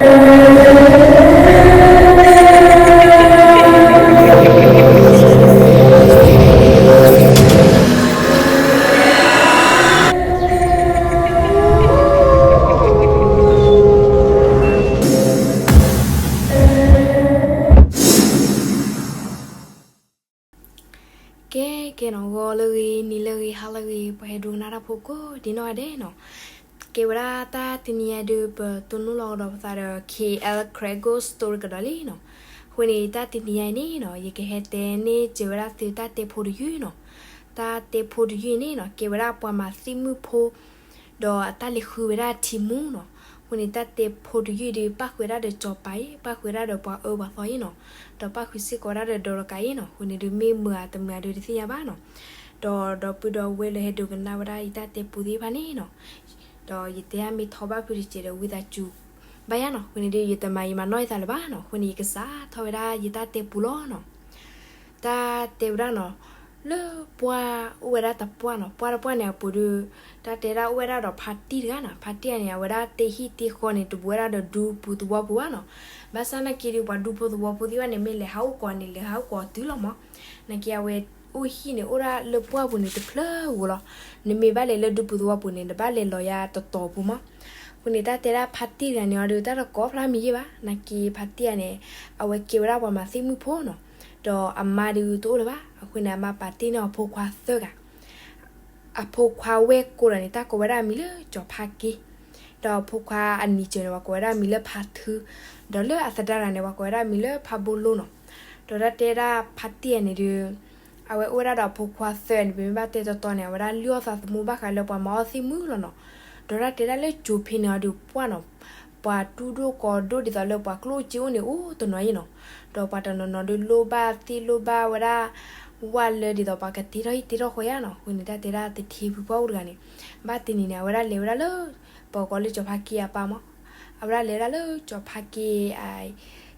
ကဲ ကဲနီၤ ဂီၤလၢအဂ့ၤ နံၤလၢအဂ့ၤ ဟါလၢအဂ့ၤ ပှၤဟဲဒိကနၣ်တၢ်ဖိကိးဒံနီၢ်ဂၤဒဲးနီၤ, ကဲဝဲဒၣ်တၢ်တနံၤအံၤဒုး ပတိၢ်နီၣ်လီၤကဒီးပသးဒီး K L Karen Ghost Story ကဒီးလံနီၤ. အဃိန့ၣ် တၢ်တနံၤအံၤန့ၣ်နီၤ ယကဟဲတဲန့ၢ်စၢၤဝဲဒၣ်သုတၢ်တဲဖိတယုၢ်နီၤ. တၢ်တဲဖိတယုၢ်န့ၣ်နီၤ ကဲဝဲဒၣ်ပှၤမၤသံၣ်မုၣ်ဖိ ဒီးအတၢ်လဲၤဃုဝဲဒၣ်ထံမူနီၤ. အဃိန့ၣ် တၢ်တဲဖိတယုၢ်ဒုး ပၣ်ဃုာ်ဝဲဒၣ်ဒီးစီၤပၤအံၤ ပၣ်ဃုာ်ဝဲဒၣ်ဒီးပှၤအၢပှၤသီအံၤနီၤ, ဒီးပၣ်ဃုာ်စ့ၢ်ကီးဝဲဒၣ်ဒီးဒီးတကးအံၤနီၤ. အဃိန့ၣ်ဒုး မ့ၢ်မုာ်ဧါတမုာ်ဧါဒုးတသ့ၣ်ညါဘၣ်နီၤ. ဒီးဒီပုၢ်ဒီဝဲၢ်လၢဟဲဒိကနၣ်ဝဲဒၣ်ယတၢ်တဲပူသ့ၣ်တဖၣ်န့ၣ်နီၤ, ဒီးယတဲအါမ့ၢ်ထီဘၣ်ဖုတစဲးဒီး ဝံသးစူၤဘၣ်ယါနီၤ. အဃိန့ၣ်ဒုး ယတမၤယံာ်မၤနီၢ်ယသးလၢၤဘၣ်နီၤ. အဃိန့ၣ် ယကစးထီၣ်ဝဲဒၣ်ယတၢ်တဲပူလီၤနီၤ. တၢ်တဲဝဲဒၣ်နီၤ, လၢပှၢ်အိၣ်ဝဲဒၣ်တပှၢ်နီၤ, ပှၢ်တပှၢ်န့ၣ်အပူၤဒုး တၢ်တဲဒၣ်အိၣ်ဝဲဒၣ်ဒီးဖါတံၢ်တဂၤနီၤ. ဖါတံၢ်တဂၤန့ၣ် အဝဲဒၣ်တ့ဟံၣ်တ့ဃီန့ၣ် တဘူးဝဲဒၣ်ဒီးဒူပူၤသဝီပူၤဘၣ်နီၤ. ဘၣ်ဆၣ်နာ်က့ဒုး ပှၤဒူဖိသဝီဖိသ့ၣ်တဖၣ်န့ၣ် မ့ၢ်လဲၤဟးအိၣ်ကိးန့ၣ် လဲၤဟးအိၣ်ကိးတုၤလီၤမး. နာ်က့အဝဲအိၣ်ဟံၣ်န့ၣ် အိၣ်ဒၣ်လၢပှၢ်ပူၤန့ၣ်တဖျၢၣ်ဧိၤလီၤ. နမ့ၢ်ဘၣ်လဲၤလၢဒူပူၤသဝီပူၤန့ၣ် နဘၣ်လဲၤလီၤယါတတီၤပူၤမး. အဃိန့ၣ် တၢ်တဲဒၣ်ဖါတံၢ်တဂၤန့ၣ်အီၤဒုး တၢ်တကိးဖျါမံၤယ့ၢ်ဘၣ်. နာ်က့ဖါတံၢ်တဂၤန့ၣ် အဝဲကဲဝဲဒၣ်ပှၤမၤသံၣ်မုၣ်ဖိနီၤ, ဒီးအမါဒုးတအိၣ်လၢၤဘၣ်. အဃိန့ၣ် အမါပာ်တ့ၢ်န့ၢ်အဖိခွါသၢဂၤ အဖိခွါဝဲၢ်ကိးဂၤန့ၣ် တၢ်ကိးဝဲဒၣ်အမံၤလၢကၠီၤဖါက့, ဒီးအဖိခွါအနံၤစၢၤန့ၣ် ပှၤကိးဝဲဒၣ်အမံၤလၢဖါထု, ဒီးလၢအသဒါတဂၤန့ၣ် ပှၤကိးဝဲဒၣ်အမံၤလၢဖါဘိလိနီၤ. ဒီးတၢ်တဲဒၣ်ဖါတံၢ်တဂၤန့ၣ်ဒုး အဝဲအိၣ်ဝဲဒၣ်ဒီးအဖိခွါသၢဂၤန့ၣ် ပမ့ၢ်ဘၣ်တဲတီတီန့ၣ် အဝဲဒၣ်လုၢ်အီၣ်သးသမူဘၣ်ဃးလၢပှၤမၤအီၣ်သံၣ်မုၣ်လီၤနီၤ. ဒီးတၢ်တဲဒၣ်လၢကၠိဖံန့ၣ်အီၤဒုးပှၢ်နီၤ, ပှၤတူၢ်ဒိၣ်ကီၤဒိၣ်ဒ်သိးလၢပှၤကျိၣ်စ့အိၣ်န့ၣ်အိၣ်တနီၤအံၤနီၤ. ဒီးပှၤတနီၤနီၤဒုးလိၣ်ဘၣ်သ့ၣ်လိၣ်ဘၣ်ဝဲဒၣ် ဝၣ်လၢဒ်သိးပှၤကတ့ထီၣ်ဟံၣ်တ့ထီၣ်ဃီယါနီၤ. အဃိန့ၣ် တၢ်တဲဒၣ်တထံဖုပှၢ်အိၣ်တဂၤန့ၣ် ဘၣ်တနံၤန့ၣ် အဝဲဒၣ်လဲၤဝဲဒၣ်လၢ ပှၤကိးလၢကၠီၤဖါက့အပၢ်မး, အဝဲဒၣ်လဲၤဝဲဒၣ်လၢကၠီၤဖါက့အ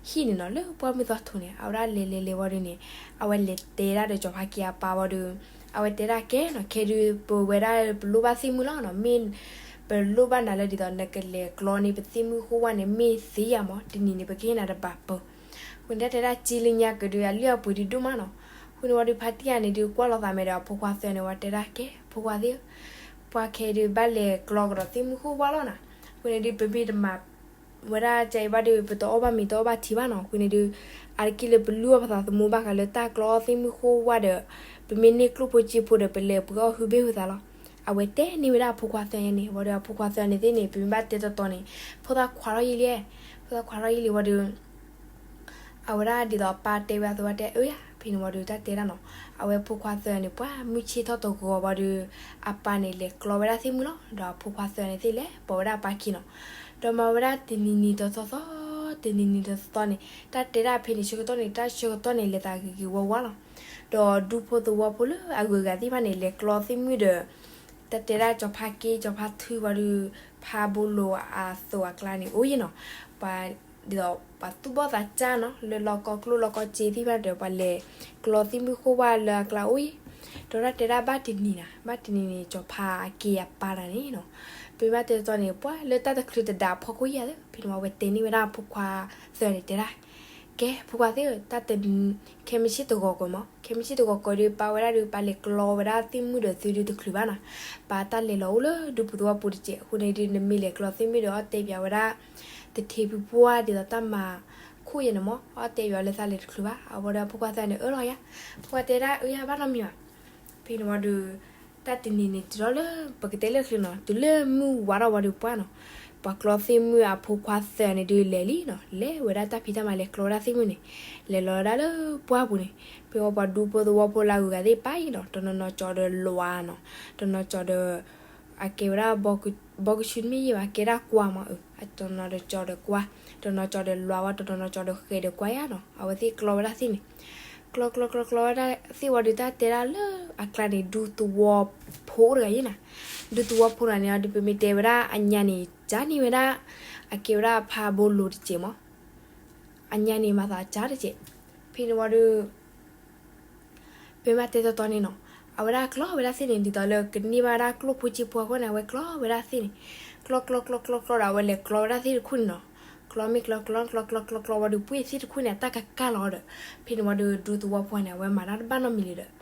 ဟံၣ်န့ၣ်နီၤ, လၢပှၢ်မုၢ်သီထိးန့ၣ် အဝဲဒၣ်လဲၤလဲၤလဲၤဝံၤဒုးန့ၣ် အဝဲလဲၤတဲဒၣ်ဒီးကၠီၤဖါက့အပၢ်ဝံၤဒုး အဝဲတဲဒၣ်ကဲနီၤ, ခဲဒုးပဝဲဒၣ်ပလိၣ်ဘၣ်သ့ၣ်မုၣ်လီၤနီၤ, မ့ၢ်ပလိၣ်ဘၣ်နၤလၢဒ်သိးနကလဲၤကျီန့ၢ်ပသ့ၣ်မုၣ်ဃိဝၣ်န့ၣ် မ့ၢ်သ့ဧါမး, တနံၤန့ၣ် ပကဟ့ၣ်နၤတဘးပၢၢ်. အဃိန့ၣ် တၢ်တဲဒၣ်ကၠံလၢညါကဒုး အလုၢ်အပှ့ၤဒုးဒိၣ်မးနီၤ. အဃိန့ၣ်ဝံၤဒုး ဖါတံၢ်တဂၤန့ၣ်ဒုး ကွၢ်လီၤသးမဲာ်ဒီးအဖိခွါသၢဂၤန့ၣ် ဝံၤတဲဒၣ်ကဲ ဖိခွါသ့ၣ်ဧၢ, ပှၤခဲဒုးဘၣ်လဲၤကျီကဒီးသ့ၣ်မုၣ်ဃိဝၣ်လီၤနီၤ. အဃိန့ၣ်ဒုး ပမ့ၢ်တမၤ ဝဲဒၣ်ကအံၤဘၣ်ဒုး ပတအီၣ်ဘၣ်မ့ၤတအီၣ်ဘၣ်ထံဘၣ်နီၤ. အဃိန့ၣ်ဒုး အါတက့ၢ်လၢပလုၢ်အီၣ်ပသးသမူဘၣ်ဃးလၢတၢ်ကျီသ့ၣ်မုၣ်ဃိဝၣ်ဒီး ပမ့ၢ်န့ၢ်ကျိၣ်ဖိစ့ဖိဒီး ပလဲၤပှ့ၤအီၣ်ဟုဘ့ၣ်ဟုသးလီၤ. အဝဲတဲန့ၢ်ဝဲဒၣ်အဖိခွါသၢဂၤန့ၣ်, ဝံၤဒီးအဖိခွါသၢဂၤန့ၣ်သ့ၣ်န့ၣ် ပမ့ၢ်ဘၣ်တဲတီတီန့ၣ် ဖိသၣ်ခွါထီၣ်ယံာ်လံ, ဖိသၣ်ခွါထီၣ်ယံာ်လံဝံၤဒီး အဝဲဒၣ်ဒ်သိးအပၢ်တဲဝဲအသိးဝဲတဲအၢယါ, ဖဲန့ၣ်ဝံၤဒီးတၢ်တဲဒၣ်နီၤ, အဝဲဖိခွါသၢဂၤန့ၣ် ပှၤမုၢ်ဆ့ၣ်ထီၣ်တဂီၤဝံၤဒီး အပၢ်န့ၣ်လဲၤကျီဝဲဒၣ်သ့ၣ်မုၣ်လီၤ. ဒီးအဖိခွါသၢဂၤန့ၣ်သ့ၣ်လဲၤပိာ်ဝဲဒၣ်အပၢ်ခံနီၤ. ဒီးမၤဝဲဒၣ်တနံၤနံၤတသီသီ, တနံၤနံၤတသီသီန့ၣ် တၢ်တဲဒၣ်ဖဲန့ၣ်ဆၢကတီၢ်န့ၣ် တၢ်ဆၢကတီၢ်န့ၣ်လဲၤသးဂ့ၤဂ့ၤဝါဝါလီၤ. ဒီးဒူဖိသဝီဖိလၢအဂုၤအဂၤသ့ၣ်တဖၣ်န့ၣ် လဲၤကျီသ့ၣ်မုၣ်ဒီး တၢ်တဲဒၣ်ကၠီၤဖါက့ ကၠီၤဖါထုဝံၤဒီး ဖါဘိလိအသိးအကျါန့ၣ် အိၣ်ယံၤနီၤ, ပှၤ ဒ်သိးပှၤသူၣ်ဘီၣ်သးစၢ်နီၤ လၢလီၢ်ကီၢ်ကျိၣ်လီၢ်ကီၢ်စ့သ့ၣ်တဖၣ်ဒီး ပှၤလဲၤကျီသ့ၣ်မုၣ်ဃိဝၣ်လၢအကျါအိၣ်ယံၤ. ဒီးတၢ်တဲဒၣ်ဘၣ်တနံၤနီၤ, ဘၣ်တနံၤန့ၣ် ကၠီၤဖါက့အပၢ်တဂၤန့ၣ်နီၤ, ပမ့ၢ်ဘၣ်တဲတီတီန့ၣ် ပှၤလၢတၢ်တချုးတဒၣ်အဖီခိၣ်ယါသ့ၣ် ဖဲန့ၣ်ဝံၤအဝဲတဲန့ၢ်ဝဲဒၣ်အဖိခွါသၢဂၤန့ၣ်တဲဒၣ်, ကဲ ဖိခွါသ့ၣ်ဧၢ, တၢ်တ ခဲမုၢ်ဆ့ၣ်တဂီၤကီးမး, ခဲမုၢ်ဆ့ၣ်တဂီၤကီးဒုး ပၢ်ဝဲဒၣ်ဒုး ပၢ်လဲၤကျီဝဲဒၣ်သ့ၣ်မုၣ်ဒီးသုဒုးတချုးဘၣ်နီၤ, ပၢ်တၢ်လဲၤလီၤအိၣ်လၢဒူပူၤသဝီပူၤတစဲး. အဃိန့ၣ်ဒုး နမ့ၢ်လဲၤကျီသ့ၣ်မုၣ်ဒီး အီၣ်တဲပၠးဝဲဒၣ် တထံဖုပှၢ်ဒ်သိးတၢ်မၤခိၣ်ယဲန့ၣ်မး, အီၣ်တဲပၠးလၢသးလဲၤတချုးဘၣ်. အဝံၤဒီးအဖိခွါသၢဂၤန့ၣ် အၢၣ်လီၤယါ, ဖိခွါတဲဒၣ်အၢၣ်ယါဘၣ်နီတမံၤဘၣ်. ဖဲန့ၣ်ဝံၤဒီး တၢ်တနံၤန့ၣ်တုၤထီၣ်လၢ ပကတဲလၢချုးနီၤ, တုၤလၢမုၢ်ဝါထီၣ်ဝံၤဒီးပှၢ်နီၤ, ပှၤကျီသ့ၣ်မုၣ်အဖိခွါသၢဂၤန့ၣ်ဒုးလဲၤလံနီၤ, လဲၤဝဲဒၣ်တၢ်ဖံးတၢ်မၤလဲၤကျီဝဲဒၣ်သ့ၣ်မုၣ်န့ၣ်, လဲၤလီၤဝဲဒၣ်လၢပှၢ်ပူၤန့ၣ်, ဖဲဝံၤပှၤဒူဖိသဝီဖိလၢအဂုၤအဂၤသ့ၣ်ပၢ်အံၤနီၤ, တနီၤနီၤကၠီၤဒီးလွးနီၤ, တနီၤကၠီၤဒီး အကဲဝဲဒၣ် ဘီကဆူတမ့ၢ်ယဲဘၣ်, ကဲဒၣ်ကွၢ်မး, တနီၤဒီးကၠီၤဒီးကွၢ်, တနီၤကၠီၤဒီးလွးဝဲ, တနီၤနီၤကၠီၤဒီးဃဲးဒီးကွၢ်ယါနီၤ, အဝဲသ့ၣ်ကျီဝဲဒၣ်သ့ၣ်န့ၣ်, ကျီကျီကျီကျီဝဲဒၣ်သ့ၣ်ဝံၤဒီး တၢ်တဲဒၣ်လၢအကျါန့ၣ် ဒူသဝီဖိအိၣ်တဂၤယဲနီၤ, ဒူသဝီဖိတဂၤန့ၣ် အဒုးပမ့ၢ်တဲဝဲဒၣ်အညါန့ၣ် ကၠါန့ၢ်ဝဲဒၣ် အကဲဝဲဒၣ်ဖါဘိလိတစဲးမး, အညါန့ၣ်မၤသးကၠါတစဲး, ဖဲန့ၣ်ဝံၤဒီး ပမ့ၢ်တဲတီတီန့ၣ်နီၤ, အဝဲဒၣ်ကျီဝဲဒၣ်သ့ၣ်န့ၣ် ဒ်သိးလၢကန့ၢ်ဘၣ်ဝဲဒၣ်ကျိၣ်ဖိစ့ဖိအဃိန့ၣ် အဝဲကျီဝဲဒၣ်သ့ၣ်န့ၣ်, ကျီကျီကျီကျီကျီဒီး အဝဲလဲၤကျီဝဲဒၣ်သ့ၣ်တခိၣ်န့ၣ်နီၤ, ကျီ ကျီမ့ၢ်ကျီ ကျီကျီကျီကျီကျီဝံၤဒီး ပှ့ၢ်သ့ၣ်တခူၣ်န့ၣ် အတၢ်ကကၢ်လီၤဒီး ဖဲန့ၣ်ဝံၤဒီး ဒူသဝီဖိန့ၣ် အဝဲမၤတၢ်တဘၣ်နီတမံၤလံဒီး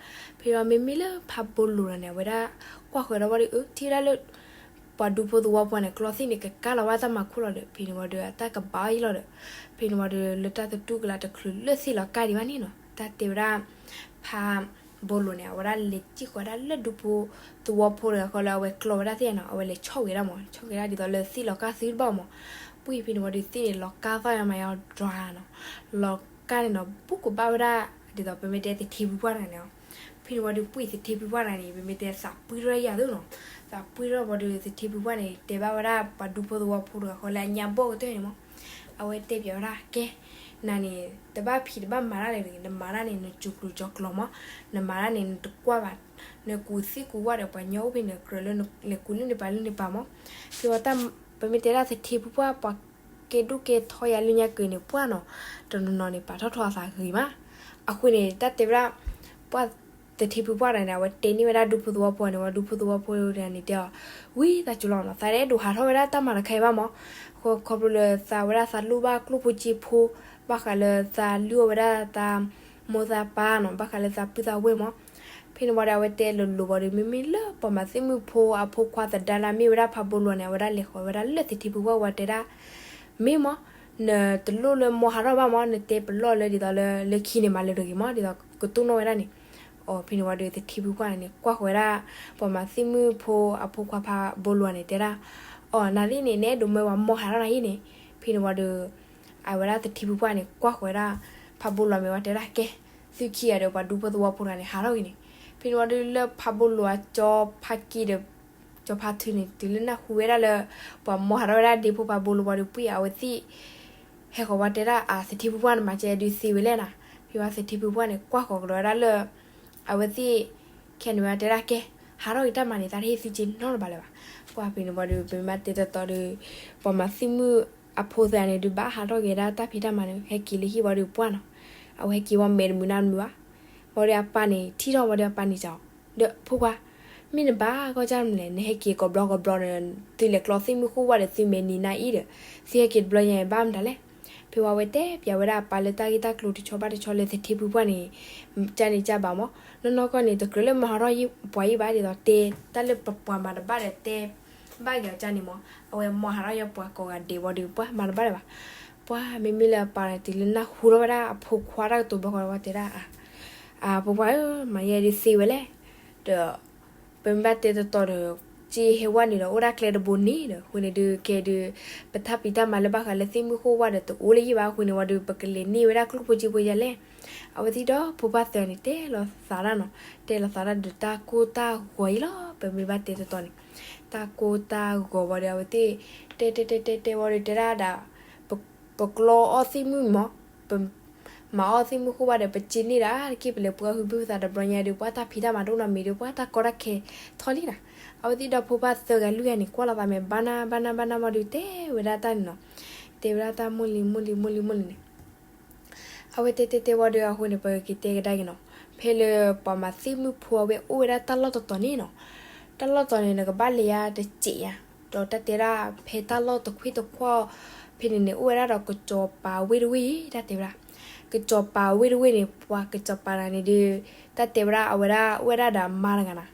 ဖဲဝံၤမ့မ့ၢ်လၢဖးဘိလိၤဒီးန့ၣ် အဝဲဒၣ်ကွၢ်ဃီၤဒၣ်ဝံၤဒီး အၢ ထံၣ်ဝဲဒၣ်လၢ ပှၤဒူဖိသဝီဖိန့ၣ် ကျီသ့ၣ်န့ၣ် ကကၢ်လီၤဝဲတၢ်မၤခိၣ်လီၤဒီး ဖဲန့ၣ်ဝံၤဒီး အတၢ်ကဘၣ်အီၤလီၤဒီး ဖဲန့ၣ်ဝံၤဒီး လၢတၢ်သတူၢ်ကလာ်တချုးလၢသ့ၣ်လီၤကၢ်ဒံးဘၣ်န့ၣ်နီၤ တၢ်တဲဝဲဒၣ် ဖးဘိလိၤန့ၣ် အဝဲဒၣ်လဲၤစံၣ်ဃီၤဝဲဒၣ်လၢဒူဖိသဝီဖိတဂၤဃီလၢအဝဲကျီဝဲဒၣ်သ့ၣ်နီၤ အဝဲလဲၤဆီၣ်ဂ့ၤဒၣ်မး ဆီၣ်ဂ့ၤဒၣ်ဒ်သိးလၢသ့ၣ်လီၤကၢ်သုတဘၣ်မး ပှ့ၢ်ဖဲန့ၣ်ဝံၤဒီးသ့ၣ်န့ၣ် လီၤကၢ်သီၣ်ယါမးယါဒြါနီၤ လီၤကၢ်န့ၣ်နီၤ ဘူးကဘၣ်ဝဲဒၣ် ဒ်သိးပမ့ၢ်တဲသထ့ဖုပှၢ်တဂၤန့ၣ် ဖဲန့ၣ်ဝံၤဒီးပှ့ၢ်သထ့ဖုပှၢ်တဂၤန့ၣ် ပမ့ၢ်တဲသးပှ့ၢ်ထီၣ်ယၤသုနီၤ သးပှ့ၢ်ထီၣ်ဝံၤဒီးသထ့ဖုပှၢ်န့ၣ် တဲဘၣ်ဝဲဒၣ်ပှၤဒူဖိသဝီဖိတဂၤဃီလၢအညါဘီၣ်ကတၢၢ်န့ၣ်မး အဝဲတဲပၠးဝဲဒၣ် ကဲ နၤန့ၣ် တဘၣ်ဖံးတဘၣ်မၤတၢ်လၢၤတဂ့ၤ နမၤတၢ်န့ၣ် နစူၤကျိၤကၠီၤကျိၤမး နမၤတၢ်န့ၣ် နတကွၢ်ဘၣ် နကူးသ့ၣ်ကူးဝၣ်ဒီးပှၤညီအိၣ်ဖဲန့ၣ် ကြၢးလၢနလဲၤကူးလၢန့ၣ်ပၤလၢန့ၣ်ပၤမး ဖဲဝံၤတၢ် ပမ့ၢ်တဲဒၣ်သထ့ဖုပှၢ် ပှၤကဲဒိၣ်ကဲထီယၤလၢညါက့ၤန့ၣ် ပှၢ်နီၤ တနီၤနီၤန့ၣ် ပာ်ထီၣ်ထီအသးဂ့ၤမး အဃိန့ၣ် တၢ်တဲဝဲဒၣ် ပှၢ်သထ့ဖုပှၢ်တဂၤန့ၣ် အဝဲတဲန့ၢ်ဝဲဒၣ်ဒူဖိသဝီဖိန့ၣ် ဝံၤဒူဖိသဝီဖိတဂၤန့ၣ်တဲအီၤ ဝံသးစူၤလီၤနီၤ သးအဲၣ်ဒိးဟးထီၣ်ဝဲဒၣ်တၢ်မၤတခါအံၤဘၣ်မး ခီဖျိလၢသးဝဲဒၣ်သးလိၣ်ဘၣ်ကျိၣ်ဖိစ့ဖိ ဘၣ်ဃးလၢသးလုၢ်အီၣ်ဝဲဒၣ်သးမိၢ်သးပၢ်နီၤ ဘၣ်ဃးလၢသးပုၢ်သးဝဲၢ်မး ဖဲန့ၣ်ဝံၤဒီး အဝဲတဲလိၤလိၤဝံၤဒီး မ့မ့ၢ်လၢပှၤမၤသံၣ်မုၣ်ဖိအဖိခွါသဒါလၢအမ့ၢ်ဝဲဒၣ်ဖးဘိလိၤန့ၣ် အဝဲဒၣ်လဲၤဃီၤဝဲဒၣ်လၢသထ့ဖုပှၢ်ဝံၤတဲဒၣ် မ့ၢ်မး နတလိၣ်လၢမိၢ်ဟးထီၣ်ဘၣ်မး နတဲပလီၢ်လၢဒ်သိးလၢ လၢခံန့ၣ်မၤလၢၤတဂ့ၤမး ဒ်သိးကတိၢ်နီၣ်ဝဲဒၣ်န့ၣ် အဖဲန့ၣ်ဝံၤဒီးသထ့ဖုပှၢ်န့ၣ် ကွၢ်ဃီၤဝဲဒၣ် ပှၤမၤသံၣ်မုၣ်ဖိအဖိခွါဖးဘိလိၤန့ၣ်တဲဒၣ် အီၤ နၤသ့ၣ်န့ၣ် နအဲၣ်ဒိးမၢပှၤမိၢ်ဟးထီၣ်နၤအံၤန့ၣ် ဖဲန့ၣ်ဝံၤဒီး အဝဲဒၣ်သထ့ဖုပှၢ်န့ၣ် ကွၢ်ဃီၤဝဲဒၣ် ဖးဘိလိၤမ့ၢ်ဝံၤတဲဒၣ် ကဲ သုခံဂၤဒီးပှၤဒူဖိသဝီဖိတဂၤန့ၣ် ဟးထီၣ်ဂ့ၤန့ၣ် ဖဲန့ၣ်ဝံၤဒီးလၢဖးဘိလိၤအကၠီဖးက့ဒီး ကၠီဖးထုန့ၣ် တုၤလၢနၢ်ဟူဝဲဒၣ်လၢ ပှၤမိၢ်ဟးထီၣ်ဝဲဒၣ်ဒ့ဖိဖးဘိလိၤဝံၤဒီး ပှ့ၢ်အဝဲသ့ၣ် ဟဲဃီၤဝံၤတဲဒၣ် အသထ့ဖုပှၢ်န့ၣ် မၤကဲဒုးသ့ဝဲလဲၣ်နီၤ ဖဲဝံၤသထ့ဖုပှၢ်န့ၣ် ကွၢ်ဃီၤကဒီးဝဲဒၣ်လၢ အဝဲသ့ၣ် ခဲန့ၣ်ဝံၤတဲဒၣ် ကဲ ဟးထီၣ်ဂ့ၤတၢ်မၤန့ၣ် သးတဟ့ၣ်သုစ့နီတဘျီလၢၤဘၣ် ပှၢ်ဖဲန့ၣ်ဝံၤဒီး ပမ့ၢ်တဲတတီၤဒီး ပှၤမၤသံၣ်မုၣ်အဖိသၢဂၤန့ၣ်ဒုး ဘၣ်ဟးထီၣ်က့ၤဒၣ်တၢ်ဖံးတၢ်မၤန့ၣ် ဟဲက့ၤလၢဟံၣ်ဝံၤဒီးပှၢ်နီၤ အဝဲဟဲက့ၤဝံၤမဲာ်တမုာ်နါတမုာ်ဘၣ် ဝံၤဒီးအပၢ်န့ၣ် ထံၣ်ထီၣ်ဝံၤဒီးအပၢ်န့ၣ်စံးအီၤ ဒီးဖိခွါ မ့ၢ်နဘၣ်ကီၢ်ကၢ်မနုၤလဲၣ် နဟဲက့ၤကိးဘျီကိးဘျီဒီး သုလဲၤကျီသံၣ်မုၣ်ဃိၣ်ဝါဒီးသုမဲာ်နံၤနါအံၤဒီး သုဟဲက့ၤတဘျီညါအံၤဘၣ်မတၤလဲၣ် ဖဲဝံၤအဝဲတဲပၠးဝဲဒၣ်အပၢ်လၢတၢ်ဂ့ၢ်တၢ်ကျိၤတဆီဘၣ်တဆီလၢသထ့ဖုပှၢ်န့ၣ် ကန့ၣ်ကဘၣ်မး နီၢ်နီၢ်ကီၢ်န့ၣ် တကြၢးလၢမၤဟးထီၣ်ပှၤယံၤဘၣ် ဒ်သိးတဲတၢ်လၢပပှၤမၤတဘၣ်ဒီးတဲ ဘၣ်က့ၤအီၤကန့ၣ်မး အဝဲမၤဟးထီၣ်ယပှၤကိးဂၤဒဲးဝံၤဒီးပှၢ်မၤတဘၣ်လၢၤဘၣ် ပှၢ်မ့မ့ၢ်လၢအပၢ်န့ၣ် တုၤလၢနၢ်ဟူထီၣ်ဝဲဒၣ်အဖိခွါတၢ်ကတိၤဘျီဃီဝံၤတဲဒၣ် အဖိခွါဧၢ မၤယဲဒုးသ့ဝဲလဲၣ် ဒီး ပမ့ၢ်ဘၣ်တဲတတီၤဒီး က့ဟဲဝဲန့ၣ်ဒီး အိၣ်ဒၣ်ကျဲတဘိန့ၣ်ဒီး အဃိန့ၣ်ဒုး ကဲဒုး ပတၢ်ဖံးတၢ်မၤလၢဘၣ်ဃးလၢသံၣ်မုၣ်ဃိၣ်ဝါဒီးတအိၣ်လၢၤဘၣ် အဃိန့ၣ်ဝံၤဒီး ပကလဲၤန့ၢ်ဝဲဒၣ်ကျိၣ်ဖိစ့ဖိယၤလဲၣ် အဝဲသ့ၣ်ဒီးဖိပၢ်သၢဂၤန့ၣ် တဲလီၤသးတၢ်နီၤ တဲလီၤသးတၢ်ဒီးတၢ်ကိၢ်တၢ်ဂီၤအံၤလီၤ ပမ့ၢ်ဘၣ်တဲတတီၤန့ၣ် တၢ်ကိၢ်တၢ်ဂီၤဝံၤဒီး အဝဲသ့ၣ် တဲတဲတဲတဲတဲဝံၤဒီး တဲဒၣ်ဒၣ် ပကျီအီၣ်သံၣ်မုၣ်မး ပမၤအီၣ်သံၣ်မုၣ်ဃိၣ်ဝါဒီး ပစ့န့ၢ်ဒၣ်တက့ၢ် ပလဲၤပှၤဟုၣ်ဘုၣ်သးတဘျီညါဒီး ပှၤတၢ်ဖံးတၢ်မၤတအိၣ်နီတမံၤဒီး ပှၤတၢ်ကီတၢ်ခဲထီလံနီၤ အဝဲသ့ၣ်ဒီးဖိပၢ်သၢဂၤလွံၢ်ဂၤန့ၣ် ကွၢ်လီၤသးမဲာ်ဘၣ်နၢ်ဘၣ်နၢ်ဘၣ်နၢ်မးဒီး တဲဝဲဒၣ်တၢ်န့ၣ်နီၤ တဲဝဲဒၣ်တၢ်မိၢ်လံၤမိၢ်လံၤမိၢ်လံၤမိၢ်လံၤန့ၣ် အဝဲတဲတဲတဲဝံၤဒီး အဃိန့ၣ် ပက့ၤတဲကဒါက့ၤနီၤ ဖဲလၢပှၤမၤသံၣ်မုၣ်ဖိအဝဲအိၣ်ဝဲဒၣ်တၢ်လီၢ်တတီၤန့ၣ်နီၤ တၢ်လီၢ်တတီၤန့ၣ် နကဘၣ်လဲၤယါတစဲးယါ ဒီးတၢ်တဲဒၣ်ဖဲတၢ်လီၢ်တခွံၣ်တခွါ ဖဲန့ၣ်န့ၣ် အိၣ်ဝဲဒၣ်ဒီးကစီၤပၤဝ့ၢ်တဝ့ၢ်အံၤ တၢ်တဲဝဲဒၣ် ကစီၤပၤဝ့ၢ်တဝ့ၢ်န့ၣ် ပှၤကစီၤပၤတဂၤန့ၣ်ဒီး တၢ်တဲဝဲဒၣ်အဝဲဒၣ်အိၣ်ဝဲဒၣ်ဒီးအမါတဂၤနီၤ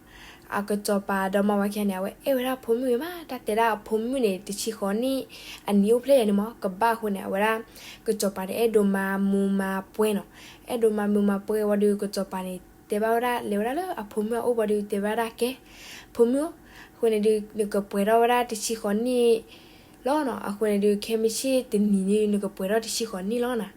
အကစီၤပၤဒီမါဝၤခံဂၤန့ၣ် အဝဲအဲၣ်ဝဲဒၣ်အဖိမုၣ်ဂ့ၤမး တၢ်တဲဒၣ်အဖိမုၣ်န့ၣ် တဆံဃိးနံၣ် အနံၣ်အိၣ်ဖျဲၣ်ယၤန့ၣ်မး ကဘၣ်အဃိန့ၣ် အဝဲဒၣ် ကစီၤပၤန့ၣ် အဲၣ်ဒိးမၤမူၤမၤပွဲနီၤ အဲၣ်ဒိးမၤမူၤမၤပွဲဝံၤဒီး ကစီၤပၤန့ၣ် တဲဘၣ်ဝဲဒၣ် လဲၤဝဲဒၣ်လၢအဖိမုၣ်အအိၣ်ဝံၤဒီး တဲဘၣ်ဝဲဒၣ် ကဲ ဖိမုၣ်ဧၢ အဃိန့ၣ်ဒီး နကပှဲၤထီၣ်ဝဲဒၣ်တဆံဃိးနံၣ်လီၤနီၤ အဃိန့ၣ်ဒီး ခဲမုၢ်ဆ့ၣ်တနံၤန့ၣ် နကပှဲၤထီၣ်တဆံဃိးနံၣ်လီၤနီၤ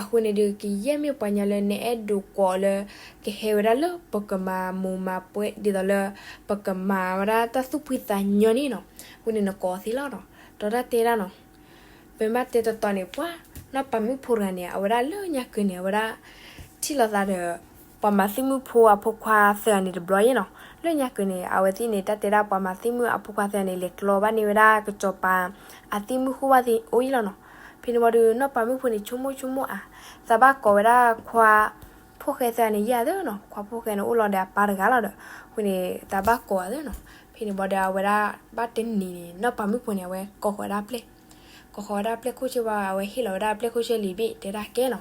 အဃိန့ၣ်ဒီး ကယဲၢ်မ့ၢ်ပှၤညီလၢနအဲၣ်ဒိးကိးအီၤလၢ ကဟဲဝဲဒၣ်လၢပကမၤမူၤမၤပွဲ ဒ်သိးလၢ ပကမၤဝဲဒၣ်တၢ်သူၣ်ဖှံသးညီန့ၣ်နီၤ အဃိန့ၣ်နကိးအီၤသ့လီၤနီၤ ဒီးတၢ်တဲဒၣ်နီၤ ပမ့ၢ်ဘၣ်တဲတတီၤန့ၣ် ပှၤနီၢ်ပၤမုၣ်ဖိတဂၤန့ၣ် အဝဲဒၣ်လၢညါက့ၤန့ၣ် အဝဲဒၣ် ထံၣ်လိာ်သးဒီး ပှၤမၤသံၣ်မုၣ်ဖိအဖိခွါသၢဂၤန့ၣ်တဘျီယဲနီၤ လၢညါက့ၤန့ၣ် အဝဲသ့ၣ်န့ၣ် တၢ်တဲဒၣ်ပှၤမၤသံၣ်မုၣ်အဖိခွါသၢဂၤန့ၣ် လဲၤကျီဘၣ်န့ၢ်ဝဲဒၣ်ကစီၤပၤ အသံၣ်မုၣ်ဃိၣ်ဝါသ့ၣ်အိၣ်အံၤလီၤနီၤ ဖဲန့ၣ်ဝံၤဒီး နီၢ်ပၤမုၣ်ဖိန့ၣ် ဆိကမိၣ်ဆိကမိၣ်ဧါ သးဘၣ်ကိးဝဲဒၣ်ခွါ ဖိၣ်ဃဲသၢဂၤန့ၣ် ယၤသ့နီၤ ခွါဖိၣ်ဃဲန့ၣ် အိၣ်လီၤဒီးအပၢ်တဂၤလီၤဒီး အဃိန့ၣ် သးဘၣ်ကိးအီၤသ့နီၤ ဖဲန့ၣ်ဝံၤဒီး အဝဲဒၣ်ဘၣ်တနံၤန့ၣ် နီၢ်ပၤမုၣ်ဖိန့ၣ် အဝဲကိးဃီၤဝဲဒၣ်ပျဲၢ် ကဃီၤဝဲဒၣ်ပျဲၢ်ခိၣ်ဆၢဘၣ် အဝဲဟ့ၣ်လီၤဝဲဒၣ်ပျဲၢ်ခိၣ်ဆၢလံာ်တဘ့ၣ် တဲဒၣ်ကဲနီၤ,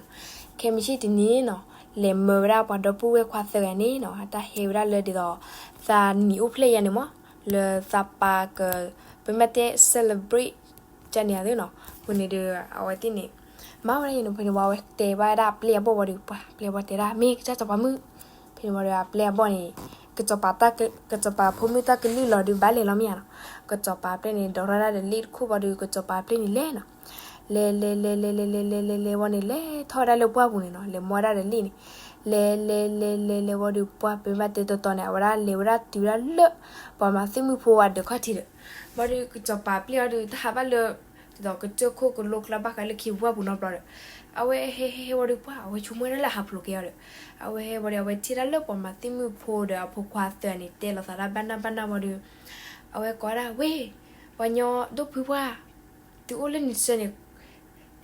ခဲမုၢ်ဆ့ၣ်တနံၤနီၤ, လဲၤမၢဝဲဒၣ်ပှၤဒီပုၢ်ဝဲၢ်ခွါသၢဂၤန့ၣ်နီၤ, တၢ်ဟဲဝဲဒၣ်လၢဒ်သိး သးနံၤအိၣ်ဖျဲၣ်ယၤန့ၣ်မး, လၢသးပၢ်က ပမ့ၢ်တဲ celebrate ကန့ၣ်သ့နီၤ, အဃိန့ၣ်ဒီး အဝဲသ့ၣ်န့ၣ် မၤဝဲဒၣ်ယဲန့ၣ် ဖဲန့ၣ်ဝံၤ အဝဲတဲဘၣ်ဝဲဒၣ်အပျဲၢ်အဘီၣ်ဝံၤဒီး ပှၤပျဲၢ်အဘီၣ်တဲဒၣ် မ့ၢ်ကစၢ်စီၤပၤမုၣ်, ဖဲန့ၣ်ဝံၤဒီးအပျဲၢ်အဘီၣ်န့ၣ် ကစီၤပၤတၢ်က ကစီၤပၤဖိမုၣ်တၢ်ကလုၢ်လီၤဒီးဘၣ်လဲၤလီၤမ့ၢ်ဧါနီၤ, ကစီၤပၤအပျဲၢ်န့ၣ် ဒိးထီၣ်ဝဲဒၣ်ဒီးလ့ၣ်တခိၣ်ဘၣ်ဒီး ကစီၤပၤအပျဲၢ်န့ၣ်လဲၤနီၤ, လဲၤလဲၤလဲၤလဲၤလဲၤလဲၤလဲၤလဲၤလဲၤဝံၤန့ၣ် လဲၤထီၣ်ဝဲဒၣ်လၢပှၢ်ပူၤန့ၣ်နီၤ, လဲၤမီၢ်ဝဲဒၣ်ဒီးလ့ၣ်န့ၣ်, လဲၤလဲၤလဲၤလဲၤလဲၤလဲၤဝံၤဒီး ပှၢ်ပမ့ၢ်တဲတီတီန့ၣ် အဝဲဒၣ်လဲၤဝဲဒၣ်တုၤဝဲဒၣ်လၢ ပှၤမၤသ့ၣ်မုၢ်ဖိအဒၢးခီၣ်ထံးဒီး, ဘၣ်ဒီးကစီၤပၤအပျဲၢ်အီၤဒီး တၢ်ဟးဘၣ်လၢ ဒ်သိးကစၢၢ်ခိၣ်ကလိကျါဘၣ်ဃးလၢခံပှၢ်ပူၤနီတဘျီဒီး, အဝဲဟဲဟဲဟဲဝံၤဒီးပှၢ် အဝဲဆိကမိၣ်ဝဲဒၣ်လၢဟးဖျိးကဲအီၤဒီး, အဝဲဟဲဝံၤဒီး အဝဲထံၣ်ဒၣ်လၢပှၤမၤသ့ၣ်မုၢ်ဖိဒီးအဖိခွါသၢဂၤန့ၣ် တဲလိာ်သးဒၣ်ဘၣ်နၢ်ဘၣ်နၢ်ဝံၤဒီး, အဝဲကိးဝဲဒၣ် ဝ့ၢ် ပှၤညီဒိၣ်ဖုပှၢ် သုအိၣ်လၢနံၤဆၢန့ၣ်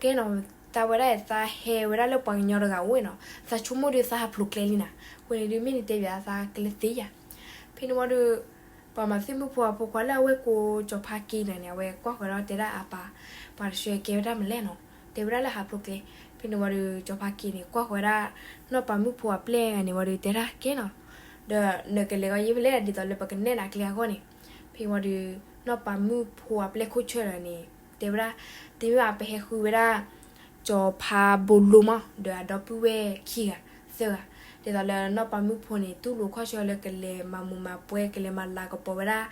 ကဲနီၤ, သးဝဲဒၣ် သးဟဲဝဲဒၣ်လၢပှၤကညီတဂၤအိၣ်နီၤ, သးဆိကမိၣ်ဒီးသးဟးဖျိးကျဲလံနၤ, အဃိန့ၣ်ဒီးမ့ၢ်နတဲဘၣ်သးကလဲၤသ့ဧါ, ဖဲန့ၣ်ဝံၤဒီး ပှၤမၤသ့ၣ်မုၢ်ဖိအဖိခွါလၢအဝဲကိးစီၤဖါက့ၤန့ၣ်န့ၣ် အဝဲကွၢ်ဃီၤဒီးတဲဒၣ်အပၢ်, ပှၤတဆှၢကဲဝဲဒၣ်မလဲၣ်နီၤ, တဲဝဲဒၣ်လၢဟးဖျိးကျဲ, ဖဲန့ၣ်ဝံၤဒီး စီၤဖါက့ၤန့ၣ် ကွၢ်ဃီၤဝဲဒၣ် နီၢ်ပၤမုၣ်ဖိအပျဲၢ်ဂၤန့ၣ်ဝံၤဒီးတဲဒၣ်ကဲနီၤ, ဒီးနကလဲၤဂီၤယ့ဖဲလဲၣ် ဒ်သိးလၢပကနဲၣ်နၤကျဲအဂီၢ်န့ၣ်, ဖဲဝံၤဒီး နီၢ်ပၤမုၣ်ဖိအပျဲၢ်ခိၣ်ဆၢလၢာ်န့ၣ် တဲဝဲဒၣ်, တမ့ၢ်ဘၣ် ပဟဲဃုဝဲဒၣ် စီၤဖါဘိလိမး ဒီးအဒီပုၢ်ဝဲၢ်ခံဂၤ သၢဂၤ, ဒ်သိးလၢနီၢ်ပၤမုၣ်ဖိန့ၣ် တူၢ်လိာ်ခီၣ်ဆၢလၢကလဲၤမၤမူးမၤပွဲ ကလဲၤမၤလၤကပီၤဝဲဒၣ်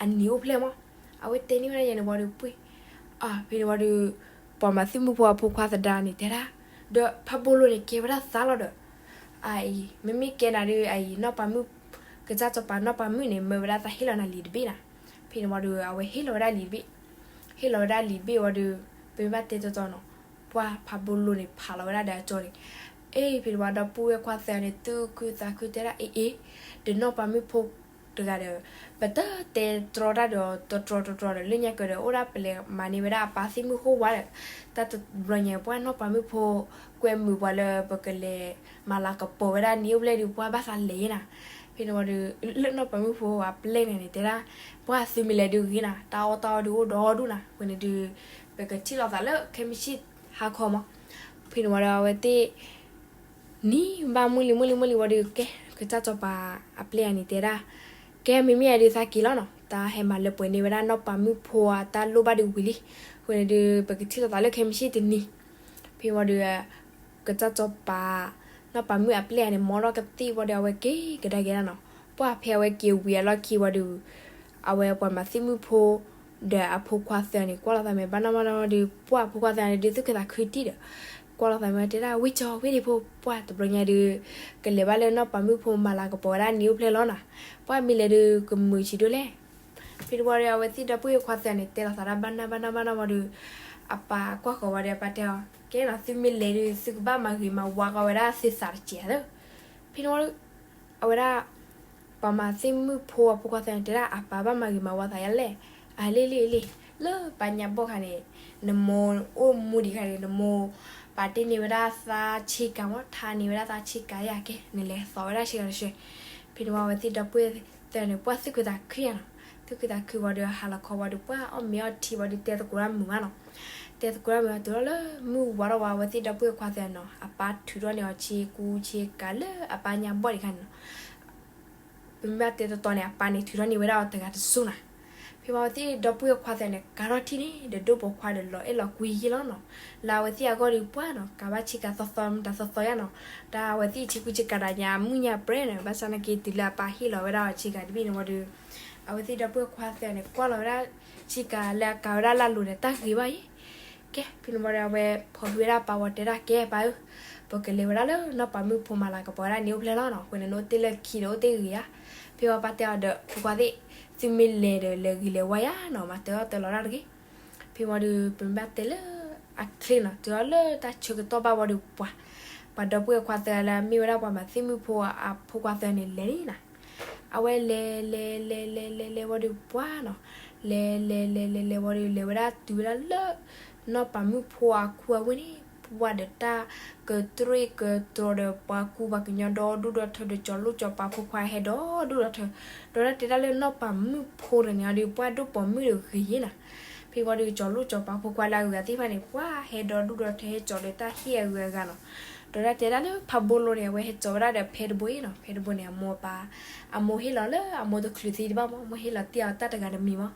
အနံၤအိၣ်ဖျဲၣ်မး, အဝဲတဲန့ၢ်ဝဲဒၣ်ယဲန့ၣ်ဝံၤဒီးပှ့ၤ, အဖဲန့ၣ်ဝံၤဒီး ပှၤမၤသ့ၣ်မုၢ်ဖိအဖိခွါသဒါန့ၣ်တဲဒၣ်, ဒီးဖါဘိလိန့ၣ် ကဲဝဲဒၣ်သါလီၤဒီး အအံၤ မ့မ့ၢ်ကဲနၤဒီး အအံၤ နီၢ်ပၤမုၣ် ကစၢ်စီၤပၤနီၢ်ပၤမုၣ်န့ၣ် မၢဝဲဒၣ်သးဟ့ၣ်လီၤနၤလံာ်တဘ့ၣ်နၤ, ဖဲန့ၣ်ဝံၤဒီး အဝဲဟ့ၣ်လီၤဝဲဒၣ်လံာ်တဘ့ၣ်, ဟ့ၣ်လီၤဝဲဒၣ်လံာ်တဘ့ၣ်ဝံၤဒီး ပမ့ၢ်ဘၣ်တဲတီတီနီၤ, ပှၢ်ဖါဘိလိန့ၣ် ဖးလီၤဝဲဒၣ်ဒီးအကၠီန့ၣ်, အ့ ဖဲန့ၣ်ဝံၤဒီပုၢ်ဝဲၢ်ခွါသၢဂၤန့ၣ် သူၣ်ခုသးခုတဲဒၣ် အ့အ့, ဒီးနီၢ်ပၤမုၣ်ဖိတဂၤဒီး ပတတဲတြီတၢ်ဒီးတတြီတတြီဒီး လၢညါကဒီး အိၣ်ဒၣ်ပလဲၤမၤန့ၢ်ဝဲဒၣ်အပၢ်သ့ၣ်မုၢ်ဟိဝါဒီး တၢ်တဘျီညါ ပှၢ်နီၢ်ပၤမုၣ်ဖိ ကွဲမုာ်ပှၤလၢပကလဲၤမၤလၤကပီၤဝဲဒၣ်နံၤအိၣ်ဖျဲၣ်ဒီး ပှၢ်ဘၣ်သးလဲၤယဲနၤ, ဖဲန့ၣ်ဝံၤဒီး လၢနီၢ်ပၤမုၣ်ဖိအပျဲၢ်န့ၣ်န့ၣ် တဲဒၣ် ပှၢ်သုမ့ၢ်လဲၤဒုးဂ့ၤနၤ တၢ်အီၣ်တၢ်အီဒုးအိၣ်ဒီဒူၣ်နၤ, အဃိန့ၣ်ဒီး ပကထံၣ်လိာ်သးလၢခဲမုၢ်ဆ့ၣ်ဟါခီမး, ဖဲန့ၣ်ဝံၤဒီးအဝဲသ့ၣ် နံၤဘၣ်မုၢ်လံမုၢ်လံမုၢ်လံဝံၤဒီး ကဲ ကစၢ်စီၤပၤအပျဲၢ်အံၤန့ၣ်တဲဒၣ်, ကဲမ့မ့ၢ်အဒုးသးက့ၤလီၤနီၤ, တၢ်ဟဲမၤလၢပှဲၤန့ၢ်ဝဲဒၣ်နီၢ်ပၤမုၣ်ဖိအတၢ်လိၣ်ဘၣ်ဒုးဝံၤလံ, အဃိန့ၣ်ဒီး ပကထံၣ်လိာ်သးလၢခဲမုၢ်ဆ့ၣ်တနံၤ, ဖဲဝံၤဒီး ကစၢ်စီၤပၤ နီၢ်ပၤမုၣ်အပျဲၢ်အံၤန့ၣ် မ်ထီၣ်ကသ့ၣ်ဝံၤဒီး အဝဲက့ၤကဒါက့ၤဒၣ်နီၤ, ပှၢ်ဖဲအဝဲက့ၤဝံၤအလီၢ်ခံဝံၤဒီး အဝဲပှၤမၤသံၣ်မုၣ်ဖိ ဒီးအဖိခွါသၢန့ၣ် ကွၢ်လိာ်သးမ့ၢ်ဘၣ်နီၢ်ဘၣ်နီၢ်ဒီး ပှၢ်ဖိခွါသၢန့ၣ်ဒုးသူၣ်ခုသးခုတံၢ်ဒီး ကွၢ်လိာ်သးမ့ၢ်တဲဒၣ် ဝ့ၢ်ကၠီ ဝ့ၢ်ဒံဖိ ပှၢ်တဘျီညါဒုး ကလဲၤဘၣ်လၢနီၢ်ပၤမုၣ်ဖိမၤလၤကပီၤဝဲဒၣ်နံၤအိၣ်ဖျဲၣ်လီၤနၤ, ပှၢ်မ့ၢ်လဲၤဒုး ကမုာ်ဆံးဒိၣ်လဲၣ်, ဖဲန့ၣ်ဝံၤဒီး အဝဲသ့ၣ်ဒီပုၢ်ဝဲၢ်ခွါသၢန့ၣ် တဲလိာ်သးဒၣ်ဘၣ်နၢ်ဘၣ်နၢ်ဘၣ်နၢ်ဝံၤဒီး အပၢ်ကွၢ်ဃီၤဝံၤဒီး အပၢ်တဲအီၤ ကဲနီၤ သုမ့ၢ်လဲၤဒုး သုကဘၣ်မၤဂ့ၤမၤဝါကီဝဲဒၣ်သုသးတစဲးဧါသၢ ဖဲန့ၣ်ဝံၤဒီး အဝဲဒၣ် ပှၤမၤသံၣ်မုၣ်ဖိအဖိခွါသၢန့ၣ် တဲဒၣ်အပၢ်ဘၣ်မၤဂ့ၤမၤဝါသးယါလဲၣ်, အလ့ၣ်လ့ၣ်လ့ၣ်, လၢပှၤညါဘီၣ်ခါန့ၣ် နမိၢ်အိၣ်မူဒံးခါန့ၣ် နမိၢ်ပာ်တ့ၢ်န့ၢ်ဝဲဒၣ်သးဆ့ကၤမး ထါန့ၢ်ဝဲဒၣ်သးဆ့ကၤယါကဲ နလဲၤသိးဝဲဒၣ်ဆ့ကၤတဆှၢ, ဖဲန့ၣ်ဝံၤအဝဲသ့ၣ်ဒီပုၢ်ဝဲၢ်သၢန့ၣ် ပှၢ်သူၣ်ခုသးခုယါနီၤ, သူၣ်ခုသးခုဝံၤဒီး ဟါလီၤခီဝံၤဒီး ပှၢ်အီၣ်မ့ၤအီထံဝံၤဒီး တဲသကိးတၢ်မုာ်မးနီၤ, တဲသကိးတၢ်မုာ်အတုၤလီၤလၢ မုၢ်ဝါထီၣ်ဝံၤ အဝဲသ့ၣ်ဒီပုၢ်ဝဲၢ်ခွါသၢနီၤ အပၢ်ထုးထီၣ်န့ၢ်အီၤဆ့ကူဆ့ကၤလၢအပၢ်ညါဘီၣ်ဒံးခါန့ၣ်နီၤ ပမ့ၢ်ဘၣ်တဲတီတီန့ၣ် အပၢ်န့ၣ်ထုးထီၣ်န့ၢ်ဝဲဒၣ်အီၤတဂၤတစိၤနၤ, ဖဲဝံၤအဝဲသ့ၣ်ဒီပုၢ်ဝဲၢ်ခွါသၢန့ၣ် ကၤထီၣ်ထံၣ်န့ၣ် ဒီးဒိၣ်ပိာ်ခွါဒီးလီၤအဲၣ်လီၤကွံယ့လီၤနီၤ, လၢအဝဲသ့ၣ်အဂီၢ်ဒီးပှၢ်နီၤ ကၤဘၣ်ဆ့ကၤသီသီမတၤသီသီယါနီၤ, တၢ်အဝဲသ့ၣ်ဆ့ကူဆ့ကၤဒၣ်ညါ မုၢ်ညါပြဲနီၤ ဘၣ်ဆၣ်နာ်က့တုၤလၢအပၢ်ဟ့ၣ်လီၤဝဲဒၣ်အီၤဆ့ကၤတဘ့ၣ်န့ၣ်ဝံၤဒီး အဝဲသ့ၣ်ဒီပုၢ်ဝဲၢ်ခွါသၢန့ၣ် ကွၢ်လီၤဝဲဒၣ်ဆ့ကၤလၢအကၤဝဲဒၣ်လၢအလိၤန့ၣ် တၢ်ဂ့ၤဘၣ်ယ့ၣ် ကဲ ဖဲန့ၣ်ဝံၤဒီး အဝဲဖီၣ်ဟုၣ်ဝဲဒၣ်ပၢ်ဝံၤတဲဒၣ် ကဲပၢ်ဧၢ, ပကလဲၤဝဲဒၣ်လၢနီၢ်ပၤမုၣ်ဖိမၤလၤကပီၤဝဲဒၣ်နံၤအိၣ်ဖျဲၣ်လီၤနီၤ, အဃိန့ၣ် နအိၣ်တ့ၢ်လၢခံဒီးအိၣ်တ့ၢ်ဂ့ၤဧါ, ဖဲဝံၤပၢ်တဲအီၤဒီး ဖိခွါသ့ၣ်, သုမ့ၢ်လဲၤဒီး လဲၤဂ့ၤလဲၤဝါယါနီၤ မၤတၢ်အီၣ်တၢ်လီၤတၢ်တဂ့ၤ, ဖဲဝံၤဒီး ပမ့ၢ်ဘၣ်တဲလၢ အချ့နီၤ တုၤအီၤလၢတၢ်ဆၢကတီၢ်ဘၣ်ဝံၤဒီးပှၤ, ပှၤဒီပုၢ်ဝဲၢ်ခွါသၢလၢအမ့ၢ်ဝဲဒၣ်ပှၤမၤသံၣ်မုၣ်ဖိအဖိခွါသၢန့ၣ်လဲၤန့ၣ်နီၤ အဝဲလဲၤလဲၤလဲၤလဲၤလဲၤလဲၤဝံၤဒီးပှၢ်နီၤ, လဲၤလဲၤလဲၤလဲၤလဲၤဝံၤဒီး လဲၤဝဲဒၣ်တုၤဝဲဒၣ်လၢ နီၢ်ပၤမုၣ်ဖိအခိၣ်အဝ့ၢ်န့ၣ်, ပှၢ်ဒီးတၢ်ကတြ့ၣ်ကတြီၤဒီးပှၤကူပှၤကညီဒီဒူၣ်ဒီထၢဒီး ကၠီၤလိၣ်ကၠီၤပၤဖိခွါဟဲဒီဒူၣ်ဒီထၢ, ဒီးတၢ်တဲဒၣ်လၢနီၢ်ပၤမုၣ်ဖိန့ၣ်န့ၣ်ဒီး ပှၢ်ဒိၣ်ပိာ်မုၣ်ဒီးဂ့ၤယ့ၣ်နၤ, ဖဲဝံၤဒီး ကၠီၤလိၣ်ကၠီၤပၤဖိခွါလၢအဂုၤအဂၤသ့ၣ်တဖၣ်န့ၣ် ပှၤဟဲဒီဒူၣ်ဒီထၢဟဲကၠီၤဒီးတၢ်ဟ့ၣ်အဂုၤအဂၤနီၤ. ဒီးတၢ်တဲဒၣ်လၢဖးဘိလိန့ၣ် အဝဲဟဲကၠီၤဝဲဒၣ်ဒီးဖဲတဘိအံၤနီၤ. ဖဲတဘိန့ၣ် အမိၢ်အပၢ်, အမိၢ်ဟ့ၣ်လီၤလၢအမိၢ်တချုးသံတဘၣ်မး, အမိၢ်ဟ့ၣ်လီၤတ့ၢ်အီၤတၢ်တဂၤတမံၤမး.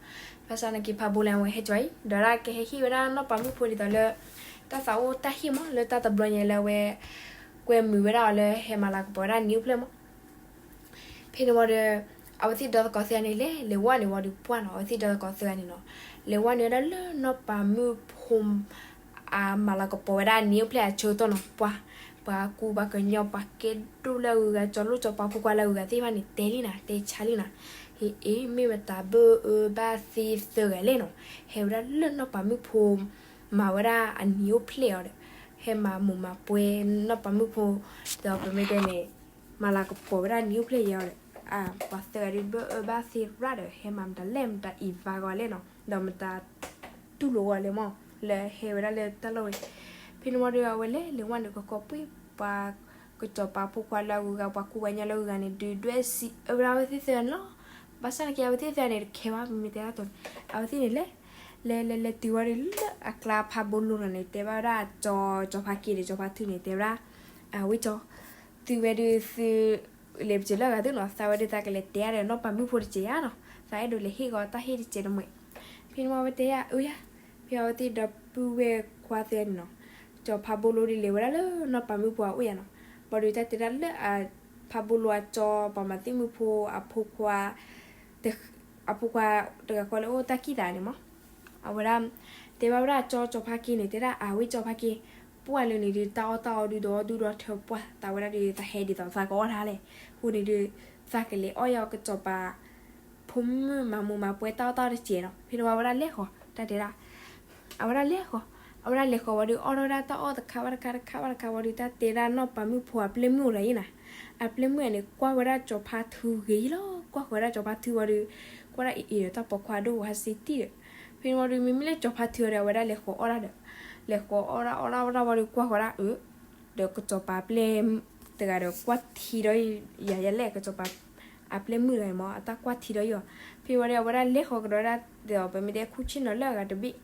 ဘၣ်ဆၣ်နာ်က့ဖးဘိလၢအဝဲဟဲကၠီၤအံၤ ဒီးဒၣ်ကဟဲဟ့ၣ်ဝဲဒၣ်နီၢ်ပၤမုၣ်ဖိဒ်သိးလၢ တၢ်သးအိၣ်တၢ်ဟ့ၣ်မး လၢတၢ်တဘျီညါလၢအဝဲ ကွဲမုာ်ဝဲဒၣ်အီၤလၢဟဲမၤလၤကပီၤဝဲဒၣ်နံၣ်အိၣ်ဖျဲၣ်မး. ဖဲန့ၣ်ဝံၤဒီး အဝဲသ့ၣ်ဒီသကိးသ့ၣ်န့ၣ် လဲၤလဲၤဝဲန့ၣ်ဝံၤဒီးပှၢ်နီၤ, အဝဲသ့ၣ်ဒီသကိးသ့ၣ်ဂၤန့ၣ်နီၤ, လဲၤဝဲန့ၣ်ဝဲဒၣ်လၢနီၢ်ပၤမုၣ်ဖိ အမၤလၤကပီၤဝဲဒၣ်နံၣ်အိၣ်ဖျဲၣ်အဆၢကတီၢ်နီၤ, ပှၢ်, ပှၤကူပှၤကညီပှၤကဲဒိၣ်လၢအဂုၤအဂၤ ကၠီၤလိၣ်ကၠီၤပၤဖိခွါလၢအဂုၤအဂၤသ့ၣ်တဖၣ်န့ၣ် တဲလံနၤ, တဲဆါလံနၤ, ဟ့ၣ်အ့ မ့ၢ်မတၤဘၣ်အၢဘၣ်သ့သၢဂၤလဲၣ်နီၤ, ဟဲဝဲဒၣ်လၢနီၢ်ပၤမုၣ်ဖိ မၤဝဲဒၣ်အနံၣ်အိၣ်ဖျဲၣ်အီၤဒီး ဟဲမၤမိၢ်မၤပှဲၤနီၢ်ပၤမုၣ်ဖိ, ဒီးပမ့ၢ်တဲန့ၣ် မၤလၤကပီၤဝဲဒၣ်နံၣ်အိၣ်ဖျဲၣ်ယဲအီၤဒီး ပှၤသၢဂၤဒုးဘၣ်အၢဘၣ်သ့ရၣ်ဒီး ဟဲမၤမတၤလဲၣ် မတၤအံၤဘၣ်ဂီၤလဲၣ်နီၤ, ဒီးမတၤတူၢ်လိာ်ဂီၤလဲၣ်မး လၢဟဲဝဲဒၣ်လၢတၢ်လီၢ်ဝဲ. ဖဲန့ၣ်ဝံၤဒီး အဝဲလဲၤလဲၤဝဲန့ၣ် ကီကီပှ့ၤ ပှၤကစီၤပၤဖိခွါလၢအဂုၤအဂၤ ပှၤကူပှၤကညီလၢအဂုၤအဂၤန့ၣ် ဒုးဒွဲၣ်စံးအၢဝဲဒၣ်အဝဲသ့ၣ်သၢဂၤန့ၣ်လီၤ. ဘၣ်ဆၣ်နာ်က့ အဝဲသ့ၣ်သၢဂၤန့ၣ် တခဲဘၣ် မ့မ့ၢ်တဲဒၣ်တိၤန့ၣ် အဝဲသ့ၣ်န့ၣ်လဲၤ လဲၤလဲၤလဲၤတုၤဝံၤဒီးလၢအကျါဖးဘိလိနီၤန့ၣ် တဲဘၣ်ဝဲဒၣ်အကၠီၤ ကၠီၤဖါက့ၤဒီး ကၠီၤဖါထုန့ၣ် တဲဝဲဒၣ် ဝ့ၢ်ကၠီၤ သုဝဲဒုးသု လဲၤပစၢၤလၢအဂၤသုနီၤ, သးဝဲဒုးသးကလဲၤတဲအါဒီးနီၢ်ပၤမုၣ်ဖိတစဲးဧါနီၤ, သးအဲၣ်ဒိးလဲၤဟ့ၣ်ဂီၤတၢ်ဟ့ၣ်တစဲးတမှဲၤ. ဖဲန့ၣ်ဝံၤအဝဲတဲယၤ အၢယၤ, ဖဲအဝဲသ့ၣ်ဒီပုၢ်ဝဲၢ်ခွါသ့ၣ်န့ၣ်နီၤ, ကၠီၤဖးဘိလိဒုးလဲၤဝဲဒၣ်လၢနီၢ်ပၤမုၣ်ဖိအအိၣ်ယၤနီၤ, ဘၣ်ဒီးတၢ်တဲဒၣ်လၢအ ဖးဘိလိအကၠီၤ ပှၤမၤသံၣ်မုၣ်ဖိအဖိခွါ အဖိခွါတဂၤဃီလၢအိၣ်တၢ်ကံၢ်သးန့ၣ်မး, အဝဲဒၣ် တဲဘၣ်ဝဲဒၣ်ကၠီၤ ကၠီၤဖါက့ၤန့ၣ် တဲဒၣ်အဝ့ၢ်ကၠီၤဖါက့ၤ, ပှၢ်လၢန့ၣ်ဒုး တၢ်အီၣ်တၢ်အီဒုးဒီးဒူၣ်ဒီးထၢပှၢ် သးဝဲဒၣ်ဒုး သးဟဲဒ်သိးသးကအီၣ်တၢ်လဲၣ်, အဃိန့ၣ်ဒုး သးကလဲၤအီၣ်ယီၤကစီၤပၤ ဖိမုၣ်မၤမိၢ်မၤပှဲၤတၢ်အီၣ်တၢ်အီတစဲးနီၤ. ဖဲန့ၣ်ဝံၤအဝဲဒၣ်လဲၤဃီၤ တၢ်တဲဒၣ် အဝဲဒၣ်လဲၤဃီၤ, အဝဲဒၣ်လဲၤဃီၤဝံၤဒီး အီၣ်ထီၣ်ဝဲဒၣ်တၢ်အီၣ်တခါဘၣ်တခါ တခါဘၣ်တခါဝံၤဒီး တၢ်တဲဒၣ်နီၢ်ပၤမုၣ်ဖိအပျဲၢ်မုၣ်အိၣ်ဒီးယဲနီၤ, အပျဲၢ်မုၣ်န့ၣ် ကွၢ်ဝဲဒၣ်ကၠီၤဖါထုဂ့ၤလီၤ, ကွၢ်ဃီၤဝဲဒၣ်ကၠီၤဖါထုဝံၤဒီး ကွၢ်ဒၣ်အံၤအံၤဒီးတၢ်ပိာ်ခွါဒိၣ်ဝဲစ့တံၢ်ဒီး, ဖဲန့ၣ်ဝံၤဒီး မ့မ့ၢ်လၢကၠီၤဖါထုအီၤဒီး အဝဲဒၣ်လဲၤဃီၤအီၣ်ဒၣ်ဒီး လဲၤဃီၤအီၣ်ဒၣ်အီၣ်ဒၣ်အီၣ်ဒၣ်ဝံၤဒီး ကွၢ်ဃီၤဒၣ်အၢ ဒီးကစီၤပၤပျဲၢ်တဂၤဒီး ကွၢ်ထံဒီးယၤယဲလဲၣ် ကစီၤပၤ အပျဲၢ်မုၣ်တဂၤန့ၣ်မး အတၢ်ကွၢ်ထံဒီးယၤ, ဖဲဝံၤဒီး အဝဲဒၣ်လဲၤဃီၤကဒီးဒၣ်ဒီး ပမ့ၢ်တဲခူၣ်ဆ့ၣ်နီၤလၢအဂၤတဘ့ၣ်,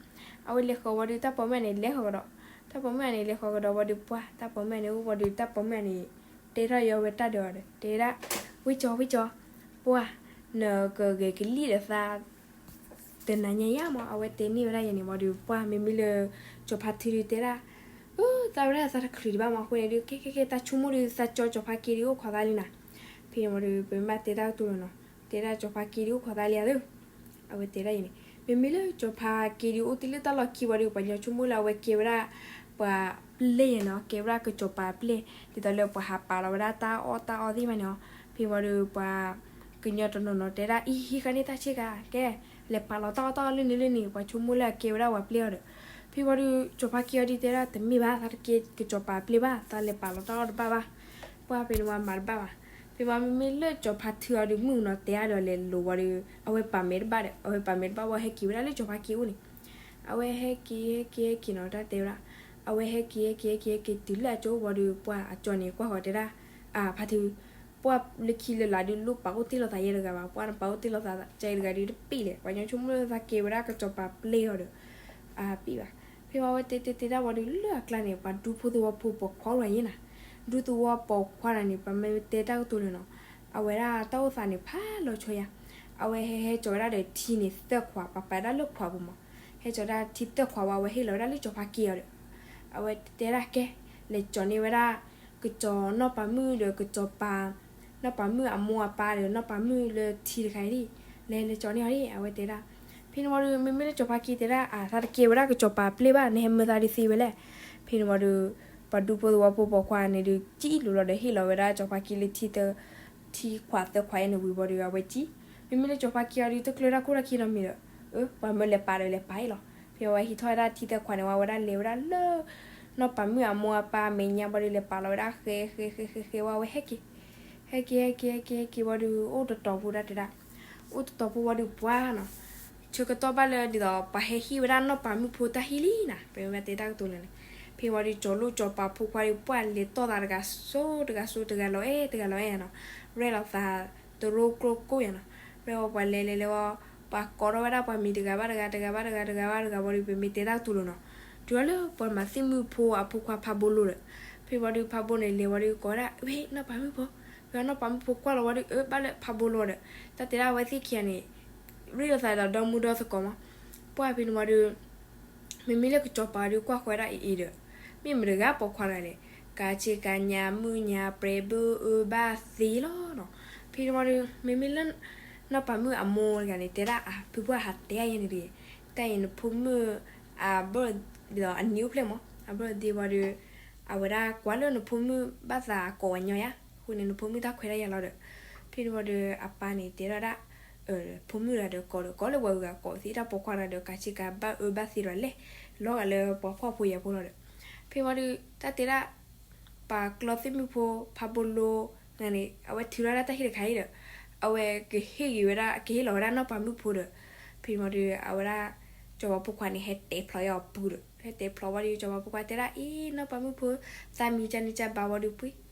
အဝဲလဲၤဃီၤဝံၤဒီး တၢ်ပိာ်မုၣ်န့ၣ် လဲၤဃီၤကဒီး, တၢ်ပိာ်မုၣ်န့ၣ် လဲၤဃီၤကဒီးဝံၤဒီး ပှၢ် တၢ်ပိာ်မုၣ်န့ၣ်အိၣ်ဝံၤဒီး တၢ်ပိာ်မုၣ်န့ၣ် တဲထီၣ်ယီၤဝဲတၢ်ဒီးအီၤဒီး တဲဒၣ် ဝ့ၢ်ကၠီၤ ဝ့ၢ်ကၠီၤ, ပှၢ် နကဂဲၤကလံၣ်ဒီးသး တနၤညါယါမး အဝဲတဲန့ၢ်ဝဲဒၣ်ယဲန့ၣ်ဝံၤဒီး ပှၢ်မ့မ့ၢ်လၢ ကၠီၤဖါထုဒုးတဲဒၣ် အၢ သးဝဲဒၣ်သးတချုးဒံးဘၣ်မး အဃိန့ၣ်ဒုး ကဲကဲကဲ တၢ်ဆိကမိၣ်ဒုး သးကၠီ ကၠီၤဖါက့ၤဒုးအိၣ်ခိးသးလံနၤ, ဖဲန့ၣ်ဝံၤဒီး ပမ့ၢ်တဲတၢ်ကတိၤလီၤနီၤ, တဲဒၣ်ကၠီၤဖါက့ၤဒုးအိၣ်ခိးသးလံဧါသၢ, အဝဲတဲဒၣ်ယဲန့ၣ် မ့မ့ၢ်လၢကၠီၤဖါက့ၤဒုးအိၣ်တ့ၢ်လၢတၢ်လီၢ်ခံဝံၤဒီး ပှၤကညီဆိကမိၣ်လၢအဝဲကဲဝဲဒၣ် ပှၤပျဲၢ်ယဲနီၤ, ကဲဝဲဒၣ်ကစီၤပၤပျဲၢ် ဒ်သိးလၢပှၤဟးပာ်လီၤဝဲဒၣ်တၢ်အီၣ်တၢ်အီသ့ၣ်တဖၣ်န့ၣ်လီၤ, ဖဲဝံၤဒီးပှၤ ကညီတနီၤနီၤတဲဒၣ် အံၤ ဟံးဃာ်န့ၢ်တၢ်ဆ့ကၤ ကဲ လဲၤပာ်လီၤတၢ်အီၣ်တၢ်အီလၢန့ၣ်လၢန့ၣ် ပှၤဆိကမိၣ်လၢအကဲဝဲဒၣ်ပှၤပျဲၢ်အီၤဒီး, ဖဲဝံၤဒီး ကၠီၤဖါက့ၤအီၤဒုးတဲဒၣ် တမ့ၢ်ဘၣ် သးတကဲကစီၤပၤပျဲၢ်ဘၣ် သးလဲၤပာ်လီၤတၢ်အီၣ်တဘၣ်ဘၣ်, ပှၢ်ဖဲန့ၣ်ဝံၤမၤတဘၣ်ဘၣ်, ဖဲဝံၤမ့မ့ၢ်လၢကၠီၤဖါထုအီၤဒုး မုၣ်ကနီၤတဲအါဒီးလဲၤလိၤဝံၤဒီး အဝဲပာ်မဲာ်တဘၣ်ဒီး အဝဲပာ်မဲာ်တဘၣ်ဝံၤဟဲက့ၤဝဲဒၣ်လၢကၠီၤဖါက့ၤအိၣ်န့ၣ်, အဝဲဟဲက့ၤ ဟဲက့ၤ ဟဲက့ၤနီၤ တၢ်တဲဝဲဒၣ်, အဝဲဟဲက့ၤ ဟဲက့ၤ ဟဲက့ၤတုၤလၢအကၠီအိၣ်ဝံၤဒီး ပှၢ်အကၠီန့ၣ် ကွၢ်ဃီၤတဲဒၣ်, အဖါထု ပှၢ်လၢခံလၢလာ်ဒုးလိၣ်ပာ်အိၣ်တ့ၢ်လိာ်သးယဲတဂၤဘၣ်, ပှၢ်နပာ်အိၣ်တ့ၢ်လိာ်သးကဲတဂၤဒုးတပ့ၢ်လဲၣ်, ပှၤကညီဆိကမိၣ်လၢသးကဲဝဲဒၣ်ကစီၤပၤပျဲၢ်အီၤဒီး, အပ့ၢ်ဘၣ်, ဖဲဝံၤအဝဲတဲတဲတဲဒၣ်ဝံၤဒီးလၢအကျါန့ၣ် ပှၤဒူဖိသဝီဖိပိာ်ခွါအိၣ်ဒီးယဲနၤ, ဒူသဝီပိာ်ခွါန့ၣ် ပမ့ၢ်တဲတၢ်ကတိၤလၢနီၤ, အဝဲဒၣ်တၢ်အိၣ်သးန့ၣ်ဖးလီၤဆီယါ, အဝဲဟဲဟဲကၠီၤဝဲဒၣ်ဒီးထံန့ၣ်သၢခွး ပှၤပာ်ဒၣ်လၢခွးပူၤမး, ဟဲကၠီၤဒၣ်ထံသၢခွးဝံၤ အဝဲဟ့ၣ်လီၤဝဲဒၣ်လၢကၠီၤဖါက့ၤအီၤဒီး အဝဲတဲဒၣ်ကဲ, လဲၤကၠီၤန့ၢ်ဝဲဒၣ် ကစီၤနီၢ်ပၤမုၣ်ဒီးကစီၤပၤ, နီၢ်ပၤမုၣ်အမိၢ်အပၢ်ဒီးနီၢ်ပၤမုၣ်လၢထံတခါအံၤ, လဲၤလဲၤကၠီၤန့ၢ်အီၤဒၣ် အဝဲတဲဒၣ်, ဖဲန့ၣ်ဝံၤဒီး မ့မ့ၢ်လၢကၠီၤဖါက့ၤတဲဒၣ် အသးတကဲဝဲဒၣ်ကစီၤပၤပျဲၢ်ဘၣ် နဟဲမၢသးဒုးသ့ဝဲလဲၣ်, ဖဲန့ၣ်ဝံၤဒီး ပှၤဒူဖိသဝီဖိပိာ်ခွါန့ၣ်ဒုး ကံၣ်လိၤလီၤဒီးဟ့ၣ်လီၤဝဲဒၣ်ကၠီၤဖါက့ၤလၢထံသၢ ထံခွးသၢခွးအံၤန့ၣ်ဝံၤဝံၤဒီး အဝဲကံၣ်, မ့မ့ၢ်လၢကၠီၤဖါက့ၤအီၤဒုး တကျၢၤတၢ်ခိၣ်တၢ်ခံနီတမံၤဒီး, ပှၤမၢလဲၤပာ်ဒီးလဲၤပာ်အံၤလီၤ, ဖဲအဝဲဟံးထီၣ်ဝဲဒၣ်ထံသၢခွးန့ၣ်ဝံၤ အဝဲဒၣ်လဲၤဝဲဒၣ်လၢ နီၢ်ပၤမုၣ်အမိၢ်အပၢ်အမဲာ်ညါဘၣ်ဒီး လဲၤပာ်လီၤဝဲဒၣ်ဃဲဃဲဃဲဃဲဃဲဝံၤ အဝဲဟဲက့ၤ, ဟဲက့ၤ ဟဲက့ၤ ဟဲက့ၤ ဟဲက့ၤဝံၤဒီး အိၣ်တတီၤဖိဒၣ်တဲဒၣ်, အိၣ်တတီၤဖိဝံၤဒီးပှၢ်နီၤ, ဆၢကတီၢ်ဘၣ်လၢဒ်သိး ပှၤဟဲဟ့ၣ်ဝဲဒၣ်နီၢ်ပၤမုၣ်ဖိတၢ်ဟ့ၣ်လံနၤ, ပမ့ၢ်တဲတၢ်ကတိၤလၢန့ၣ်, ဖဲဝံၤဒီး ကၠီၤလိၣ်ကၠီၤပၤဖိခွါဒီး ပှၢ်လဲၤတီၢ်သးတဂၤစိတဂၤစိတဂၤ လီၤအဲၣ်တဂၤလီၤအဲၣ်နီၤ, ရဲၣ်လီၤသးတရိကျိကိၣ်ယါနီၤ, ရဲၣ်ဝံၤပှၤလဲၤလဲၤလဲၤဝံၤ ပှၤကိးထီၣ်ဝဲဒၣ်ပှၤမံၤတဂၤဘၣ်တဂၤ တဂၤဘၣ်တဂၤ တဂၤဘၣ်တဂၤဝံၤဒီး ပမ့ၢ်တဲတၢ်ကတိၤလီၤနီၤ, တုၤထီၣ်လၢပှၤမၤသံၣ်မုၣ်ဖိအဖိခွါဖးဘိလိၤဒီး, ဖဲန့ၣ်ဝံၤဒီး ဖးဘိန့ၣ်လဲၤဝံၤဒီးကိးဝဲဒၣ်, ဝဲ နီၢ်ပၤမုၣ်ဖိ, ဝဲနီၢ်ပၤမုၣ်ဖိကွၢ်လီၤဝံၤဒီး အၢ ဘၣ်လၢဖးဘိလိၤဒီး, တၢ်တဲဒၣ်အဝဲသ့ၣ်ခံဂၤန့ၣ် ရ့လိာ်သးဒီးဒီမုၢ်ဒီသကိးမး, ပှၢ်ဖဲန့ၣ်ဝံၤဒီး မ့မ့ၢ်လၢကစီၤပၤဒီးကွၢ်ဃီဝဲဒၣ်အံၤအံၤဒီး, မ့ၢ်မတဂၤပိာ်ခွါတဂၤလဲၣ်, ကးဆ့ကၤညါမုၢ်ညါပြဲဘုအၢဘၣ်သ့လီၤနီၤ. ဖဲန့ၣ်ဝံၤဒီး မ့မ့ၢ်လၢ နီၢ်ပၤမုၣ်အမိၢ်တဂၤန့ၣ် တဲဒၣ်အဖုပှၢ်ဟးတဲယဲန့ၣ်တဂ့ၤ, တၢ်အံၤနဖိမုၣ် အဘၢၣ်ဒီးအနံၤအိၣ်ဖျဲၣ်မး, အဘၢၣ်သ့ဝံၤဒီး အဝဲဒၣ်ကွၢ်လၢနဖိမုၣ်ဘၣ်သးကိးဝဲညီယါ, အဃိန့ၣ် နဖိမုၣ်တၢ်ခွဲးတၢ်ယာ်လီၤဒီး, ဖဲန့ၣ်ဝံၤဒီး အပၢ်န့ၣ်တဲဒၣ်ဒၣ် ဖိမုၣ်တဂၤဒီးကိးဒီး ကိးလၢပှၤဂုၤဂၤကိးသ့ တၢ်ပိာ်ခွါတဂၤဒီး ကးဆ့ကၤဘၣ်အၢဘၣ်သ့ဒီးလဲၣ်, လီၤဂာ်လၢပှၤဖှီၣ်ဖိယာ်ဖိလီၤဒီး, ဖဲန့ၣ်ဝံၤဒီး တၢ်တဲဒၣ် ပှၤကျီသံၣ်မုၣ်ဖိ ဖးဘိလိၤန့ၣ် အဝဲထုးထီၣ်ဒၣ်တၢ်ဟ့ၣ်တခါအံၤဒီး, အဝဲကဟ့ၣ်ဂ့ၤဝဲဒၣ် ကဟ့ၣ်လီၤဝဲဒၣ်နီၢ်ပၤမုၣ်ဖိဒီး, ဖဲန့ၣ်ဝံၤဒီး အဝဲဒၣ် စီၤပၤဖိခွါန့ၣ် ဟဲတဲဖျိးအီၤအပူၤဒီး, ဟဲတဲဖျိးဝံၤဒီး စီၤပၤဖိခွါတဲဒၣ်အံၤ နီၢ်ပၤမုၣ်ဖိ သးမံၤကန့ၣ်ကဘၣ်ဝံၤဒီးပှ့ၤ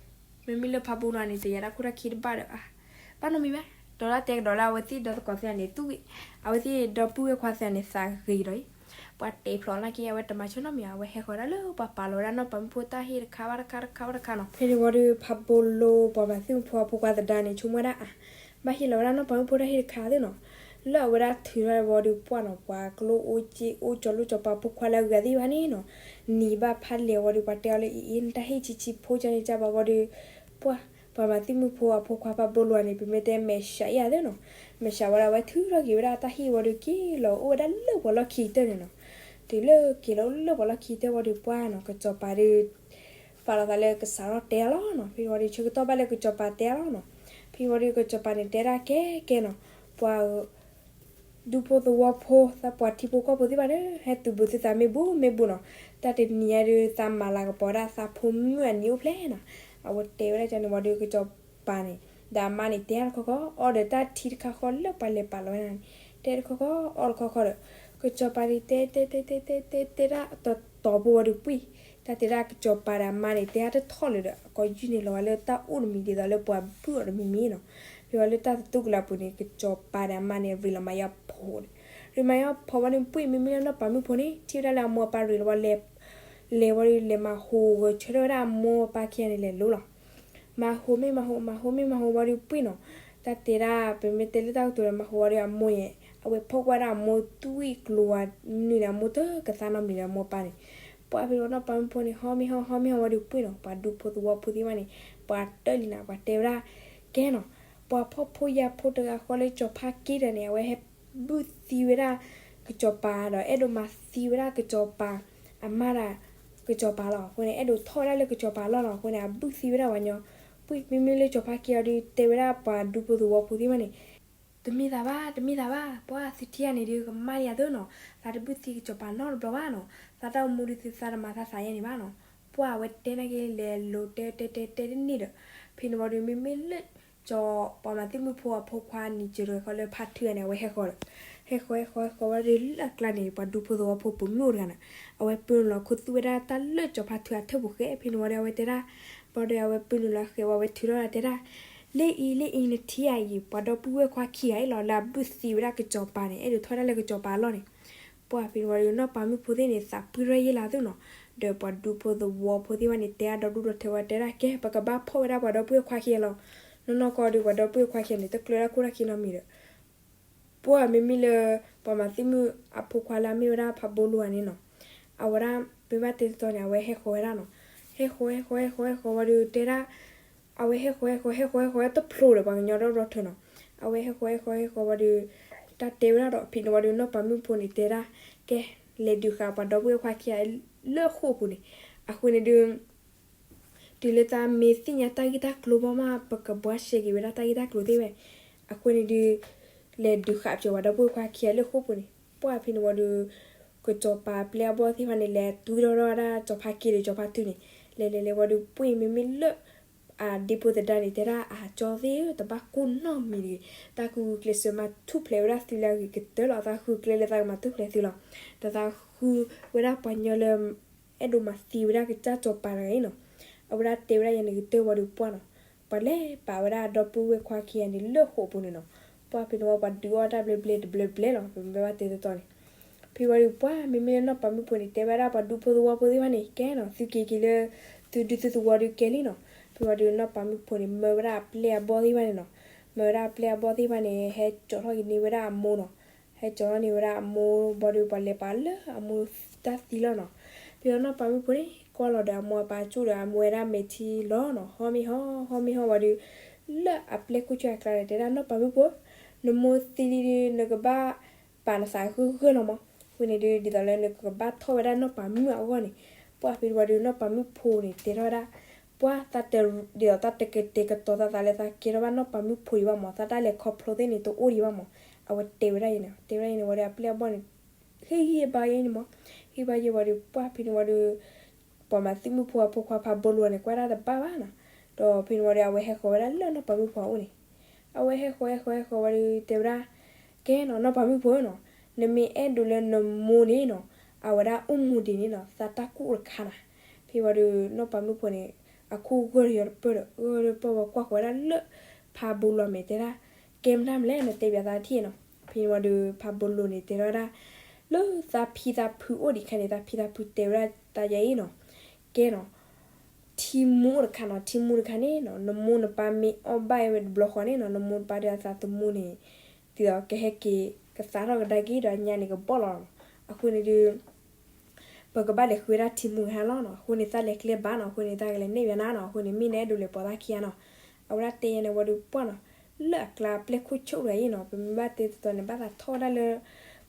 မ့မ့ၢ်လၢဖးဘိလိၤန့ၣ် တယၤတၢ်ခိၣ်တၢ်ခံတဘၣ်ဒီး, ဘၣ်နီတမံၤဘၣ်, ဒီးတၢ်တဲကဒီးလၢအဝဲသ့ၣ်ဒီသကိးသ့ၣ်န့ၣ် သူၣ်ဂ့ၤ, အဝဲသ့ၣ်ဒီပုၢ်ဝဲၢ်ခွါသ့ၣ်န့ၣ် သးဂ့ၤကဒီးအံၤ, ပှၤတဲဖျိးနာ်က့ အဝဲတမၤဆိနီတမံၤ အဝဲဟဲဃီၤဝဲဒၣ်လၢပှၤပာ်လီၤဝဲဒၣ်နီၢ်ပၤမုၣ်ဖိတၢ်ဟ့ၣ်တခါဘၣ်တခါတခါဘၣ်တခါနီၤ. ဖဲန့ၣ်ဝံၤဒီး ဖးဘိလိၤ ပှၤမၤသံၣ်မုၣ်ဖိအဖိခွါသဒါန့ၣ် ဆိကမိၣ်ဝဲဒၣ်အါ ဘၣ်ဟ့ၣ်လီၤဝဲဒၣ်နီၢ်ပၤမုၣ်ဖိတၢ်ဟ့ၣ်တခါသ့နီၤ, လၢအဝဲဒၣ်ထုးထီၣ်ဝံၤဒီးပှၢ်နီၤ ပှၤကျိၣ်အိၣ်စ့အိၣ် ကၠီၤလိၣ်ကၠီၤပၤဖိခွါလၢအဂၤသ့ၣ်တဖၣ်န့ၣ်နီၤ, နံၤဘၣ်ဖးလဲၢ်ဝံၤဒီး ပှၤတဲအီၤလၢအံၤအံၤ နတၢ်ဟ့ၣ်ဆံးဆံးဖိကန့ၣ်ကဘၣ်ဝံၤဒီး, ပှၢ် ပှၤမၤသံၣ်မုၣ်ဖိအဖိခွါဖးဘိလိၤန့ၣ် ပမ့ၢ်တဲမဲာ်ဆှးအံၤသ့နီၤ, မဲာ်ဆှးဝံၤဒီး အဝဲထုးထီၣ်က့ၤဝဲဒၣ်တၢ်ဟ့ၣ်ဝံၤဒီး က့ၤလီၤအိၣ်ဝဲဒၣ်လၢပှၤလီၢ်ခံကတၢၢ်န့ၣ်နီၤ. တုၤလၢက့ၤလီၤအိၣ်လၢပှၤလီၢ်ခံကတၢၢ်ဝံၤဒီးပှၢ်နီၤ ကစီၤပၤဒီး ပာ်လီၤသးလၢကစးထီၣ်တဲအီၤလီၤနီၤ. ဖဲန့ၣ်ဝံၤဒီး ဆၢကတီၢ်ဘၣ်လၢကစီၤပၤတဲအီၤလီၤနီၤ. ဖဲန့ၣ်ဝံၤဒီး ကစီၤပၤန့ၣ်တဲဒၣ်ကဲကဲနီၤ, ပှၤ ဒူဖိသဝီဖိ သးပှၤထံဖိကီၢ်ဖိသ့ၣ်တဖၣ်ဒီး ဟဲသုးဘူးသုသးမ့ၢ်ဘူးမ့ၢ်ဘူးနီၤ, တၢ်တနံၤညါဒီး သးမၤလၤကပီၤဒၣ်သးဖိမုၣ်အနံၤအိၣ်ဖျဲၣ်နီၤ. အဝဲတဲဝဲဒၣ်န့ၣ်ဝံၤဒီး ကစီၤပၤန့ၣ် ဒီးအမါန့ၣ် တဲတခီခီ အီဒီးတၢ်ထံတခါဃီလၢပှၤလဲၤပာ်လီၤဝဲဒၣ်န့ၣ်, တဲတခီခီ အီတခီခီဒီး ကစီၤပၤန့ၣ် တဲတဲတဲတဲတဲတဲတဲဒၣ် တတီၤဖိဝံၤဒီးပှ့ၤ, တၢ်တဲဒၣ်ကစီၤပၤဒီးအမါန့ၣ် တဲအါတထီၣ်လၢၤဒီး အကိးယုၢ်န့ၣ်လီၤဝဲလၢတၢ်အိၣ်တမံၤဒ်သိးလၢပှၤဘုၣ်အီၤတမံၤမံၤနီၤ. ဖဲဝဲလၢတၢ်သတူၢ်ကလာ်ပူၤန့ၣ် ကစီၤပၤဒီးအမါန့ၣ် ရ့လိာ်မၤယီၤဖိန့ၣ်, ရ့မၤယီၤဖိဝံၤဒီးပှ့ၤ မ့မ့ၢ်လၢနီၢ်ပၤမုၣ်ဖိန့ၣ် ထံၣ်ဝဲဒၣ်လၢအမိၢ်အပၢ်ရ့လီၤဝံၤ လဲၤဝံၤဒီး လဲၤမၤဟူးဂဲၤဆၢထၢၣ်ဝဲဒၣ်အမိၢ်အပၢ်ခံဂၤန့ၣ် လဲၤလိၤလီၤ. မၤဟူးမ့ၢ်မၤဟူး မၤဟူးမ့ၢ်မၤဟူးဝံၤဒီးပှ့ၤနီၤ, တၢ်တဲဒၣ် ပမ့ၢ်တဲလၢတၢ်ကတိၤဒီး မၤဟူးဝံၤဒီးအမိၢ်ယဲၢ် အဝဲဖီၣ်ကွၢ်ဒၣ်အမိၢ်သွံၣ်ကျိၤဝဲနုာ်န့ၣ် အမိၢ်တကသါနီတမံၤဒီးအမိၢ်အပၢ်န့ၣ်, ပှၢ်ဖဲန့ၣ်ဝံၤနီၢ်ပၤမုၣ်ဖိန့ၣ် ဟီမ့ၢ်ဟီ ဟီမ့ၢ်ဟီဝံၤဒီးပှ့ၤနီၤ, ပှၤဒူဖိသဝီဖိသ့ၣ်တဖၣ်န့ၣ် ပှၤတၢၢ်လံနၤ ပှၤတဲဝဲဒၣ် ကဲနီၤ, ပှၤဖှီၣ်ဖိယာ်ဖိတဂၤဃီလၢကၠီၤဖါက့တဂၤန့ၣ် အဝဲဟဲဘုၣ်သံဝဲဒၣ်ကစီၤပၤဒီး အဲၣ်ဒိးမၤသံဝဲဒၣ်ကစီၤပၤအမါဒီး ကစီၤပၤလီၤ. အဃိန့ၣ် အဲၣ်ဒိးထီၣ်ဝဲဒၣ်လၢကစီၤပၤအလီၢ်လီၤ. အဃိန့ၣ် အဘုၣ်သံဝဲဒၣ်ပှၤညီ, ပှ့ၤ မ့မ့ၢ်လၢကၠီၤဖါက့အီၤဒီး တဲဝဲဒၣ်ပှၤဒူဖိသဝီဖိသ့ၣ်တဖၣ်န့ၣ် တမ့ၢ်သးဘၣ် တမ့ၢ်သးဘၣ်, ပှၢ်သုထံၣ်ဧါန့ၣ်ဒီး ကမၣ်ယၤသ့နီၤ, သးတဘုၣ်သံကစီၤပၤနီတဘျီဘၣ်နီၤ, သးတၢ်အိၣ်မူဒုးသုသးတမၤသးသးယဲန့ၣ်ဘၣ်နီၤ. ပှၢ်အဝဲတဲနာ်က့လဲၤလိၤတဲတဲတဲတဲတန့ၢ်ဒီး, ဖဲန့ၣ်ဝံၤဒီး မ့မ့ၢ်လၢ ကၠီၤ ပှၤမၤသံၣ်မုၣ်ဖိအဖိခွါနံၤစၢၤတဂၤဃီလၢဖါထုဂၤန့ၣ် အဝဲဟဲဃီၤဒီး, ဟဲဃီၤဟဲဃီၤဟဲဃီၤဝံၤဒီးလၢအကျါန့ၣ် ပှၤဒူဖိသဝီဖိပိာ်မုၣ်အိၣ်တဂၤန့ၣ်, အဝဲပုၢ်နုာ်လီၤခူသူၣ်ဝဲဒၣ်တၢ်လၢကၠီၤဖါထုအထၢၣ်ပူၤဃဲ, ဖဲန့ၣ်ဝံၤဒီးအဝဲတဲဒၣ်, ဘၣ်ဒီးအဝဲပုၢ်နုာ်လီၤဃဲဝံၤ အဝဲထုးထီၣ်ဒီးတဲဒၣ် လၢအံၤ လၢအံၤ နထံၣ်ဧါအံၤ ပှၤဒီပုၢ်ဝဲၢ်ခွါခံဂၤအံၤလီၤ လၢအဘုၣ်သံဝဲဒၣ်ကစီၤပၤန့ၣ် အဲၣ်ဒိးထီၣ်ဒၣ်လၢကစီၤပၤအလီၢ်န့ၣ်, ပှၢ်ဖဲန့ၣ်ဝံၤဒီး နီၢ်ပၤမုၣ်ဖိသ့ၣ်န့ၣ် သးပှံၢ်ထီၣ်ယဲၢ်လၢအသ့နီၤ, ဒီးပှၤဒူဖိသဝီဖိသ့ၣ်တဖၣ်န့ၣ် တဲအါဒီဒူၣ်ဒီထၢဝဲတဲဒၣ်ကဲ ပကဘၣ်ဖီၣ်ဝဲဒၣ်ပှၤဒီပုၢ်ဝဲၢ်ခွါခံဂၤလီၤ, နီၢ်နီၢ်ကီၢ်ဒီးပှၤဒီပုၢ်ဝဲၢ်ခွါခံဂၤန့ၣ် တကျၢၤတၢ်ခိၣ်တၢ်ခံနီတမံၤဒီး ပှၢ်မ့မ့ၢ်လၢ ပှၤမၤသံၣ်မုၣ်အဖိခွါလၢအမ့ၢ်ဝဲဒၣ်ဖးဘိလိၤဧါန့ၣ်နီၤ, အဝဲဒၣ် ပမ့ၢ်ဘၣ်တဲတတီၤန့ၣ် အဝဲဟဲဃီၤဝဲဒၣ်နီၤ, ဟဲဃီၤ ဟဲဃီၤ ဟဲဃီၤဝံၤဒီးတဲဒၣ်, အဝဲဟဲဃီၤ ဟဲဃီၤ ဟဲဃီၤ ဟဲဃီၤတဖျိဒီးပှၤကညီဒီဒီထၢနီၤ, အဝဲဟဲဃီၤ ဟဲဃီၤ ဟဲဃီၤဝံၤဒီး တၢ်တဲဝဲဒၣ်ဒီး ဖဲန့ၣ်ဝံၤဒီးနီၢ်ပၤမုၣ်ဖိန့ၣ်တဲဒၣ်, ကဲ လဲၤဒုးဃာ်ပှၤဒီပုၢ်ဝဲၢ်ခွါခံဂၤလၢဃိာ်ပူၤန့ၣ်, အဃိန့ၣ်ဒုး တုၤလၢတၢ်မ့ၢ်သ့ၣ်ညါတၢ်ဂ့ၢ်တၢ်ကျိၤဘၣ်မး ပကဘှါရှဲက့ၤဝဲဒၣ်တၢ်ဂ့ၢ်တၢ်ကျိၤသ့ၣ်ဝဲ, အဃိန့ၣ်ဒုး လဲၤဒုးဃာ်ပှၤဒီပုၢ်ဝဲၢ်ခွါခံဂၤလၢဃိာ်ပူၤန့ၣ်, ပှၢ်ဖဲန့ၣ်ဝံၤဒီး ကစီၤပၤပျဲအဘီၣ်သ့ၣ်တဖၣ်န့ၣ် လဲၤတွံၢ်ထီၣ်ထီၣ်ဝဲဒၣ်ကၠီၤဖါက့ဒီးကၠီၤဖါထုန့ၣ်, လဲၤလဲၤလဲၤဝံၤဒီး ပှ့ၤမ့မ့ၢ်လၢ အဒ့ဖိသဒါန့ၣ် တဲဒၣ်အကၠီသ့ၣ်ဧၢ တဘၣ်ကိၢ်နီၢ်မံၤတဂ့ၤ, တၢ်ဃုကျဲးစၢးမၤထူၣ်ဖျဲးဝဲဒၣ်သုလၢအဂ့ၤကတၢၢ်လီၤ, တၢ်ဃုကျဲလၢသးကမၤထူၣ်ဖျဲးသုလီၤ, ဒီးတၢ်ဃုဝဲဒၣ်ပှၤညီလၢ အဲၣ်ဒိးမၤသံဝဲဒၣ်ကစၢ်စီၤပၤတဂၤအံၤနီၤ, အဝဲဒၣ်တဲဝဲဒၣ်ယၤန့ၣ်ကတၢၢ်ဝံၤဒီးပှၢ်နီၤ, ပှၤလဲၤပာ်ဝဲဒၣ်ဒီပုၢ်ဝဲၢ်ခွါခံဂၤန့ၣ်လၢဃိာ်ပူၤန့ၣ်နီၤ, ပှၢ်ဖဲန့ၣ်ဝံၤ ပှၤဒုးအီၣ်တၢ်ဘျဲဘျဲတဘျဲဘျဲလီၤ, ပမ့ၢ်ဘၣ်တဲတတီၤန့ၣ်. ဖဲဝံၤဒီး ပှၢ်မ့မ့ၢ်လၢနီၢ်ပၤမုၣ်ဖိန့ၣ် တဲဝဲဒၣ်ပှၤဒူဖိသဝီဖိသ့ၣ်တဖၣ်န့ၣ် ကဲနီၤ, သုက့ၤက့ၤလၢ သုဒူသုသဝီဒီးကဲလံနီၤ. ဖဲဝံၤဒီးနီၢ်ပၤမုၣ်ဖိန့ၣ် မၢဝဲဒၣ်အပျဲၢ်အဘီၣ်သ့ၣ်တဖၣ်န့ၣ်နီၤ, မၢဝဲဒၣ်အပျဲၢ်အဘီၣ်သ့ၣ်တဖၣ်န့ၣ် ဟဲကၠီထီၣ်က့ၤန့ၢ်ဝဲဒၣ်အမိၢ်နီၤ. ဟဲကၠီထီၣ်န့ၢ်ဝဲဒၣ်အမိၢ် ဘၣ်ဒီးပှၤလဲၤပာ်လၢအမိၢ်တၢ်သံလီၤနီၤ. ဖဲဝံၤနီၢ်ပၤမုၣ်ဖိန့ၣ် ကွၢ်လီၤဒီးအမိၢ်အပၢ်ကၠိၣ်ဒီး အမိၢ်ဝဲဒၣ်မဲာ်ထံလီၤနီၤ, ဟီမ့ၢ်ဟီ ဟီမ့ၢ်ဟီဝံၤဒီး လၢအပျဲၢ်ခိၣ်ဆၢအကျါန့ၣ် တဲဒၣ်နီၢ်ပၤမုၣ်ဖိ, နမိၢ်သံလံဒီး နကဘၣ်ပာ်နသးဂၢၢ်ဂၢၢ်လီၤမး. အဃိန့ၣ်ဒီး ဒ်သိးလၢနကကဘၣ်ထီၣ်ဝဲဒၣ်နီၢ်ပၤမုၣ်အဂီၢ်န့ၣ်, ပှၢ်ဖဲန့ၣ်ဝံၤဒီး နီၢ်ပၤမုၣ်ဖိန့ၣ် တဲထီၣ်ဝဲဒၣ် ပှၢ်သးတ ဒ်သိးသးတကတဲာ်ကတီၤသးသးလၢသးကဲထီၣ်ဘၣ်နီၢ်ပၤမုၣ်ဖိဒံးဘၣ်မး, သးတၢ်လဲၤခီဖျိသ့ၣ်န့ၣ် တအိၣ်ဒံးဘၣ်မး. အဝဲတဲဝဲဒၣ်အံၤန့ၣ်, တဲဝဲဒၣ်အံၤန့ၣ်ဝံၤဒီး အပျဲၢ်အဘီၣ်န့ၣ် ဟ့ၣ်ဂံၢ်ဘါယဲန့ၣ်မး, ဟ့ၣ်ဘါယဲဝံၤဒီး ပှၢ်ဖဲန့ၣ်ဝံၤဒီး ပှၤမၤသံမုၣ်ဖိအဖိခွါဖးဘိလိၤန့ၣ် ကွၢ်တၢ်တဘၣ်ဘၣ်နီၤ. ဒီးဖဲန့ၣ်ဝံၤဒီး အဝဲဟဲဃီၤဝဲဒၣ်လၢနီၢ်ပၤမုၣ်ဖိအအိၣ်န့ၣ်, အဝဲဟဲဃီၤဟဲဃီၤဟဲဃီၤဝံၤဒီး တဲဝဲဒၣ် ကဲနီၤ နီၢ်ပၤမုၣ်ဖိနီၤ, နမ့ၢ်အဲၣ်ဒိးလၢနမိၢ်န့ၣ်နီၤ, အဝဲဒၣ်အိၣ်မူဒံးန့ၣ်နီၤ, သးတၢ်ကူၣ်တခါနီၤ. ဖဲဝံၤဒီး နီၢ်ပၤမုၣ်ဖိန့ၣ် အခိၣ်ဂၢၢ်တယီၤတပၢၢ်ဒီး ဂၢၢ်တပၢၢ်ဝံၤ ကွၢ်ဃီၤဝဲဒၣ်လၢ ဖးဘိလိၤအမဲာ် တဲဒၣ် ကဲမတၤမလဲၣ် နတဲဘၣ်သးထံၣ်နီၤ. ဖဲန့ၣ်ဝံၤဒီး ဖးဘိလိၤန့ၣ် တဲထီၣ်ဝဲဒၣ် လၢသးဖံသးဖုအိၣ်ဒံးခဲန့ၣ် သးဖံသးဖုတဲဝဲဒၣ်သးယဲအံၤနီၤ, ကဲနီၤ ထံမူအိၣ်တခါနီၤ, ထံမူတခါန့ၣ်နီၤ နမိၢ်နပၢ်မ့ၢ်အီၣ်ဘၣ်ဝဲတဘျီဃီန့ၣ်နီၤ, နမိၢ်နပၢ်ဒီးအသးသမူန့ၣ် ဒ်သိးကဟဲက့ၤကသါထီၣ်ကဒါက့ၤဒီး အညါန့ၣ်ကဘီၣ်လီၤနီၤ. အဃိန့ၣ်ဒီး ပကဘၣ်လဲၤဃုဝဲဒၣ်ထံမူကဟါလီၤနီၤ. အဃိန့ၣ် သးလဲၤကျဲဘၣ်နီၤ, အဃိန့ၣ် သးကလဲၤနဲၣ်ဘၣ်နၤနီၤ. အဃိန့ၣ် မ့ၢ်နအဲၣ်ဒိးလဲၤပိာ်သးခံဂၤနီၤ. အဝဲဒၣ်တဲယဲန့ၣ်ဝံၤဒီး ပှၢ်နီၤ လၢအကျါပျဲၢ်ခိၣ်ဆိၣ်တဂၤအံၤနီၤ, ပမ့ၢ်ဘၣ်တဲတတီၤန့ၣ် ဘၣ်သးထီၣ်ဝဲဒၣ်လၢ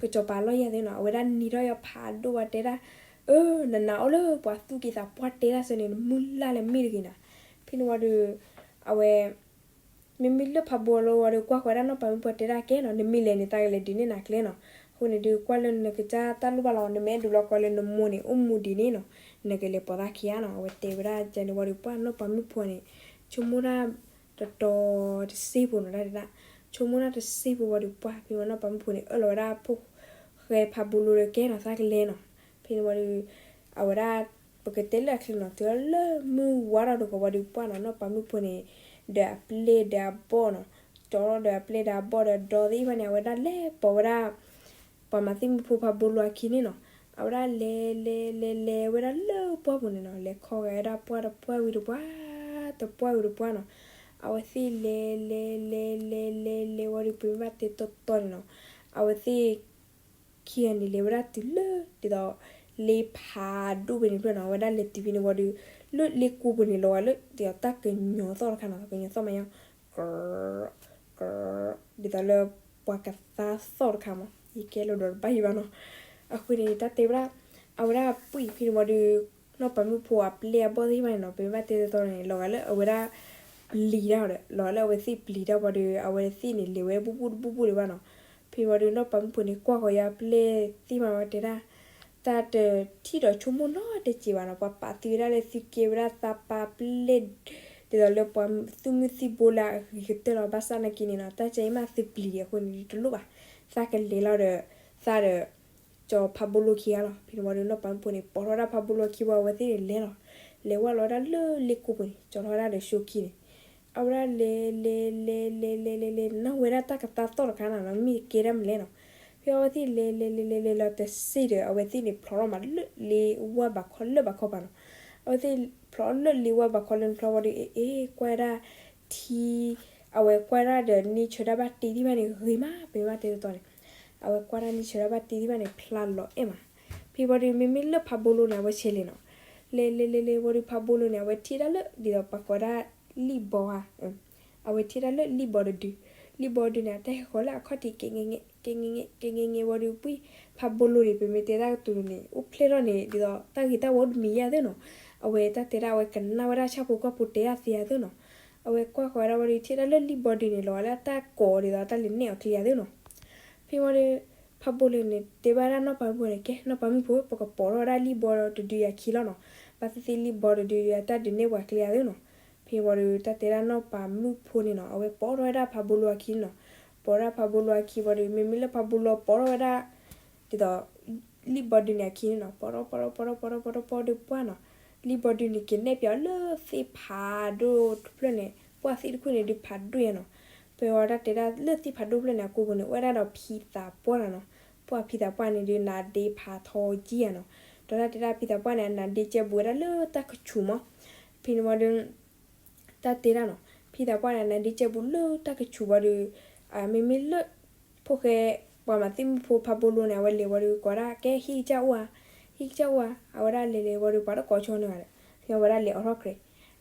ကစီၤပၤလီၢ်ယဲၢ်သ့နီၤ, အဝဲဒၣ်နံၤထီၣ်ယီၤဖးဒိၣ်ဝဲတဲဒၣ်, အၢ နနာ်အီၤလၢပှၤသူၣ်က့သးပှၢ်တဲဒၣ်စၢၤန့ၣ် နမုၢ်လၢ်လၢမ့ၢ်တဂ့ၤနၤ. ဖဲန့ၣ်ဝံၤဒီး အဝဲ မ့မ့ၢ်လၢဖးဘိလိၤဝံၤဒီး ကွၢ်ဃီၤဝဲဒၣ်နီၢ်ပၤမုၣ်ဖိတဲဒၣ်ကဲနီၤ, နမ့ၢ်လဲၤန့ၣ် သးကလဲၤဒုးနဲၣ်နၤကျဲနီၤ. အဃိန့ၣ်ဒီး ကွၢ်လၢနကစၢ်တၢ်လိၣ်ဘၣ်လီၤ, နမ့ၢ်အဲၣ်ဒိးလီၤကီလၢနမိၢ်န့ၣ် အိၣ်မူဒံးန့ၣ်နီၤ, နကလဲၤပိာ်သးခံဂၤနီၤ. အဝဲတဲဝဲဒၣ်ကန့ၣ်ဝံၤဒီး ပှၢ်နီၢ်ပၤမုၣ်ဖိန့ၣ် ဆိကမိၣ်ဒၣ် တတီၤတစ့ဖိနီၤ, ဒၣ်ဒၣ် ဆိကမိၣ်ဒၣ်တစ့ဖိဝံၤဒီး ပှၢ်ဖဲဝံၤနီၢ်ပၤမုၣ်ဖိန့ၣ် အၢၣ်လီၤဝဲဒၣ်ဖိၣ်ဃဲဖးဘိလိၤဒီး ကဲနီၤ သးကလဲၤနီၤ. ဖဲန့ၣ်ဝံၤဒီး အဝဲဒၣ် ပကတဲလၢအချ့နီၤ, တုၤလၢမုၢ်ဝါထီၣ်တဂီၤဝံၤဒီး ပှၢ်နီၤ နီၢ်ပၤမုၣ်ဖိန့ၣ် ဒီးအပျဲၢ်ဒီးအဘီၣ်နီၤ, ကၠီထီၣ်ဒီးအပျဲၢ်ဒီးအဘီၣ်ဒီးဒီသ့ၣ်တဖၣ်န့ၣ် အဝဲဒၣ်လဲၤပိာ်ဝဲဒၣ် ပှၤမၤသံမုၣ်ဖိဖးဘိလိၤအခံန့ၣ်နီၤ. အဝဲဒၣ်လဲၤလဲၤလဲၤလဲၤဝဲဒၣ်လၢပှၢ်ပူၤန့ၣ်နီၤ, လဲၤခီဂာ်ဝဲဒၣ်ပှၢ်တပှၢ်ဝံၤတပှၢ်နီၤ. အဝဲသ့ၣ်လဲၤလဲၤလဲၤလဲၤလဲၤလဲၤဝံၤဒီး ပမ့ၢ်ဘၣ်တဲတီတီန့ၣ်နီၤ, အဝဲသ့ၣ် ခံဂၤန့ၣ် လဲၤဝဲဒၣ်တုၤလၢ ဒ်သိး လ့ဖးဒိၣ်ဖဲန့ၣ်ဖျၢၣ်နီၤ, အဝဲဒၣ်လဲၤတုၤဖဲန့ၣ်ဝံၤဒီး လၢလ့ကိပူၤန့ၣ် လီၤဂာ်လၢ ဒ်သိးတၢ်ကညီၤသီၣ်တခါနီၤ, ကညီၤသီၣ်မးညါ က က ဒ်သိးလၢပှၤကသါသီၣ်တခါမး, ယကဲလိာ်ဒီးတဘၣ်ယံၤဘၣ်နီၤ. အဃိန့ၣ် တၢ်တဲဝဲဒၣ် အဝဲဒၣ်ပှံၢ်ဖဲန့ၣ်ဝံၤဒီး နီၢ်ပၤမုၣ်ဖိအပျဲၢ်အဘီၣ်သ့ၣ်တဖၣ်န့ၣ်နီၤ, ပမ့ၢ်ဘၣ်တဲတီတီန့ၣ် လီၤဂာ်လၢအဝဲဒၣ် ပျံၤတၢ်ဒီး လီၤဂာ်လၢအဝဲသ့ၣ်ပျံၤတၢ်ဝံၤဒီး အဝဲသ့ၣ်န့ၣ် လဲၤဝဲဘူၣ်ဘူၣ်တဘူၣ်ဘူၣ်ဒံးဘၣ်နီၤ. ဖဲန့ၣ်ဝံၤဒီး နီၢ်ပၤမုၣ်ဖိန့ၣ် ကွၢ်ဃီၤယၤပျဲၢ်သ့ၣ်မးဝဲတဲဒၣ် တၢ်တထံၣ်ဒီးဆိကမိၣ်နီတစဲးဘၣ်နီၤ, ပှၤပာ်သုဝဲဒၣ်လၢသုကဲဝဲဒၣ်သးပၤပျဲၢ် ဒ်သိးလၢပှၤသူၣ်မုၢ်သံၣ်ဘိလၢအဂ့ၤကတၢၢ်လီၤ. ဘၣ်ဆၣ်နာ်က့န့ၣ်နီၤ, တၢ်ကဲအံၤမးသုပျံၤဒံးအဃိန့ၣ် တလိၣ်ဘၣ်, သးကလဲၤလီၤဒီး သးဒီး ကၠီဖးဘိလိၤခံဂၤလီၤ. ဖဲန့ၣ်ဝံၤဒီး နီၢ်ပၤမုၣ်ဖိန့ၣ် ပိာ်ထီၣ်ဝဲဒၣ်ဖးဘိလိၤအခံဝံၤ အဝဲသ့ၣ်န့ၣ်လဲၤလီၤ. လဲၤဝဲလီၤဝဲဒၣ်လၢလ့ကိပူၤန့ၣ် ကၠီထီၣ်ဝဲဒၣ်ဒီးၡိခံန့ၣ် အဝဲဒၣ်လဲၤလဲၤလဲၤလဲၤလဲၤလဲၤလဲၤ နၢ်ဝဲဒၣ်တၢ်ကသါသီၣ်တခါနီၤ, မ့ၢ်ကဲဒၣ်မနုၤလဲၣ်နီၤ. ဖဲအဝဲသ့ၣ်လဲၤလဲၤလဲၤလဲၤလဲၤလီၤတစ့ၢ်ဒီး အဝဲသ့ၣ်န့ၣ်ဖျိးထီၣ်မးလၢလ့ဝါဘးခီလၢဘးခီပၤနီၤ. အဝဲသ့ၣ်ဖျိးလၢလ့ဝါဘးခီလၢနဖျီဝံၤဒီး အ့ အ့ ကွၢ်ဝဲဒၣ်ထံ အဝဲကွၢ်ဒၣ်ဒီး န့ၢ်ဆၢဒၣ်ဘၣ်တ့သ့ၣ်တဖၣ်န့ၣ် ဂ့ၤမး, ပမ့ၢ်ဘၣ်တဲတီတီန့ၣ် အဝဲကွၢ်ဒၣ်န့ၢ်ဆၢဒၣ်ဘၣ်တ့သ့ၣ်တဖၣ်န့ၣ် ဖျါလီၤအဲၣ်မး. ဖဲဝံၤဒီး မ့မ့ၢ်လၢဖးဘိလိၤန့ၣ် အဝဲဆဲးလဲၤနီၤ. လဲၤလဲၤလဲၤလဲၤဝံၤဒီး ဖးဘိလိၤန့ၣ် အဝဲထံၣ်ဒၣ်လၢ ဒ်သိးပှၤကိးဒၣ်လံၣ်ဘီဧါ, အဝဲထံၣ်ဒၣ်လၢလံၣ်ဘီတဒု, လံၣ်ဘီတဒုန့ၣ် အတၢ်ဟဲဃီၤလၢအခီၣ်ထံး ကဲ ကဲ ကဲ ကဲ ကဲ ဝံၤဒီး ပှံၢ်ဖးဘိလိၤန့ၣ် ပမ့ၢ်တဲတၢ်ကတိၤန့ၣ် အိၣ်ဖျဲၣ်ထီၣ်န့ၣ် ဒ်သိးတၢ်ဂ့ၤတၢ်ဝီတမံၤယါသ့နီၤ. အဝဲတၢ်တဲဒၣ် အဝဲကနၣ်ဝဲဒၣ်ဆၣ်ဖိကီၢ်ဖိတဲဒၣ်သ့ဧါသ့နီၤ. အဝဲကွၢ်ဃီၤဝဲဒၣ်ဝံၤဒီး ထံၣ်ဒၣ်လၢလံၣ်ဘီဒုန့ၣ် လီၤဂာ်လၢတၢ်ကိးဒ်သိးတၢ်လဲၤနဲၣ်အီၤကျဲဧါသ့နီၤ. ဖဲဝံၤဒီး ဖးဘိလိၤန့ၣ် တဲဘၣ်ဒၣ်နီၢ်ပၤမုၣ်ဖိန့ၣ် ကဲ နီၢ်ပၤမုၣ်ဖိ ပကပိာ်ထီၣ်ဝဲဒၣ်လံၣ်ဘီတဒုအခံလီၤနီၤ. ဘၣ်သ့ၣ်သ့ၣ်လံၣ်ဘီတဒု တၢ်ဒုးနဲၣ်ပှၤကျဲဧါသ့နီၤ. ဖဲဝံၤဒီး တၢ်တဲဒၣ်နီၢ်ပၤမုၣ်ဖိန့ၣ်နီၤ အဝဲပိာ်ထီၣ်ဝဲဒၣ်ဖးဘိလိၤအခံနီၤ. ပိာ်ထီၣ်ဖးဘိလိၤအခံဝံၤဒီး မ့မ့ၢ်လၢဖးဘိလိၤပိာ်ထီၣ်ဝဲဒၣ် ဒ်သိး လံၣ်ဘီဒုန့ၣ်အခံန့ၣ်နီၤ ပိာ်ထီၣ်ပိာ်ထီၣ်ပိာ်ထီၣ်ပိာ်ထီၣ်ပိာ်ထီၣ်ပိာ်ဒီးပှၢ်နီၤ. လံၣ်ဘီဒုန့ၣ် ကနဲၣ်ပၠးအီၤလၢသ့ၣ်ဖးဒိၣ်တဖျၢၣ်န့ၣ် ပှၢ်သ့ၣ်တခိၣ်န့ၣ်ဒုးဖးဒိၣ်ယါနီၤ. ဝဲတၢ်တဲဒၣ်လၢသ့ၣ်ဖးဒိၣ်ဖျၢၣ်န့ၣ် အကိာ်ပူၤန့ၣ် အိၣ်ဝဲဒၣ်ဒီးဖံသးပှၢ်လီၤနီၤ. ပှၢ်ဖံသးပှၢ်န့ၣ်ဒုး နါဒ့ဖးထီကံဧါနီၤ. ဒီးတၢ်တဲဒၣ်ဖံသးပှၢ်န့ၣ် အနါဒ့ကဲဘူးဝဲဒၣ်လၢတၢ်ကဆူးမး. ဖဲန့ၣ်ဝံၤဒီး တၢ်တဲဒၣ်နီၤ, ဖံသးပှၢ်န့ၣ် အနါဒ့ကဲဘူးလၢတၢ်ကဆူးဝံၤဒီး မ့မ့ၢ်လၢ ဖိၣ်ဃဲ ပှၤမၤသံၣ်မုၣ်ဖိဖးဘိလိန့ၣ် အဝဲလဲၤဝံၤဒီး ကိးဒၣ်ကဲ ဟံၣ်ကစၢ်အိၣ်ဧါ, ဟံၣ်ကစၢ်အိၣ်ဧါ. အဝဲဒၣ်လဲၤလဲၤဝံၤဒီး ပှၤတကိးဆိန့ၢ်ဘၣ်ဒီး ဖဲအဝဲဒၣ်လဲၤအိးထီၣ်ကြဲး,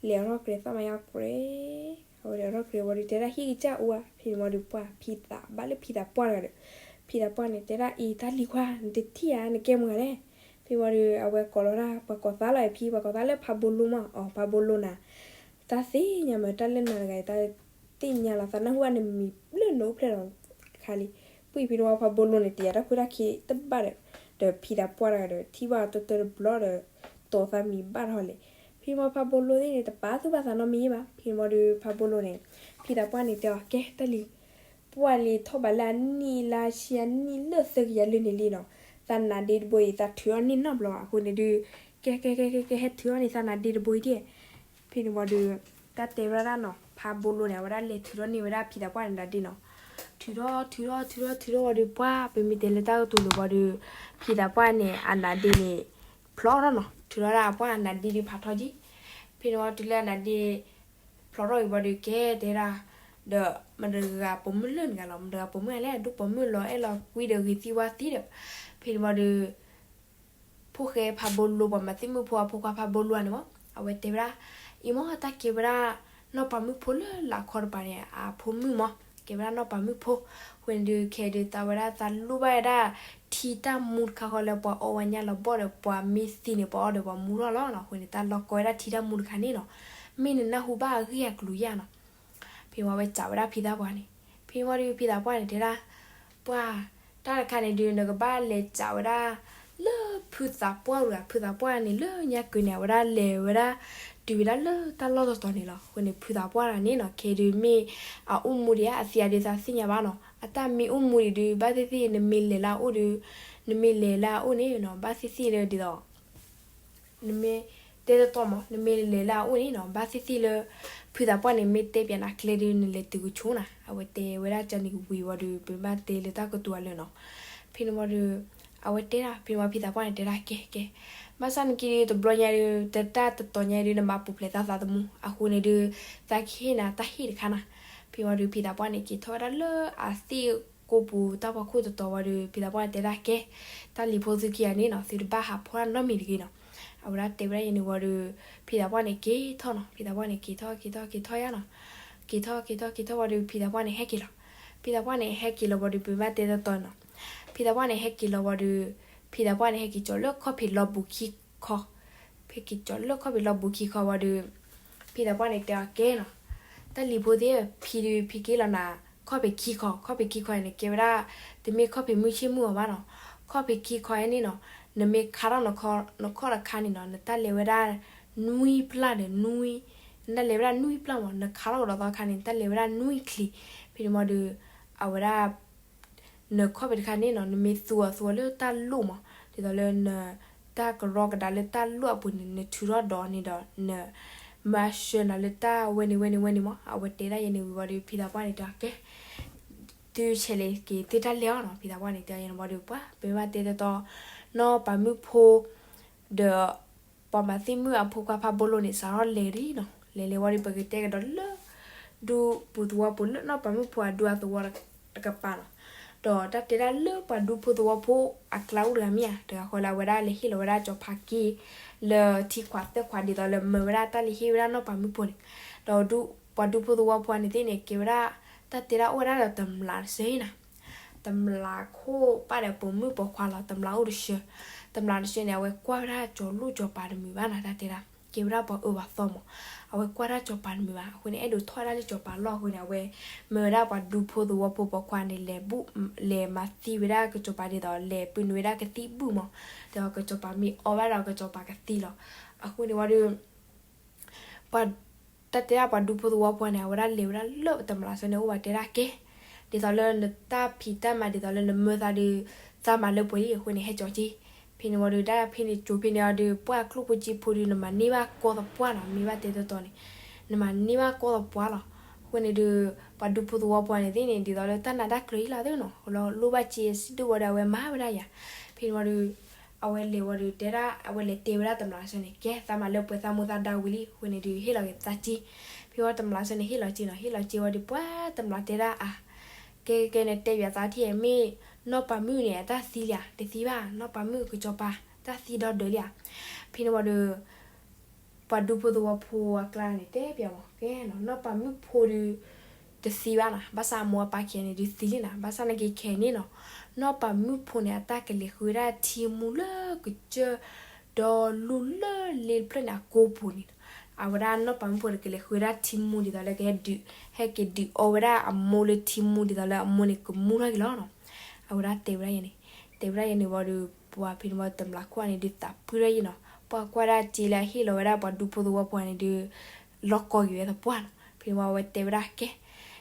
လဲၤအိးထီၣ်ကြဲး သၣ်မါယါကြဲး, အဝဲလဲၤအိးထီၣ်ကြဲးဝံၤဒီး တဲဒၣ် ဟံၣ်ကစၢ်အိၣ်ဧါ. ဖဲန့ၣ်ဝံၤဒီး ပှၢ်ဖံသး ဘၣ်လၢဖံသးပှၢ်တဂၤဒီး ဖံသးပှၢ်န့ၣ် တဲဒၣ် အံၤ တၢ်လံၤခွါ နတထံၣ်ဧါ, နကဲမုာ်ဂၤလဲၣ်. ဖဲဝံၤဒီး အဝဲကိးလီၤဒၣ် ပှၤကိးသးလီၤအံၤ ဖံ ပှၤကိးသးလၢဖးဘိလိမး, အီၤ ဖးဘိလိနၤ တၢ်သ့ၣ်ညါမး တၢ်လၢနၤတဂၤအံၤ တၢ်သ့ၣ်ညါလီၤ သးနၢ်ဟူဘၣ်နမံၤလၢနအိၣ်ဖျဲၣ်လီၤတခါလံ. ပှၢ်ဖဲန့ၣ်ဝံၤ ဖးဘိလိန့ၣ် တယာ်တၢ်ခွဲးတၢ်ယာ်တဘၣ်ဒီး ဒီးဖံသးပှၢ်တဂၤဒီး ထံၣ်ဘၣ်အီၤတၢတၢတဘျီဒီး တိၤသးမံၤဘၣ်ထီၣ်လဲၣ်. ဖဲန့ၣ်ဝံၤ ဖးဘိလိသ့ၣ်န့ၣ် တပာ်သူၣ်ပာ်သးနီတမံၤဘၣ်. ဖဲန့ၣ်ဝံၤဒီး ဖးဘိလိန့ၣ် ဖံသးပှၢ်န့ၣ်တဲအီၤ ကဲ တၢ်လံၤ, ပှၢ်လံၤထီၣ်ဘးလၢအနံၣ်လၢဆံအနံၣ်လၢသၢကယၤလၢန့ၣ်လံနီၤ, သးနါဒ့တဘိအံၤ သးထုးအီၣ်န့ၢ်နီတဘျီဘၣ်. အဃိန့ၣ်ဒုး ကဲ ကဲ ကဲ ကဲ ကဲ ဟဲထုးအီၣ်န့ၢ် သးနါဒ့တဘိအံၤဒၣ်. ဖဲန့ၣ်ဝံၤဒီး တၢ်တဲဝဲဒၣ်နီၤ, ဖးဘိလိန့ၣ် အဝဲဒၣ်လဲၤထုးထီၣ်န့ၢ်ဝဲဒၣ်ဖံသးပှၢ်န့ၣ်နါဒ့နီၤ. ထုးထီၣ် ထုးထီၣ် ထုးထီၣ် ထုးထီၣ်ဝံၤဒီး ပှၢ် ပမ့ၢ်တဲလၢတၢ်ကတိၤလိၤဝံၤဒီး ဖံသးပှၢ်န့ၣ် အနါဒ့န့ၣ် ဖျိးထီၣ်နီၤ. ထုးထီၣ်ဒၣ်အပှၢ်အနါဒ့ဒုးဖးထီကံ. ဖဲန့ၣ်ဝံၤတုၤလၢအနါဒ့ ဖျိးထီၣ်ဝံၤဝံၤဒီး ကဲတဲဒၣ် ဒီး မတဂၤပိာ်မုၣ်လၢနဂၤလီၤ, မတဂၤပိာ်မုၣ်လဲၣ်, ဒူၣ်ပိာ်မုၣ်လီၤအဲၣ်လီၤကွံဒီးဂ့ၤသံဝါသံဒီး. ဖဲန့ၣ်ဝံၤဒီး ဖိၣ်ဃဲဖးဘိလိ ပှၤမၤသံၣ်မုၣ်ဖိအဖိခွါဖးဘိလိန့ၣ်မး အဝဲတဲဝဲဒၣ် အံၤမ့ၢ်တၢ်ကဲဝဲဒၣ် နီၢ်ပၤမုၣ်ဖိလၢလာ်ခီတပၤန့ၣ် အဖိမုၣ်မး, ကဲဝဲဒၣ်နီၢ်ပၤမုၣ်ဖိ. အဃိန့ၣ်ဒုး ခဲဒုးသးဝဲဒၣ် သးလိၣ်ဘၣ်ဝဲဒၣ် ထံတၢ်မူတခါဃီလၢပှၤအီဝဲညါလီၤဘီၣ်ဒီး ပှၤမ့ၢ်သံန့ၣ် ပှၤအီဒီးပှၤမူထီၣ်လီၤနီၤ. အဃိန့ၣ် တၢ်လီၢ်ကီဝဲဒၣ်ထံတၢ်မူတခါန့ၣ်နီၤ, မ့ၢ်နနၢ်ဟူဘၣ်အဂ့ၢ်အကျိၤယါနီၤ. ဖဲဝံၤဝဲစံးဝဲဒၣ်ဖံသးပှၢ်န့ၣ်, ဖဲဝံၤဒီးဖံသးပှၢ်န့ၣ်တဲဒၣ် ပှၢ် တၢ်တခါန့ၣ်ဒုး နကဘၣ်လဲၤစံးဝဲဒၣ် လၢဖုသးပှၢ်တဂၤ, ဖုသးပှၢ်န့ၣ် လၢညါကၢၤန့ၣ် အဝဲဒၣ်လဲၤဝဲဒၣ် တုၤဝဲဒၣ်လၢတၢ်လီၢ်တတီၤန့ၣ်လီၤ. အဃိန့ၣ် ဖုသးပှၢ်တဂၤန့ၣ်နီၤ ခဲဒုးမ့ၢ်အအိၣ်မူဒံးဧါ အသံအါဒုးသးသ့ၣ်ညါဘၣ်နီၤ. အတၢ်မ့ၢ်အိၣ်မူဒံးဒုး ဘၣ်သ့ၣ်သ့ၣ် နမ့ၢ်လဲၤလၢအအိၣ်ဒီး နမ့ၢ်လဲၤလၢအအိၣ်န့ၣ်နီၤ ဘၣ်သ့ၣ်သ့ၣ်လၢဒ်သိး နမ့ၢ်တဲတတီၤမး နမ့ၢ်လဲၤလၢအအိၣ်န့ၣ်နီၤ ဘၣ်သ့ၣ်သ့ၣ်လၢ ဖုသးပှၢ်န့ၣ် မ့ၢ်တဲပၠးနၤကျဲဒုး နလဲၤတုၤကဆိနၤ. အဝဲတဲဝဲဒၣ်ကန့ၣ်ကဝံၤဝံၤဒီး ပမ့ၢ်ဘၣ်တဲလၢတၢ်ကတိၤအလၢာ်နီၤ. ဖဲန့ၣ်ဝံၤဒီး အဝဲတဲဒၣ် ဖဲန့ၣ်ဝံၤဖံသးပှၢ်န့ၣ်တဲဒၣ် ကဲ ကဲ ဘၣ်ဆၣ်နက့ၤဒုးတဘျီညါဒုး တတၢ်တတီၤညါဒုး နမၤပူၤဖျဲးသးသးသမူ အဃိန့ၣ်ဒုး သးကဟ့ၣ်နၤတၢ်ဟ့ၣ်တခါနၤ. ဖဲဝံၤဒီး ဖံသးပှၢ်န့ၣ် က့ၤထီၣ်ဝဲဒၣ်လၢအသ့ၣ်ကိးပူၤတၢ်ဖီခိၣ်တတီၤဝံၤဒီး ဖံသးပှၢ်န့ၣ်တဲဒၣ် ကဲ တၢ်လံၤဖိသုခံဂၤန့ၣ်နီၤ သုတဘၣ်ဟးဖီၣ်တၢ်နီတမံၤတဂ့ၤနီၤ. အဝဲဒၣ်တဲဝဲဒၣ်ယဲန့ၣ်ဝံၤဒီး ဖံသးပှၢ်န့ၣ်က့ၤထီၣ်နီၤ. ဖံသးပှၢ်န့ၣ်က့ၤထီၣ် က့ၤထီၣ် က့ၤထီၣ်ယါနီၤ. က့ၤထီၣ် က့ၤထီၣ် က့ၤထီၣ်ဝံၤဒီး ဖံသးပှၢ်န့ၣ်ဟဲက့ၤလီၤ. ဖံသးပှၢ်န့ၣ်ဟဲက့ၤလီၤဝံၤဒီး ပမ့ၢ်ဘၣ်တဲတတီၤနီၤ. ဖံသးပှၢ်န့ၣ်ဟဲက့ၤလီၤဝံၤဒီး ဖံသးပှၢ်န့ၣ်ဟဲက့ၤကၠီၤလၢခီၣ်ဖံးလီၤဘူးခံခီ ဖဲက့ၤကၠီၤလၢခီၣ်ဖံးလီၤဘူးခံခီဝံၤဒီး ဖံသးပှၢ်န့ၣ်တဲအီၤ ကဲနီၤ, တၢ်လံၤဖိသ့ၣ်ဧၢ, ဖံဒုးဖံက့ၤလီၤနၤ ခီၣ်ဖံးခံခီ, ခီၣ်ဖံးခံခီန့ၣ် ကဲဝဲဒၣ် တမ့ၢ်ခီၣ်ဖံးမုၢ်ဆ့ၣ်မုၢ်ဂီၤဘၣ်နီၤ, ခီၣ်ဖံးခံခီအံၤန့ၣ်နီၤ, နမ့ၢ်ခါထီၣ်နခီၣ်တခါန့ၣ်နီၤ နတၢ်လဲၤဝဲဒၣ် နွံပျၢ်ဒီး နွံ, နတၢ်လဲၤဝဲဒၣ်နွံပျၢ်မး, နခါထီၣ်ကဒီးသီခါန့ၣ် နတၢ်လဲၤဝဲဒၣ်နွံချံ, ဖဲန့ၣ်မးဒီး အဝဲဒၣ် နခီၣ်ဖံးတခါန့ၣ်နီၤ နမ့ၢ်သူအီၤသူအီၤလၢတၢ်လိၣ်မး, ဒ်သိးလၢန တၢ်ကရီကဒါလၢတၢ်လိၣ်အပူၤန့ၣ် နထုးထီၣ်ဒီးန့ၣ်ဒီး န မၤဆှၢနၤလၢတၢ်ဝဲန့ၣ်ဝဲန့ၣ်ဝဲန့ၣ်မး, အဝဲတဲဒၣ်ယဲန့ၣ်ဝံၤဝံၤဒီး ဖံသးပှၢ်န့ၣ်တဲအီၤ ကဲ သုဆဲးလဲၤက့ၤသုတၢ်လဲၤအီၤနီၤ, ဖံသးပှၢ်န့ၣ်တဲယဲန့ၣ်ဝံၤဒီး ပှၤ ပမ့ၢ်ဘၣ်တဲတတီၤ နီၢ်ပၤမုၣ်ဖိ ဒီး ပှၤမၤသံမုၣ်အဖိခွါဖးဘိလိန့ၣ် စးထီၣ်လဲၤလံနီၤ, လဲၤလဲၤဝံၤဒီး ပကတဲကဒီးလၢ ဒူပူၤသဝီပူၤလၢနီၢ်ပၤမုၣ်ဖိအဒူအသဝီတကပၤနီၤ, ဒီးတၢ်တဲဒၣ်လၢပှၤဒူဖိသဝီဖိအကျါအိၣ်တဂၤမ့ၢ်ဧါ, တဂၤဃီလၢအဝဲဒၣ်လဲၤဟ့ၣ်လီၤဝဲဒၣ်စီၤပၤက့ လၢထံခွးသဲခွး ဒ်သိးလၢမၢဝဲဒၣ်တၢ်လၢဟ့ၣ်ဝဲဒၣ်နီၢ်ပၤမုၣ်ဖိန့ၣ်, ဒီးပှၤဒူဖိသဝီဖိန့ၣ်သ့ၣ်န့ၣ် ကဲဝဲဒၣ် တၢ်တဲဒၣ်အိၣ်ဝဲဒၣ်ဒီးတမျးတစၢန့ၣ်နီၤ, တမျးခိၣ်ပၣ်ဒီးပိာ်မုၣ်ပိာ်ခွါလီၤ, တမျးအိၣ်တစၢ, တမျးတစၢန့ၣ် အဝဲကွၢ်ဝဲဒၣ်စီၤလိၣ်စီၤပၤတမုာ်ဘၣ်နီၤ, တၢ်တဲဒၣ် ကဲဝဲဒၣ်ပှၤအၢပှၤသီမး, အဝဲကွၢ်တၢ်စီၤပၤတမုာ်ဘၣ်, အဃိန့ၣ် အဲၣ်ဒိးထီၣ်ဝဲဒၣ်လၢစီၤပၤလီၢ်အဃိန့ၣ် အဝဲမၢဝဲဒၣ်ပှၤဒူဖိသဝီဖိပိာ်ခွါန့ၣ် လဲၤဘူၣ် လဲၤမၤသံဝဲဒၣ်ကစီၤပၤဒ်သိး လဲၤပုၢ်နုာ်ဝဲဒၣ်ကသံၣ်ဘူၣ်မး, ဒီးကစီၤပၤမ့ၢ်အီဘၣ်ဒီးကစီၤပၤကသံလီၤ, အဃိန့ၣ်ဝံၤဒီး ပှၤ တၢ်တဲဒၣ်ပှၤဒူဖိသဝီဖိန့ၣ် အဝဲဒၣ်လဲၤဝဲဒၣ်လၢတမျးစၢန့ၣ်အိၣ်ဘၣ်တဲဒၣ်ကဲ, ဒ်သိးလၢနတၢ်ဖံးတၢ်မၤဒ်သိးလၢနမၢသးဒီး သးမၤလၢပှဲၤလံအဃိန့ၣ် ဟဲကၠီၤက့, ဖဲန့ၣ်ဝံၤဒီး တၢ်ဖဲန့ၣ်ကၠိဖဲန့ၣ်အီၤဒီး ပှၢ်ကျိၣ်ဖိကၠံဖိဒီး နမၤန့ၢ်ဘၣ်ကီသပှၢ်နီၤ, မ့ၢ်ဘၣ်တဲတတီၤန့ၣ် နမၤန့ၢ်ဘၣ်ကီသပှၢ်လီၤ, အဃိန့ၣ်ဒုး ပှၤဒူဖိသဝီဖိန့ၣ်သ့ၣ်န့ၣ် ဒ်သိးလၢတၢ်နးတၢ်ကျၢၤဟံၣ်လီၤသ့ၣ်နီၤ, လိၣ်ဘၣ်စ့စံးဒုးဝဲဒီး အဝဲမၤဝဲဒၣ်ယၤ. ဖဲန့ၣ်ဝံၤဒီး အဝဲလဲၤဝံၤဒီးတဲဒၣ် အဝဲလဲၤတဲဝဲဒၣ်တမျးစၢၤန့ၣ် ကဲ သးမၤလၢပှဲၤသးမိၢ်သးဒါဝံၤလံ အဃိန့ၣ်ဒုး ဟ့ၣ်လီၤက့ၤသးစ့. ဖဲဝံၤတမျးစၢၤန့ၣ် ဟ့ၣ်လီၤစ့နီၤ, ဟ့ၣ်လီၤစ့ဝံၤဒီး ပှၤတမျးတဲဒၣ်အါ ကဲကဲကဲ နတဲဘၣ်သးထံၣ် မ့ၢ်နီၢ်ပၤမုၣ်န့ၣ် အတၢ်သံလံဧါ, တသံဘၣ်, နီၢ်ပၤမုၣ်ကစီၤပၤ တၢ်သံဒီဒၢးလံဧါ. ဖဲန့ၣ်ဝံၤဒီး ပှၤဒူဖိသဝီဖိအကျါန့ၣ် တဲပျးမး ကဲနီၤ နီၢ်ပၤမုၣ်ဖိဒုး တသံဘၣ်နီၤ, ဘၣ်ဆၣ်အမိၢ်အပၢ်ခံဂၤန့ၣ်ဒုးသံလံနီၤ, ဘၣ်ဆၣ်နာ်က့ခဲအံၤန့ၣ်နီၤ နီၢ်ပၤမုၣ်ဖိန့ၣ် အတၢ်ကလဲၤဃုဝဲဒၣ်ထံမူလၢကစၢၢ် ဒီးလူၤလၢလ့တဖျၢၣ်န့ၣ် အကိာ်ပူၤန့ၣ်နီၤ, အဝဲဒၣ်နီၢ်ပၤမုၣ်ဖိန့ၣ် ကလဲၤဃုဝဲဒၣ်ထံမူဒ်သိးလၢကဟဲဒုး ဟဲက့ၤဒုးအီဝဲဒၣ်အမိၢ်လၢထံမူဒ်သိးလၢအမိၢ်န့ၣ်ကမူထီၣ်က့ၤလီၤနီၤ. အဝဲဒၣ်တဲဝဲဒၣ်ယဲန့ၣ်, တဲဝဲဒၣ်ယဲန့ၣ်ဝံၤဒီး ပှၤဖဲန့ၣ်ဝံၤတမျးခိၣ်န့ၣ်ဒုးသးပှၢ်ထီၣ်ယဲနီၤ, ပှၤကွၢ်ဒၣ်စ့လၢအဟ့ၣ်လီၤဝဲဒၣ်ပှၤဒူဖိသဝီဖိန့ၣ်ဒုး လီၤကီက့ၤဝဲသပှၢ်နီၤ. ဖဲန့ၣ်ဝံၤအဝဲတဲဝဲဒၣ်ကဲ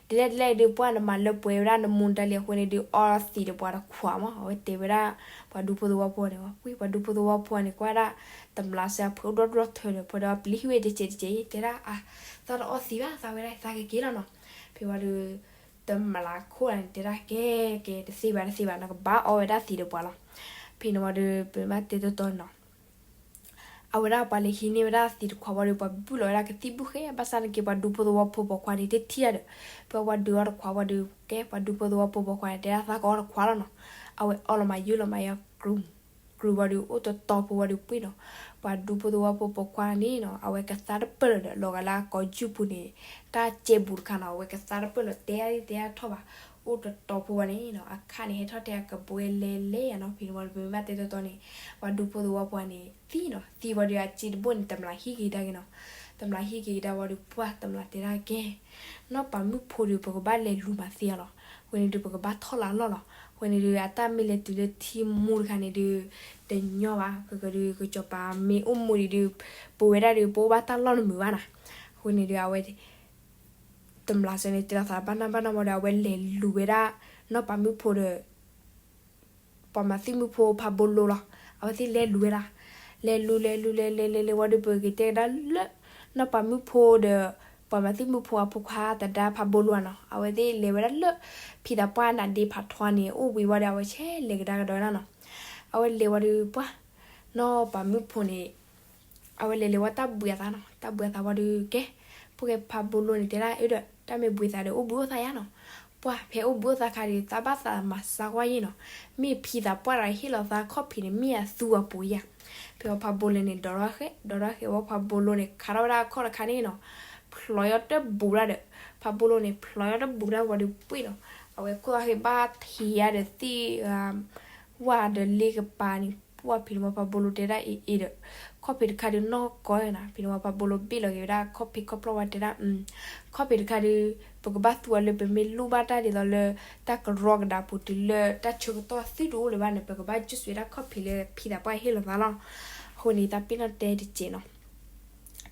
ဒ်လဲၣ်ဒ်လဲၣ်ဒုး ပှၢ်နမၤလၢပှဲၤဝဲဒၣ်နမိၢ်တၢ်လံအဃိန့ၣ်ဒုး အီသံးဒီးပှၤတခွးမး, အဝဲတဲဝဲဒၣ် ပှၤဒူဖိသဝီဖိန့ၣ်ဝံၤ ပှၤဒူဖိသဝီဖိန့ၣ် ကွၢ်ဒၣ် တမျးစၢၤအဖုးဒိၣ်ဒိၣ်ထၢဒီး ပှၤဒီးပျံၤဟံၣ်ဝဲတစဲးတစဲး တဲဒၣ်အါ သးတအီသံးဘၣ် သးဝဲဒၣ်သးကက့ၤလီၤနီၤ. ဖဲဝံၤဒီး တမျးခိၣ်န့ၣ် တဲဒၣ်ကဲ ကဲ တသ့ဘၣ်တသ့ဘၣ် နကဘၣ်အီဝဲဒၣ်သံးဒီးပှၤလီၤ. ဖဲန့ၣ်ဝံၤဒီး ပမ့ၢ်တဲတီတီနီၤ အဝဲဒၣ်ပှၤလဲၤဟံးန့ၢ်ဝဲဒၣ်သံးတခွးဝံၤဒီး ပှၤဘုၣ်လီၤဝဲဒၣ်ကသံၣ်ဘုၣ်ဃဲ ဘၣ်ဆၣ်နာ်က့ ပှၤဒူဖိသဝီဖိပိာ်ခွါန့ၣ် တထံၣ်ဒၣ်ဒီး ဖဲပှၤဒုးအီတခွးဝံၤဒီး ကဲ ပှၤဒူဖိသဝီဖိပိာ်ခွါန့ၣ် တဲဒၣ်သးကအီတခွးလီၤနီၤ. အဝဲအီလီၤမးယုၢ်လီၤမးယဲ ကြုးဝံၤဒီး အိၣ်တတီၤဖိဝံၤဒီးပှ့ၤနီၤ, ပှၤဒူဖိသဝီဖိပိာ်ခွါန့ၣ်နီၤ အဝဲကသါတပၢၢ်လၢၤဒီး လီၤဂာ်လၢအကိာ်ယူၢ်ပူၤန့ၣ် တၢ်ကဲဘူးတခါနီၤ အဝဲကသါတပၢၢ်လၢၤ တဲဒၣ်တဲဒၣ်ထီၣ်ဘၣ်, အိၣ်တတီၤဖိဝံၤန့ၣ်နီၤ အခါန့ၣ် ဟဲထီၣ်တဲအကဘှဲလဲၤလဲၤယါနီၤ. ဖဲန့ၣ်ဝံၤဒီး ပမ့ၢ်တဲတီတီန့ၣ် ပှၤဒူဖိသဝီဖိန့ၣ် သံနီၤ သံဝံၤဒီး အစ့တဘိန့ၣ် တမျးဟံးက့ၤကဒါက့ၤနီၤ. တမျးဟံးက့ၤကဒါဝံၤဒီး ပှၢ်တမျးတဲဒၣ်ကဲ နီၢ်ပၤမုၣ်ဖိဒီး ပကဘၣ်လဲၤလူၤမၤသ့အီၤလီၤ. အဃိန့ၣ်ဒုး ပကဘၣ်ထီၣ်လၢအလီၢ်လီၤ. အဃိန့ၣ်ဒုး အတၢ်မ့ၢ်လဲၤတုၤလၢထံမူတခါန့ၣ်ဒုး တညီဘၣ်, ကကဒုး ကစီၤပၤမ့ၢ်အိၣ်မူဒံးဒုး ပဝဲဒၣ်ဒုး ပအိၣ်ဘၣ်တၢ်လီၢ်တမုာ်ဘၣ်နီၤ. အဃိန့ၣ်ဒုး အဝဲ တမျးစၢၤန့ၣ် တဲလီၤသးဘၣ်နီၢ်ဘၣ်နီၢ်ဝံၤဒီး အဝဲလဲၤလူၤဝဲဒၣ် နီၢ်ပၤမုၣ်ဖိဒီး ပှၤမၤသံၣ်မုၣ်ဖိဖးဘိလိလီၤ. အဝဲသ့ၣ်လဲၤလူၤဝဲဒၣ်, လဲၤလူၤ လဲၤလူၤ လဲၤလဲၤလဲၤလဲၤဝံၤဒီး ပကတဲကဒါလၢ နီၢ်ပၤမုၣ်ဖိဒီး ပှၤမၤသံၣ်မုၣ်ဖိအဖိခွါသဒါဖးဘိလိနီၤ. အဝဲသ့ၣ်လဲၤဝဲဒၣ်လၢ ဖံသးပှၢ်နးဒ့ဖးထီန့ၣ် အိၣ်ဝံၤဝံၤဒီး အဝဲဆဲးလဲၤကဒါကဒီးဝဲဒၣ်နီၤ. အဝဲလဲၤဝံၤဒီးပှၢ် နီၢ်ပၤမုၣ်ဖိန့ၣ် အဝဲလဲၤလဲၤဝံၤတၢ်ဘှံးအသးနီၤ, တၢ်ဘှံးအသးဝံၤဒီးကဲ, ဖိၣ်ဃဲဖးဘိလိန့ၣ်တဲဒၣ် အၢဒီး တၢ်မ့ၢ်ဘှံးသးဒီး အိၣ်ဘှံးအိၣ်သးယါနီၤ. ပှၢ်ဖဲအိၣ်ဘှံးအိၣ်သးခါဒီး သးဘၣ်သးမၤစါကွၢ်ယဲနီၤ, မ့ၢ်ဖံသးပှၢ်တဂၤဟ့ၣ်လီၤသးခီၣ်ဖံးန့ၣ် မ့ၢ်အသူအပူၤယါ. ဖဲဝံၤဖးဘိလိန့ၣ် ဒိးထီၣ်ဃဲ ဒိးထီၣ်ဃဲဝံၤ ဖးဘိလိန့ၣ် ခးထီၣ်ဝဲဒၣ်အခီၣ်တခါန့ၣ်နီၤ, ဖျိးယီၤတဘူၣ်ဒၣ်ဒီး ဖးဘိလိန့ၣ် ဖျိးယီၤတဘူၣ်ဒၣ်ဝံၤဒီးပှ့ၤနီၤ, အဝဲခိၣ်သၣ်ဃ့ဘၣ်ထံးယါဒီးသ့ၣ် ဝၣ်ဒီးလ့ကပၤန့ၣ် ပှၢ်ဖဲန့ၣ်ဝံၤဖးဘိလိတဲဒၣ်အ့ၣ်အ့ၣ်ဒီး ခီၣ်ဖံးတခါဒုးနီၢ်ကီၢ်နီၤ. ဖဲန့ၣ်ဝံၤဖးဘိလိဘ့ၣ်လီၤက့ၤဝဲဒၣ်ခီၣ်ဖံးခီၣ်ဖျီၣ်ဝံၤတဲဒၣ် ခီၣ်ဖံးတခါဒုး ပကဘၣ်သူအီၤလၢပမ့ၢ်လိၣ်ဘၣ်တၢ်ဒ်သိးလၢ တၢ်ကရီကဒါပူၤတုၤလၢတၢ်ဆၢကတီၢ်သုတအိၣ်လၢၤဘၣ်န့ၣ် ပကဘၣ် juice ဝဲဒၣ်ခီၣ်ဖံးလၢဖံသးပှၢ်ဟ့ၣ်လီၤသးလီၤ. အဃိန့ၣ် သးပ့ၤနီၣ်တဲတစဲးနီၤ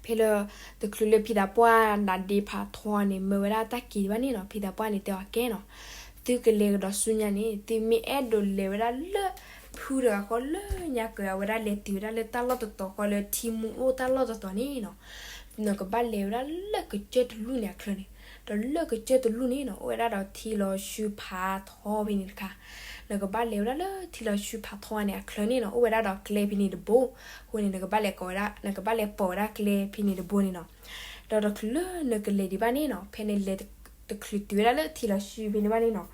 ဖဲလၢ တချုးလၢဖံသးပှၢ်နးဒ့ဖးထီန့ၣ် မၢဝဲဒၣ်တၢ်က့ၤဒံးဘၣ်န့ၣ်နီၤ ဖံသးပှၢ်န့ၣ်တဲအီၤကဲနီၤ, သုကလဲၤကဒီးဆူညါန့ၣ် သုမ့ၢ်အဲၣ်ဒိးလဲၤဝဲဒၣ်လၢ ဖုတဂၤဃီလၢညါကၢၤ အဝဲဒၣ်လဲၤတုၤဝဲဒၣ်လၢတၢ်လီၢ်တတီၤဃီလၢထံမူအိၣ်တၢ်လီၢ်တတီၤန့ၣ်နီၤ, နကဘၣ်လဲၤဝဲဒၣ်လၢကစၢၢ်တလူၢ်န့ၣ်အချၢန့ၣ်, ဒီးလၢကစၢၢ်တလူၢ်န့ၣ်နီၤ အိၣ်ဝဲဒၣ်ဒီးထံလီၤဆူဖးထီဖဲန့ၣ်တခါ, နကဘၣ်လဲၤဝဲဒၣ်လၢထံလီၤဆူဖးထီန့ၣ်အချၢန့ၣ်နီၤ အိၣ်ဝဲဒၣ်ဒီးကျဲဖဲန့ၣ်တဘိ, အဃိန့ၣ် နကဘၣ်လဲၤကိးဝဲဒၣ် နကဘၣ်လဲၤပိာ်ဝဲဒၣ်ကျဲဖဲန့ၣ်တဘိန့ၣ်နီၤ, ဒီးတချုးလၢနကလဲၤဒံးဘၣ်န့ၣ်နီၤ ဖဲနလဲၤတချုးတုၤဝဲဒၣ်လၢထံလီၤဆူဖဲန့ၣ်ဘၣ်န့ၣ်နီၤ,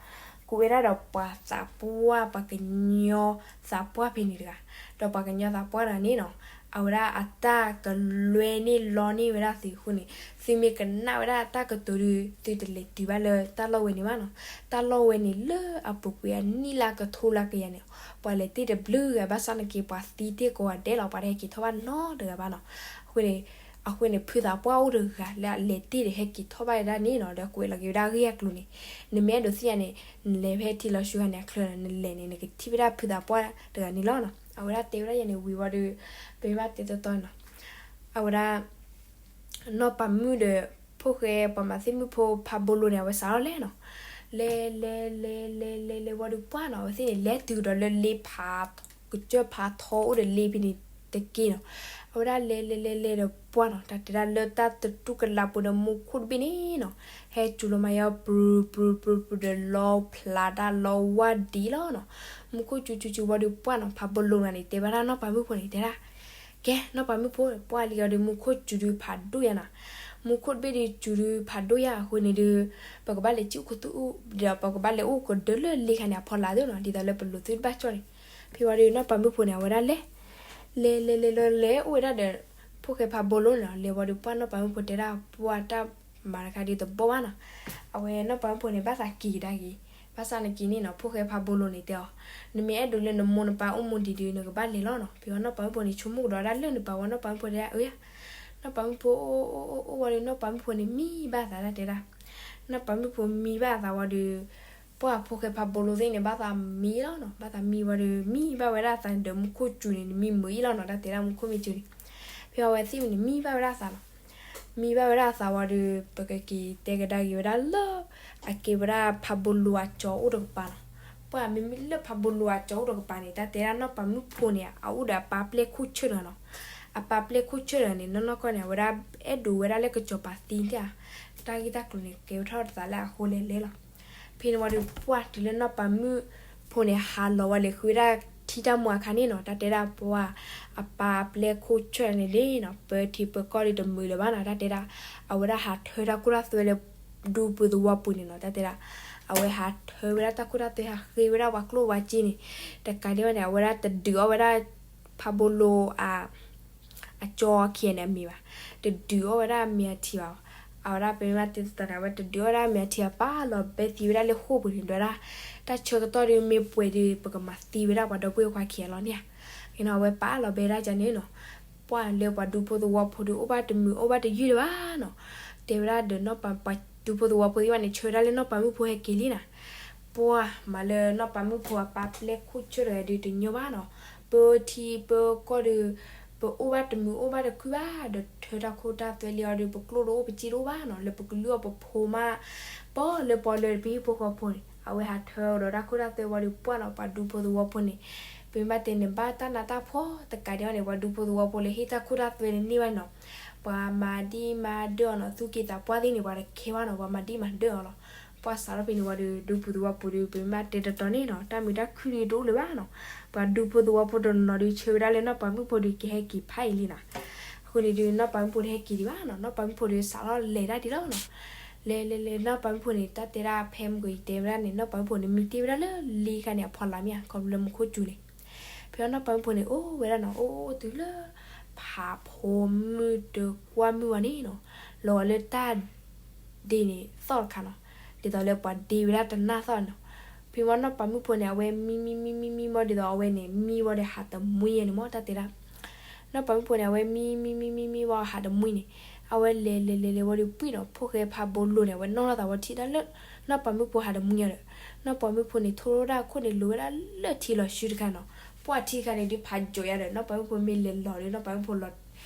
ကအိၣ်ဝဲဒၣ်ဒီးပှၤသးပှၢ် ပှၤကညီသးပှၢ်ဖဲန့ၣ်တဂၤ, ဒီးပှၤကညီသးပှၢ်တဂၤန့ၣ်နီၤ အဝဲဒၣ်အတၢ်ကလွဲန့ၢ်လီန့ၢ်ဝဲဒၣ်သုအဃိန့ၣ်, သုမ့ၢ်ကနၣ်ဝဲဒၣ်တၢ်ကတိၤဒီး သုတလဲၤတုၤဘၣ်လၢတၢ်လီၢ်ဝဲန့ၣ်ဘၣ်နီၤ, တၢ်လီၢ်ဝဲန့ၣ်လၢအပူၤကွံာ်အနံၣ်လၢကထိလၢကယၤန့ၣ်, ပှၤလဲၤတ့ၢ်တဘျုးဂၤ ဘၣ်ဆၣ်နာ်က့ ပှၤသံတ့ၢ်ကိးဂၤဒဲးလီၤ ပှၤတဟဲက့ၤထီၣ်ဘၣ်နီတဂၤဘၣ်နီၤ, အဃိန့ၣ် အဃိန့ၣ် ဖုသးပှၢ်အိၣ်တဂၤလၢအလဲၤတ့ၢ်ဒီးဟဲက့ၤထီၣ်ဘၣ်ဝဲဒၣ်န့ၣ်နီၤ ဒီးကွဲးလီၤက့ၤဝဲဒၣ်ဂ့ၢ်အကျိၤန့ၣ်, နမ့ၢ်အဲၣ်ဒိးသ့ၣ်ညါန့ၣ် နလဲၤဖဲထံလီၤဆူဂၤန့ၣ်အချၢနီၤ နလဲၤန့ၣ် နကထံၣ်ဝဲဒၣ်ဖုသးပှၢ်တဂၤန့ၣ်လီၤနီၤ, အဝဲဒၣ်တဲဝဲဒၣ်ယဲန့ၣ်ဝံၤဝံၤဒီး ပမ့ၢ်ဘၣ်တဲတီတီနီၤ, အဝဲဒၣ် နီၢ်ပၤမုၣ်ဒီး ဖိၣ်ဃဲပှၤမၤသံၣ်မုၣ်ဖိဖးဘိလိန့ၣ် အဝဲစးထီၣ်လဲၤနီၤ, လဲၤလဲၤလဲၤလဲၤလဲၤလဲၤလဲၤဝံၤဒီးပှၢ်နီၤ အဝဲသ့ၣ်န့ၣ် လဲၤတုၤကဒီးလၢလ့ဖး ကစၢၢ်ဖးထီအိၣ်ဒီးလ့ဖဲန့ၣ် တက့ၢ်နီၤ. အဝဲဒၣ်လဲၤလဲၤလဲၤလဲၤဒီးပှၢ်နီၤ, တၢ်တဲဒၣ်လၢတၢ်တတူၢ်ကလာ်ပူၤဒီးမူခိၣ်တဘ့ၣ်န့ၣ်နီၤ, ဟဲစူၤလီၤမးယီၤ ပြူၤပြူၤပြူၤပြူၤဒီး လီဖျးတၢ်လီဝါဒံးလီၤနီၤ. မူခိၣ်စူၤစူၤစူၤဝံၤဒီးပှၢ်နီၤ, ဖးဘိလိၤနၤန့ၣ် တဲဘၣ်ဒၣ်နီၢ်ပၤမုၣ်ဖိန့ၣ် တဲဒၣ် ကဲ နီၢ်ပၤမုၣ်ဖိ ပှၢ်လံအီၤဒီး မူခိၣ်စူၤဒုးဖးဒိၣ်ယါနီၤ. မူခိၣ်တဘ့ၣ်ဒုးစူၤဒုးဖးဒိၣ်ယါအဃိန့ၣ်ဒုး ပကဘၣ်လဲၤစံၣ်အိၣ်ခူသူၣ်အိၣ်ဒီး ပကဘၣ်လဲၤအိၣ်ကဒၢလၢလ့ခါန့ၣ် အဖီလာ်သ့နီၤ, ဒ်သိးလၢပလိၤသုတဘၣ်ကၠီၣ်န့ၣ်. ဖဲဝံၤဒီးနီၢ်ပၤမုၣ်ဖိန့ၣ် အဝဲဒၣ်လဲၤ လဲၤလဲၤလဲၤလဲၤလဲၤအိၣ်ဝဲဒၣ်ဒီး ဖိၣ်ဃဲဖးဘိလိၤန့ၣ်နီၤ. လဲၤဝံၤဒီးပှၢ်နီၢ်ပၤမုၣ်ဖိတဲဒၣ် ပှၢ်တၢ်မၤတခါဒုးတဘီၣ်ဘၣ်နီၤ. အဝဲနီၢ်ပၤမုၣ်ဖိန့ၣ် ဘၣ်သးက့ၤကဒါက့ၤ, ဘၣ်ဆၣ်နက့ၤန့ၣ်နီၤ, ဖိၣ်ဃဲဖးဘိလိၤန့ၣ်တဲအီၤ, နမ့ၢ်အဲၣ်ဒိးလၢနမိၢ်နပၢ်အိၣ်မူဒံးဒုး နကဘၣ်လဲၤလီၤနီၤ. ဖဲဝံၤနီၢ်ပၤမုၣ်ဖိန့ၣ် ဆိကမိၣ်ကဒီးဒၣ်လၢနပၤဝံၤ နီၢ်ပၤမုၣ်ဖိတဲဒၣ် အၢ နီၢ်ပၤမုၣ်ဖိအိၣ်အိၣ်အိၣ်ဝံၤဒီး နီၢ်ပၤမုၣ်ဖိန့ၣ်မံဘၣ်အသးတၢ်တဲဒၣ်. နီၢ်ပၤမုၣ်ဖိမံဘၣ်အသးဝံၤဒီး ပှၢ်ဖိၣ်ဃဲဖးဘိလိၤသ့ၣ်န့ၣ် ဘၣ်သးမံလီၤနီၤ. ဘၣ်သးမံဝံၤဒီး မံဘၣ်ဝဲဒၣ်အသးန့ၣ်ဒီး မူခိၣ်စူၤန့ၣ် နမံမုာ်အံၤလီၤနီၤ, တၢ်တဲဒၣ်မူခိၣ်မ့ၢ်စူၤန့ၣ်. ဖဲဝံၤအဝဲသ့ၣ်န့ၣ် မံဘၣ်ဝဲဒၣ်အသးနီၤ. မံဘၣ်ဝဲဒၣ်အသးဝံၤဒီး ပကက့ၤတဲကဒါက့ၤဝဲဒၣ်လၢ အကဲဝဲဒၣ်ဖးဘိလိၤအကၠီအိၣ်တကပၤနီၤ. ပှၢ်မ့မ့ၢ်လၢဖးဘိလိၤအကၠီအိၣ်တကပၤန့ၣ် တၢ်တဲဒၣ်နီၢ်ပၤမုၣ်ဖိန့ၣ် အအိၣ်ဒီးအပၢ်ပျဲၢ်ခိၣ်ဆၢၣ်တဂၤနီၤ. အပၢ်ပျဲၢ်ခိၣ်ဆၢၣ်တဂၤန့ၣ် နီၢ်နီၢ်ကီၢ်န့ၣ် အဝဲဒၣ်အဲၣ်ဒိးဝဲဒၣ်လၢကစီၤပၤသံတၢ်, တၢ်ဂ့ၢ်တၢ်ကျိၤန့ၣ် ကဲထီၣ်တသးလၢအဃိလဲၣ်လဲၣ်လီၤ. ဖဲန့ၣ်ဝံၤဒီး ပှၢ်တုၤလၢနီၢ်ပၤမုၣ်ဖိန့ၣ် ဟးလီၤဝံၤလဲၤဃုဝဲဒၣ်ထံတၢ်မူအခါန့ၣ်နီၤ, တၢ်တဲဒၣ်ပှၢ် အပၢ်ပျဲၢ်ခိၣ်ဆၢၣ်န့ၣ်လံနီၤ, ပၢထံပၢကီၢ်ဒုးတမုာ်လၢၤဘၣ်နီၤ, တၢ်တဲဒၣ် အဝဲဒၣ်ဟးထၢတၢ်ခိၣ်တၢ်သွဲလၢ ဒူပူၤသဝီပူၤန့ၣ်နီၤ, တၢ်တဲဒၣ် အဝဲဟးထၢဝဲဒၣ်တၢ်ခိၣ်တၢ်သွဲ ဟးဃ့ဝဲဒၣ်ပှၤကျိၣ်ပှၤစ့န့ၣ်, တကးဒံးဘၣ်န့ၣ် အဝဲဒၣ်တဒုးအီၣ်ဝဲဒၣ် ဖးဘိလိၤ အကၠီခံဂၤန့ၣ်အမံၤဘၣ်, တဒုးအီၣ်ဝဲဒၣ်မ့ၤအထံဘၣ်, အဝဲဒၣ်ပမ့ၢ်တဲတတီၤန့ၣ် အဝဲတဒုးအီၣ်ဝဲဒၣ်မ့ၤအထံဘၣ်, ပာ်လီၤဘဲသံဝဲဒၣ်လၢဃိာ်ပူၤန့ၣ် ဒွဲဒၣ် တၢ်ဆၢကတီၢ်ဒုးမ့ၢ်ပှဲၤဒုး ပကမၤသံဝဲဒၣ်ပှၤဒီပုၢ်ဝဲၢ်ခွါခံဂၤလီၤန့ၣ်ဧါ. အဝဲပာ်လီၤဘဲဒၣ်ကန့ၣ်နီၤ, ပှၢ်လၢပှၤဒူဖိသဝီဖိဒုး အိၣ်ဘၣ်တမုာ်အိၣ်ဘၣ်တယုၢ်လၢၤဘၣ်နီၤ, တဲဝဲဒၣ်ဒီးနီၢ်ပၤ ပှၤဒူဖိသဝီဖိသ့ၣ်တဖၣ်န့ၣ် ဆၢဝဲဒၣ်လၢနီၢ်ပၤမုၣ်ဖိဟဲက့ၤလံနီၤ. ပှၢ်မၤလၢနီၢ်ပၤမုၣ်ဖိအပၢ်ပျဲၢ်ခိၣ်ဆၢၣ်တဂၤဒုးတညီဘၣ်နီၤ, ပၢထံပၢကီၢ်ဒုး ပအိၣ်ဘၣ်တမုာ်အိၣ်ဘၣ်တခုဘၣ်, ဒီးထၢတၢ်ခိၣ်တၢ်သွဲလံအီၤဒုး ပကျိၣ်တအိၣ်ပစ့တအိၣ်ဘၣ်နီၤ, လၢပကလုၢ်အီၣ်ပဖိမး ပီၢ်လၢပီၢ်လၢပဟံၣ်ဖိဃီဖိန့ၣ် အဝဲဟးထၢဒီးတၢ်ခိၣ်တၢ်သွဲဝံၤဒီး ပှၢ်နီၤ ပှၤဒူဖိသဝီဖိန့ၣ် ပမ့ၢ်ဘၣ်တဲန့ၣ် ဘၣ်တၢ်နးတၢ်ဖှီၣ်တကးဒံးဘၣ်န့ၣ် ပှၤဒူဖိသဝီဖိလၢဟ့ၣ်တၢ်ခိၣ်တၢ်သွဲန့ၣ်န့ၢ်ဘၣ်န့ၣ်နီၤ, ပှၤမၤဒံးမၤဒၢအီၤနီၤ, သူၣ်က့သးပှၢ်သ့ၣ်န့ၣ် ပှၤတခဲဘၣ်နီၤ, ပှၤမၤဒံးမၤဒၢအီၤလီၤ. ပှၢ်စးထီၣ်ဖဲန့ၣ်ဝံၤဒီး ဒူဖိသဝီဖိဒုး ပမ့ၢ်ဘၣ်တဲတတီၤန့ၣ်နီၤ, တၢ်မုာ်တၢ်ခုၣ်ဒုးတအိၣ်လၢၤဘၣ်နီၤ, ပှၤဒူဖိသဝီဖိတနီၤနီၤဒုး ဆၢဝဲဒၣ်လၢနီၢ်ပၤမုၣ်ဖိဒုး ကဟဲက့ၤဖးအံၤလံနီၤ. အဃိန့ၣ်ဒုး နီၢ်ပၤမုၣ်ဖိတဟဲက့ၤဒံးဘၣ်နီၤ, နီၢ်ပၤမုၣ်ဖိဒုး စးထီၣ်လဲၤတၢ်ဒံးလီၤနီၤ. လဲၤလဲၤလဲၤ နီၢ်ပၤမုၣ်ဖိန့ၣ် တၢ်တဲဒၣ်ဖဲမုၢ်ကယံၤတဲဝဲဒၣ်န့ၣ် နီၢ်ပၤမုၣ်ဖိန့ၣ် မံတ့ၢ်ဝဲဒၣ်လၢလ့ခါန့ၣ် အဖီလာ်မ့ၢ်ဧါ, ခီဖျိလၢမူခိၣ်စူၤန့ၣ်. ဖဲအီၤနီၢ်ပၤမုၣ်ဖိန့ၣ် အိၣ်ဝဲဒၣ်နီၤ, အိၣ်အိၣ်တုၤလၢ ဖးဖိမုၢ်တကွၢ်မုၢ်ဝဲန့ၣ်နီၤ, လီၤဂာ်လၢတၢ် ဒ့န့ၣ်သီၣ်တခါနီၤ, ဒ်သိးလၢပှၤဒ့ဝဲဒၣ်တနၢ်သီၣ်နီၤ. ဖဲမ့ၢ်နီၢ်ပၤမုၣ်ဖိန့ၣ် အဝဲမံမံမံမံမံမ့ၢ်ဒ်သိးအဝဲန့ၣ် မံဝံၤဒီးဟးတမှံယဲန့ၣ်မ့ၢ်တၢ်တဲဒၣ်. နီၢ်ပၤမုၣ်ဖိန့ၣ် အဝဲမံမံမံမံမံဝံၤဟးတမှံန့ၣ်, အဝဲလဲၤလဲၤလဲၤလဲၤဝံၤဒီးပှံၢ်နီၤ, ဖိၣ်ဃဲဖးဘိလိၤန့ၣ် အဝဲနီၣ်ထီၣ်သးဝံၤထံၣ်ဒၣ်လၢ နီၢ်ပၤမုၣ်ဖိဟးတမှံအီၤဒီး နီၢ်ပၤမုၣ်ဖိန့ၣ် ထိၣ်ထီၣ်ဒၣ်အခိၣ်န့ၣ် လိၤဝဲဒၣ်လၢထံလီၤဆှုတခါနီၤ. ပှၢ်ထံတခါန့ၣ်ဒုးဖးကၠိးယါဒီး နီၢ်ပၤမုၣ်ဖိမ့ၢ်လဲၤလီၤဒီး နီၢ်ပၤမုၣ်ဖိလီၤ ဒ်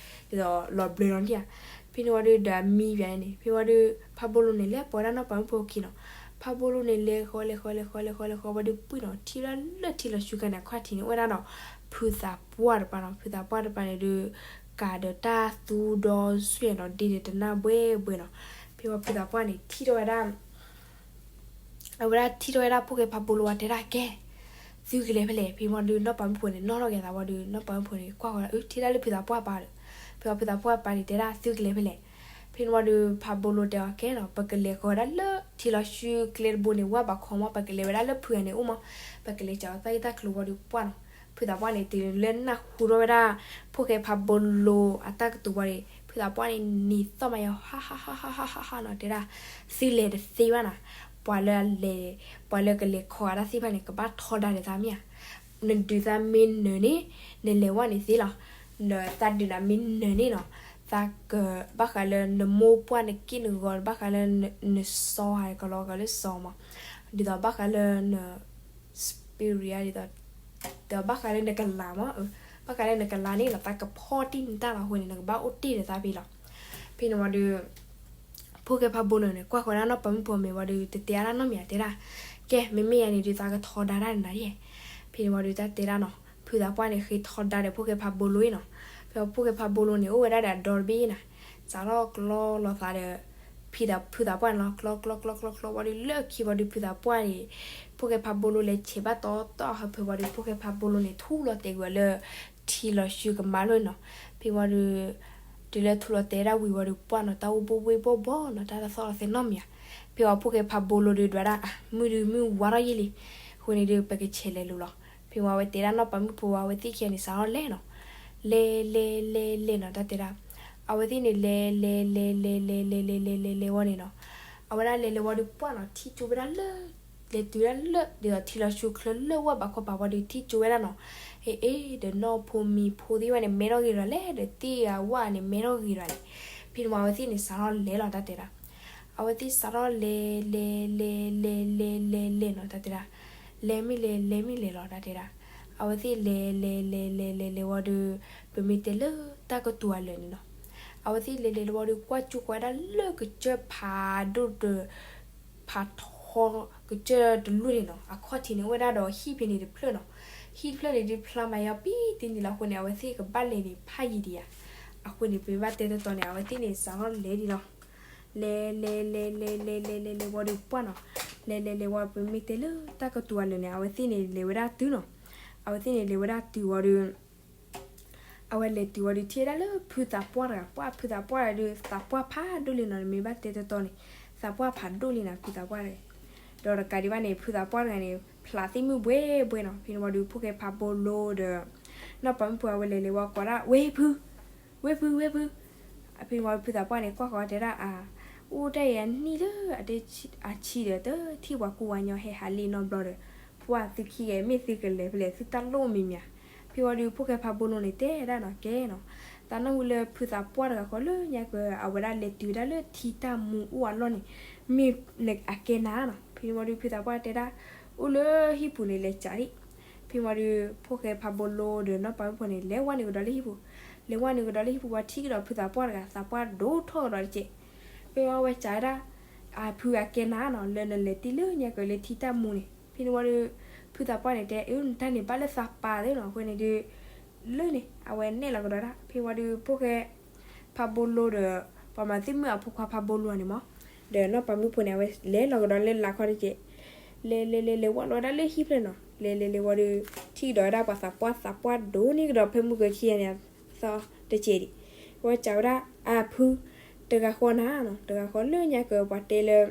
သိးလီၤဘျၢလီၤန့ၣ်ဧါ. ဖဲန့ၣ်ဝံၤဒီး ဒီးအမံပၠးန့ၣ် ဖဲဝံၤဒီး ဖးဘိလိၤန့ၣ် လဲၤပိာ်ဝဲဒၣ်နီၢ်ပၤမုၣ်ဖိခံနီၤ. ဖးဘိလိၤန့ၣ် လဲၤဃီလဲၤဃီလဲၤဃီလဲၤဃီလဲၤဃီဝံၤဒီးပှံၢ်နီၤ, ထံၣ်ဝဲဒၣ်လၢထံလီၤဆှုခါန့ၣ် အခီၣ်ထံးန့ၣ် အိၣ်ဝဲဒၣ်ဒီး ဖုသးပှၢ်တပၤနီၤ. ဖုသးပှၢ်တပၤန့ၣ်ဒုး ကၤဒီးတၢ်သူဒီဆွံၣ်နီၤ, ဒ့န့ၣ်တနၢ်ဘှဲဘှဲနီၤ. ဖဲဝံၤဖုသးပှၢ်န့ၣ် ထံၣ်ထီၣ်ဝဲဒၣ် အဝဲဒၣ်ထံၣ်ထီၣ်ဝဲဒၣ်ဖိၣ်ဃဲဖးဘိလိၤဝံၤတဲဒၣ် ကဲ သုကလဲၤဖဲလဲၣ်. ဖဲမ့ၢ်ဒုး နီၢ်ပၤမုၣ်ဖိန့ၣ် နီၣ်ထီၣ်က့ၤသးဝံၤဒီး နီၢ်ပၤမုၣ်ဖိန့ၣ် ကွၢ်ဃီၤဒၣ် အၢ ထံၣ်ဒၣ်လၢဖုသးပှၢ်ပၤဒီး ဖဲဝံၤဖုသးပှၢ်ပၤန့ၣ် တဲဒၣ် သုကလဲၤဖဲလဲၣ်. ဖဲန့ၣ်ဝံၤဒီး ဖးဘိလိၤတဲအီၤ ကဲနီၤ ပကလဲၤဃီၤဝဲဒၣ်လၢထံလီၤဆှုကျဲတဘိန့ၣ် ဝၣ်ဘးခီမး ပကလဲၤဝဲဒၣ်လၢဖုဂၤန့ၣ် အိၣ်မး ပကလဲၤစံးအီၤတၢ်ဂ့ၢ်တၢ်ကျိၤဝံၤဒီးပှၢ်နီၤ. ဖုသးပှၢ်န့ၣ် တုၤလၢနၢ်ဟူထီၣ်ဝဲဒၣ် ဖိၣ်ဃဲဖးဘိလိၤအတၢ်ကတိၤဝံၤန့ၣ် ဖုသးပှၢ်န့ၣ် နံၤသီၣ်မးယါ ဟးဟးဟးဟးဟးနီၤ တဲဒၣ် သုလဲၤတသ့ဘၣ်နီၤ. ပှၤလၢအလဲၤ ပှၤလၢကလဲၤခီဂာ်တၢ်သ့ၣ်တဖၣ်န့ၣ် ကဘၣ်ထီဒါဒီးသးမ့ၢ်ဧါ. နဒုးသးမ့ၢ်နၢၤန့ၣ် နလဲၤဝဲန့ၣ်သ့လီၤ. နသးဒုးနၤမ့ၢ်နၢၤန့ၣ်နီၤ သးကဘၣ်ဃးလၢနမိၢ်ပှၢ်နက့ၢ်နဂီၤ ဘၣ်ဃးလၢနစီၤဟးကလီၤကလၢစီၤမး ဒ်သိးဘၣ်ဃးလၢန spirit ဒ်သိး ဒီးဘၣ်ဃးလၢနကလၤမး ဘၣ်ဃးလၢနကလၤန့ၣ်နီၤ သးကဖီၣ်တ့ၢ်နတၢ်လီၤအဃိန့ၣ် နကဘၣ်အိၣ်တ့ၢ်ဒီးသးဖဲလီၤ. ဖဲန့ၣ်ဝံၤဒီး ဖိၣ်ဃဲဖးဘိလိၤန့ၣ် ကွၢ်ဃီၤဒၣ်နီၢ်ပၤမုၣ်ဖိမဲာ်ဝံၤဒီး တတဲအါဒၣ်နီတမံၤ တဲဒၣ် ကဲ မ့မ့ၢ်ယၤန့ၣ်ဒုး သးကထီဒါတၢ်နၤယဲၢ်. ဖဲန့ၣ်ဝံၤဒီး တၢ်တဲဒၣ်နီၤ ဖုသးပှၢ်န့ၣ် ဃ့ထီဒါဒီးဖိၣ်ဃဲဖးဘိလိၤအံၤနီၤ. ဖဲဖှိၣ်ဃဲဖးဘိလိန့ၣ် အိၣ်ဝဲဒၣ်ဒီးအဒီတဘ့ၣ်နၤ, စးထီၣ်ကျီလီၤသးဒီး ဖုသးပှၢ်န့ၣ်လီၤ. ကျီကျီကျီကျီကျီဝံၤဒီး လၢခံဝံၤဒီး ဖုသးပှၢ်န့ၣ် ဖှိၣ်ဃဲဖးဘိလိလဲၤဆဲးဘၣ်တီတီဟၢဖၢဝံၤဒီး ဖှိၣ်ဃဲဖးဘိလိန့ၣ် ထူၣ်လီၤတဲာ်ကွံာ်အီၤလၢ ထံလီၤဆူကမါလိန့ၣ်လီၤ. ဖဲဝံၤဒီး တုၤလၢထူၣ်လီၤတဲာ်ဝဲဒၣ်ဝံၤဝံၤဒီး ပှၢ်န့ၣ် တၢ်အိၣ်ဘိၣ်ဘှ့ၣ်ဘှီၣ်ဘှီၣ်နီၤ, တၢ်တသီၣ်လီၤသဲနီတမံၤဧါ. ဖဲဝံၤဖှိၣ်ဃဲဖးဘိလိဒီးဒွးဒၣ် အမုၢ်ဒုးမုၢ်ဝါထီၣ်ယံာ်လံ, အဃိန့ၣ်ဒီး ပကဆဲးလဲၤလိၤလီၤ. ဖဲဝံၤအဝဲတဲဒၣ်နီၢ်ပၤမုၣ်ဖိဝံၤ အဝဲသ့ၣ်ခံဂၤန့ၣ် စးထီၣ်လဲၤနီၤ, လဲၤလဲၤလဲၤလဲၤနီၤ တၢ်တဲဒၣ်. အဝဲသ့ၣ်န့ၣ် လဲၤလဲၤလဲၤလဲၤလဲၤလဲၤလဲၤလဲၤလဲၤလဲၤဝံၤန့ၣ်နီၤ, အဝဲဒၣ်လဲၤလဲၤဝံၤဒီး ပှၢ်နီၤ ထံၣ်ကၠိဝဲဒၣ်လၢ လဲၤတုၤဝဲဒၣ်လၢ ဒ်သိးထံလီၤဆူချၢလၢဝၣ်ဘးခီပၤဝံၤဒီး ထံၣ်ကၠိဝဲဒၣ်နီၤ, အ့အ့ ဒီးနီၢ်ဖိမံၤဖိသ့ၣ်ဝဲန့ၣ် မဲထီၣ်ဂ့ၤဒီးလဲၣ်, ဒီးသ့ၣ်အဝၣ်န့ၣ် မဲထီၣ်ဂ့ၤဒီးန့ၣ်. ဖဲန့ၣ်ဝံၤအဝဲသ့ၣ်န့ၣ် စးထီၣ်လဲၤလီၤ တၢ်တဲဒၣ်. အဝဲသ့ၣ်စးထီၣ်လဲၤလဲၤလဲၤလဲၤလဲၤလဲၤလဲၤနီၤ တၢ်တဲဒၣ်, လဲၤမ့ၢ်လဲၤလဲၤမ့ၢ်လဲၤလီၤ တၢ်တဲဒၣ်. အဝဲသ့ၣ်လဲၤလဲၤလဲၤလဲၤလဲၤလဲၤဝံၤဒီး ပမ့ၢ်တဲလၢတၢ်ကတိၤအလၢာ်န့ၣ်နီၤ, အဝဲသ့ၣ်လဲၤလဲၤလဲၤဝံၤဒီး ကွၢ်ကၠိဃီဝဲဒၣ်လၢကစၢၢ်ဖးဒိၣ်တ ဖးထီ ကစၢၢ်တလိၣ်န့ၣ်နီၤ, အခီၣ်ထံးန့ၣ်အိၣ်ဝဲဒၣ်ဒီးဟံၣ်ဖဲန့ၣ်တဖျၢၣ်နီၤ. ဟံၣ်တဖျၢၣ်န့ၣ်ဒုးဖျါမၤယီၤပံတံနံၤလီၤ. အဃိန့ၣ် အဝဲသ့ၣ်ကဘၣ်လဲၤန့ၣ်ဖးယံာ်ဒံးဧါ. အဃိန့ၣ် ပမ့ၢ်ဘၣ်တဲတီတီန့ၣ် အဝဲသ့ၣ်န့ၣ် စးထီၣ်လဲၤဒံးလီၤ. လဲၤလဲၤလဲၤလဲၤလဲၤလဲၤလဲၤလဲၤဝံၤဒီး ပှၢ်နီၤ, လဲၤလဲၤလဲၤဝံၤ ပမ့ၢ်တဲလၢတၢ်ကတိၤအလၢာ်န့ၣ် အဝဲသ့ၣ်န့ၣ်လဲၤဝဲဒၣ်တုၤနီၤ. အဝဲသ့ၣ်န့ၣ်လဲၤဝဲဒၣ်တုၤဝံၤဒီး အဝဲလဲၤတုၤဝံၤဒီး ထံၣ်ဝဲဒၣ်လၢဖုသးပှၢ်တဂၤ, ပှၢ်ဖုသးပှၢ်တဂၤဒီး သးပှၢ်ဖးဒိၣ်လံနီၤ, နမ့ၢ်ဘၣ်တဲတီတီန့ၣ် သးပှၢ်ဖးဒိၣ်လံနီၤ ဖုသးပှၢ်တဂၤ. ဒီးတကးဒံးဘၣ်န့ၣ် ဖုသးပှၢ်တဂၤန့ၣ် ဖျးသ့ၣ်မုၣ်ဘှဲဘှဲနီၤ. ဖဲန့ၣ်ဝံၤဒီး ဖှိၣ်ဃဲဖးဘိလိဒီး နီၢ်ပၤမုၣ်ဖိအဝဲလဲၤလဲၤဝံၤကိးဒၣ် ဝဲဖု ဝဲဖု ဝဲဖု. ဖဲန့ၣ်ဝံၤဖုသးပှၢ်န့ၣ် ကွၢ်ဃီၤတဲဒၣ် အါ, အိၣ်တ့ၢ်အနံၣ်လၢအဆံဒီး တထံၣ်ပှၤကူပှၤကညီဟဲဟးလံနီတဘျီဒီး ပှၢ်သုခံဂၤ မ့ၢ်သုကလဲၤဖဲလဲၣ် သုတၢ်လိၣ်မံၤမံၤဧါ. ဖဲဝံၤဒီး ဖှိၣ်ဃဲဖးဘိလိန့ၣ်တဲဒၣ်နီၤ ကဲနီၤ, သးနၢ်ဟူလၢဖုသးပှၢ်တဂၤဃီလၢညါက အဝဲဒၣ်လဲၤတုၤဝဲဒၣ်လၢထံတၢ်မူအအိၣ်အလီၢ်န့ၣ် မ့ၢ်အကဲနၤနီၤ. ဖဲန့ၣ်ဝံၤဒီး ဖုသးပှၢ်တဲဒၣ် အိၣ်လၢဟံၣ်ပူၤန့ၣ် လဲၤစးဒံး. ဖဲန့ၣ်ဝံၤဒီး ဖှိၣ်ဃဲဖးဘိလိဒီးနီၢ်ပၤမုၣ်ဖိန့ၣ် လဲၤဝဲန့ၣ်ကဒီးလၢဟံၣ်ပူၤ, လဲၤဝဲန့ၣ်ကဒီးလၢဟံၣ်ပူၤဝံၤ ထံၣ်ကဒီးဖုသးပှၢ်တဂၤ, သးပှၢ်ဒိၣ်ထီၣ်ကဒီးတက့ၢ်. ဖဲဝံၤအဝဲစးဝဲဒၣ် အါ ဖု အကဲနၤနီၤ လၢနလဲၤတ့ၢ်လၢညါကလၢထံတၢ်မူန့ၣ်. ဖဲန့ၣ်ဝံၤဒီး ဖုသးပှၢ်န့ၣ်တဲ အၢ နတၢ်န့ၣ်ဘၣ်လၢသးပာ်သ့နီၤ. အဃိန့ၣ်ဒီး လၢန့ၣ် အဝဲနဲၣ်လီၤကဒီးဒၣ်. ဖဲဝံၤဒီး ဖှိၣ်ဃဲဖးဘိလိဒီး ပှၤမၤသ့ၣ်မုၣ်အဖိခွါဖးဘိလိန့ၣ်မး ဒီးနီၢ်ပၤမုၣ်ဖိန့ၣ် အဝဲလဲၤလီၤကဒီးလၢလာ်ခီတက့ၢ်. လဲၤလဲၤလဲၤလဲၤ ဝဲလီၤဝဲဒၣ်လၢဟံၣ်ဖျၢၣ်နီၤ. လဲၤလဲၤလဲၤဝံၤဒီး ထံၣ်ကဒီးဝဲဒၣ်ပှၤသးပှၢ်, သးပှၢ်ဒိၣ်န့ၢ်ကဒီးဖဲမုၢ်ကခံဂၤန့ၣ်အသီတက့ၢ်ဒံး. ဝဲစးဝဲဒၣ် အါ ဖု တဂၤဃီနၤနီၤ, တဂၤဃီလၢညါကပှၤတဲလၢ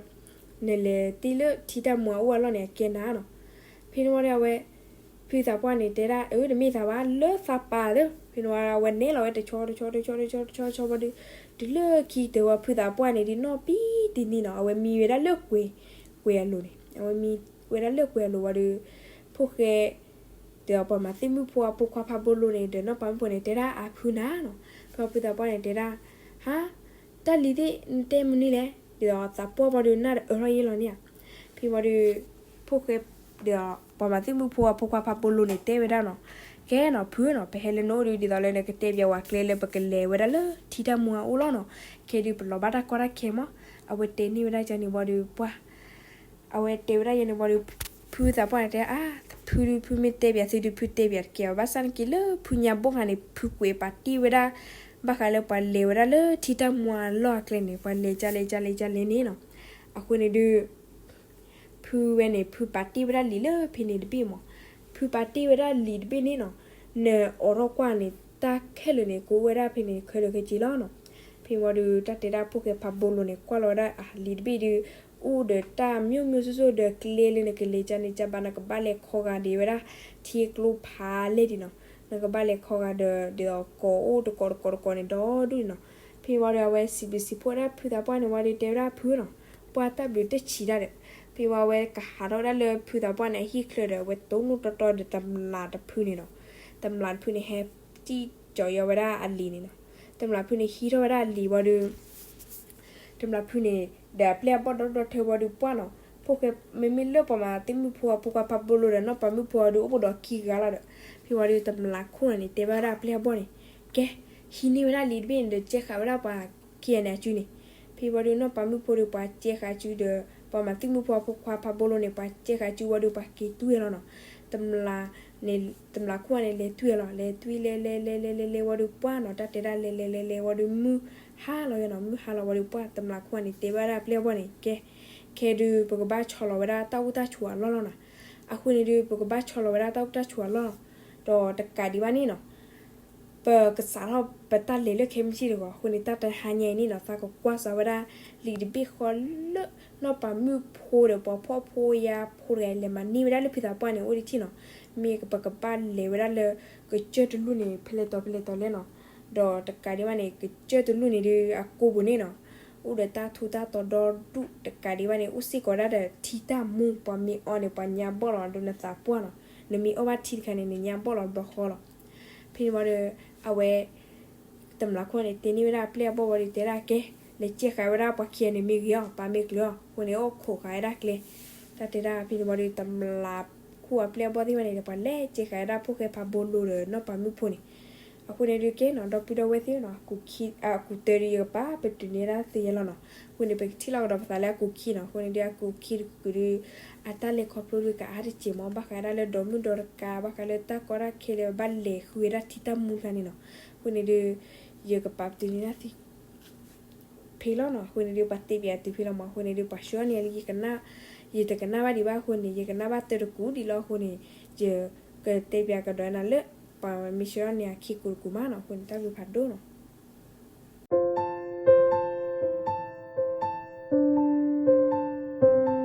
နလဲၤတ့ၢ်လၢထံတၢ်မူအအိၣ်အလီၢ်န့ၣ် အကဲနၤနီၤ. ဖဲန့ၣ်ဝံၤဒီး အဝဲ ဖုသးပှၢ်န့ၣ်တဲဒၣ် အၢ တမ့ၢ်သးဘၣ် လၢသးပာ်သ့. ဖဲန့ၣ်ဝံၤ အဝဲနဲၣ်လီၤဝဲတဆီတဆီတဆီတဆီတဆီတဆီဝံၤဒီး တုၤလၢခံကတၢၢ်ဝံၤ ဖုသးပှၢ်န့ၣ်ဒုးနီၢ်ပံတံနံၤနီၤ, အဝဲမံဝဲဒၣ်လၢကွဲၤ, ကွဲၤအလိၤန့ၣ်, အဝဲမံဝဲဒၣ်လၢကွဲၤအလိၤဝံၤဒီး ဖှိၣ်ဃဲ ဒီးပှၤမၤသ့ၣ်မုၣ်ဖိအဖိခွါဖးဘိလိန့ၣ် ဒီးနီၢ်ပၤမုၣ်ဖိန့ၣ် တဲဒၣ်အါ ဖုနၤနီၤ. ဖဲဖုသးပှၢ်န့ၣ်တဲဒၣ် ဟါ, တၢ်လံၤသ့ၣ် နတဲမနုၤလဲၣ်. ဒ်သိးသးပှၢ်ဝံၤဒီး နၢ်တအၢထီၣ်ယဲလီၤန့ၣ်ဧါ. ဖဲဝံၤဒီး ဖှိၣ်ဃဲ ဒီးပှၤမၤသ့ၣ်မုၣ်ဖိအဖိခွါဖးဘိလိန့ၣ် တဲဝဲဒၣ်နီၤ, ကဲနီၤ ဖုနီၤ, ပဟဲလၢနအိၣ်ဒီး ဒ်သိးလၢနကတဲပၠးဝဲကျဲလၢပကလဲၤဝဲဒၣ်လၢထံတၢ်မူအအိၣ်လီၤနီၤ. ခဲဒုးပလီၤဘၣ်တၢ်ကီတၢ်ခဲမး. အဝဲတဲန့ၢ်ဝဲဒၣ်ယၤန့ၣ်ဝံၤဒီး ပှၢ် အဝဲတဲဝဲဒၣ်ယၤန့ၣ်ဝံၤဒီး ဖုသးပှၢ်န့ၣ်တဲ အါ, ဖုဒုး ဖုမ့ၢ်တဲပၠးသုဒုး ဖုတဲပၠးတကဲဘၣ်. ဘၣ်ဆၣ်နာ်က့လၢဖုညါဘိၣ်ဃါန့ၣ် ဖုကွဲးပာ်တ့ၢ်ဝဲဒၣ် ဘၣ်ဃးလၢပှၤလဲၤဝဲဒၣ်လၢထံတၢ်မူအလီၢ်အကျဲန့ၣ် ပှၤလဲၤကၢလဲၤကၢလဲၤကၢလဲၤန့ၣ်နီၤ. အဃိန့ၣ်ဒုး ဖုဝဲန့ၣ် ဖုပာ်တ့ၢ်ဝဲဒၣ်လံာ်လၢဖဲန့ၣ်တဘ့ၣ်မး. ဖုပာ်တ့ၢ်ဝဲဒၣ်လံာ်တဘ့ၣ်န့ၣ်နီၤ, နအိးထီၣ်ကွၢ်န့ၣ် တၢ်ခဲလၢာ်န့ၣ် ကအိၣ်ဝဲဒၣ်ဖဲန့ၣ်ခဲလၢာ်ခဲဆ့လီၤနီၤ. ဖဲဝံၤဒီး တၢ်တဲဒၣ်ဖှိၣ်ဃဲဖးဘိလိန့ၣ် ကွၢ်လီၤဝဲဒၣ်အလံာ်တဘ့ၣ်ဒီး အိၣ်ဒီးတၢ်မိၢ်မိၢ်စိၣ်စိၣ်ဒီး ကျဲလၢနကလဲၤကၢန့ၣ် ကၢဘၣ် နကဘၣ်လဲၤခီဂာ်ဒံးဝဲဒၣ် ထံကျိဖးလဲၢ်ဒံးနီၤ. နကဘၣ်လဲၤခီဂာ်ဒီး ဒ်သိးကိးအိၣ်တကိးတကိးတကိးန့ၣ် ဒီဒူၣ်န့ၣ်နီၤ. ဖဲဝံၤဒီး အဝဲစံးဘျုးစံးဖှိၣ်ဝဲဒၣ်ဖုသးပှၢ်န့ၣ်ဝံၤဒီး တဲဝဲဒၣ်ဖုနီၤ, ပှၢ်တၢ်ဘျုးတဆံးတၢ်ဒီး ဖဲဝံၤအဝဲကဟးထီၣ်ဝဲဒၣ်လၢဖုသးပှၢ်န့ၣ် အဟံၣ်ချၢဒီး အဝဲတိၢ်နီၣ်တီတီဒီးတမျးတဖုန့ၣ်နီၤ. တမျးတဖုန့ၣ် ဟဲစံၣ်ကၠီၤယီၤဝဲဒၣ်အလံာ်န့ၣ်နီၤ. တမျးတဖုန့ၣ် ဟံးထီၣ်ဝဲဒၣ်အလံာ်ဝံၤဒီး တမျးတဖုန့ၣ် ဒီးအပျဲၢ်အဘီၣ်ဒီဒီထၢဝံၤဒီး ပှၢ်နီၤ, ဖှိၣ်ဃဲ မ့မ့ၢ်လၢပှၤမၤသ့ၣ်မုၣ်ဖိအဖိခွါဖးဘိလိဒီး နီၢ်ပၤမုၣ်ဖိအီၤဒီး အိၣ်ဘူးဒီးခံဂၤလီၤဒီး ဖဲဝံၤဒီး တမျးခိၣ်န့ၣ် တဲဘၣ်ဝဲဒၣ်အပျဲၢ်အဘီၣ်န့ၣ်, ကဲ, ဟံးန့ၢ်ဝဲဒၣ်လံာ်တဘ့ၣ်န့ၣ်ဒီး ကဲဃာ်ဝဲဒၣ်ပှၤခံဂၤန့ၣ်အစုန့ၣ်. ဖဲဝံၤဒီး နီၢ်ပၤမုၣ်ဖိဒီး ပှၤကဲဃာ်စုဒီး ပှၤမၤသ့ၣ်မုၣ်ဖိအဖိခွါဖးဘိလိန့ၣ် ပှၤကဲဃာ်စုဝံၤဒီး ပှၤက့ၤတွံၢ်လီၤနီၤ. တမျး န့ၣ် တမျးခိၣ်န့ၣ် လဲၤတွံၢ်လီၤ, လဲၤတွံၢ် လဲၤလဲၤလဲၤလဲၤလဲၤလဲၤဝံၤဒီးပှၢ်နီၤ, တၢ်တဲဒၣ်လဲၤလဲၤလဲၤလဲၤဝံၤဒီး မုၢ်ဟါလီၤယဲနီၤ, မုၢ်ဟါလီၤဝံၤဒီးပှၢ် တမျးခိၣ်န့ၣ် တဲဘၣ်ဒၣ်ပျဲၢ်အဘီၣ်န့ၣ် ကဲ, ခဲဒုး ပကဘၣ်ဆီလီၤဝဲဒၣ်တၢ်အိၣ်တၢ်ဆိးအလီၢ်လီၤနီၤ. အဃိန့ၣ်ဒုး ပကဘၣ်ဆီလီၤဝဲဒၣ်တၢ်အိၣ်တၢ်ဆိးအလီၢ်လီၤ. ဒီးတကးဒံးဘၣ်န့ၣ်နီၤ ပကစးထီၣ်ပတၢ်လဲၤလၢခဲမုၢ်ဆ့ၣ်တဂီၤ, အဃိန့ၣ် တၢ်တဟါညါအံၤန့ၣ်နီၤ သးကကွၢ်စးဝဲဒၣ် လံာ်တဘ့ၣ်ဃီလၢ နီၢ်ပၤမုၣ်ဖိဒီး ပှၤဖှီၣ်ဖိယာ်ဖိတဂၤ လဲၤမၤန့ၢ်ဝဲဒၣ်လၢဖံသးပှၢ်န့ၣ် အိၣ်ဒံးထံၣ်နီၤ. မ့ၢ်ပကဘၣ်လဲၤဝဲဒၣ်လၢ ကစၢၢ်တလူၢ်န့ၣ် ဖဲလဲၣ်တီၤဖဲလဲၣ်တီၤလဲၣ်နီၤ. ဒီးတကးဒံးဘၣ်န့ၣ် ကစၢၢ်တလူၢ်န့ၣ်ဒုး အကိပူၤန့ၣ်နီၤ အိၣ်ဒီးတၢ်ထူးတၢ်တီၤဒီဒူၣ်, တကးဒံးဘၣ်န့ၣ် အိၣ်စ့ၢ်ကီးဒၣ်ဒီးထံတၢ်မူ, ပှၤမ့ၢ်အီန့ၣ် ပှၤညါဘီၣ်လီၤဒီးနသးပှၢ်နီၤ. နမ့ၢ်အီဘၣ်ထံတခါန့ၣ် နညါဘီၣ်လီၤဘျီဃီလီၤ. ဖဲန့ၣ်ဘၣ်ဒီး အဝဲ တမျးခိၣ်န့ၣ် တဲန့ၢ်ဝဲဒၣ်အပျဲၢ်အဘီၣ်ဝံၤဒီး တဲဒၣ်ကဲ, လဲၤစဲးဃာ်ဝဲဒၣ်ပှၤခံဂၤန့ၣ် မ့ၢ်ဂ့ၤအီၤ, ပာ်မ့ၢ်ကျၢၤအီၤ, အဃိန့ၣ် အိၣ်ခိးဃာ်ဝဲဒၣ်ကျဲ. တၢ်တဲဒၣ်ဖဲန့ၣ်ဘၣ်ဒီး တမျးခိၣ်အပျဲၢ်အဘီၣ်သ့ၣ်တဖၣ်န့ၣ် ပှၤလဲၤစဲးဃာ်ဝဲဒၣ်ဖိၣ်ဃဲဖးဘိလိၤဒီးနီၢ်ပၤမုၣ်ဖိန့ၣ်. အဃိန့ၣ်ဒုးကဲနီၤ ဒီပုၢ်ဒီဝဲၢ်သ့ၣ်နီၤ အကူာ်တၢ်ဒုးယကပာ်ပတုာ်န့ၢ်ဒၣ်သုယဲလီၤနီၤ. အဃိန့ၣ် ပကထံၣ်လိာ်ကဒီးပသးလၢအကူာ်ခံတကူာ်ဒုး အတၢ်လဲၤခီဖျိဒုးကအါတစဲးမး ဘၣ်ဃးဒၣ်လၢဒီးမုၢ်ဒီးတကး ဘၣ်ဃးလၢတၢ်ကီတၢ်ခဲလၢဘၣ်လဲၤဃုဝဲဒၣ်ထံတၢ်မူတခါန့ၣ်နီၤ. အဃိန့ၣ်ဒုး ယကပာ်ပတုာ်န့ၢ်ဒၣ်သု ဖဲလီၤနီၤ. အဃိန့ၣ်ဒုး ပှၤတဲပၠးတုၤဖဲလီၤမး. အဃိန့ၣ်ဒုး ပှၤဆှၢန့ၢ်လၢယကနၣ်, ယတကနၣ်ဘၣ်ဒံးဘၣ်အဃိန့ၣ် ယကနၣ်ဘၣ်တၢတကူာ်ဒံးလီၤအဃိန့ၣ် ယကတဲပၠးကဒီးနၤလၢ ပှၤမ့ၢ်ဆှၢန့ၢ်အခံကူာ်တကူာ်မးနီၤ. အဃိန့ၣ် တၢ်ဘျုးဖးဒိၣ်နီၤ.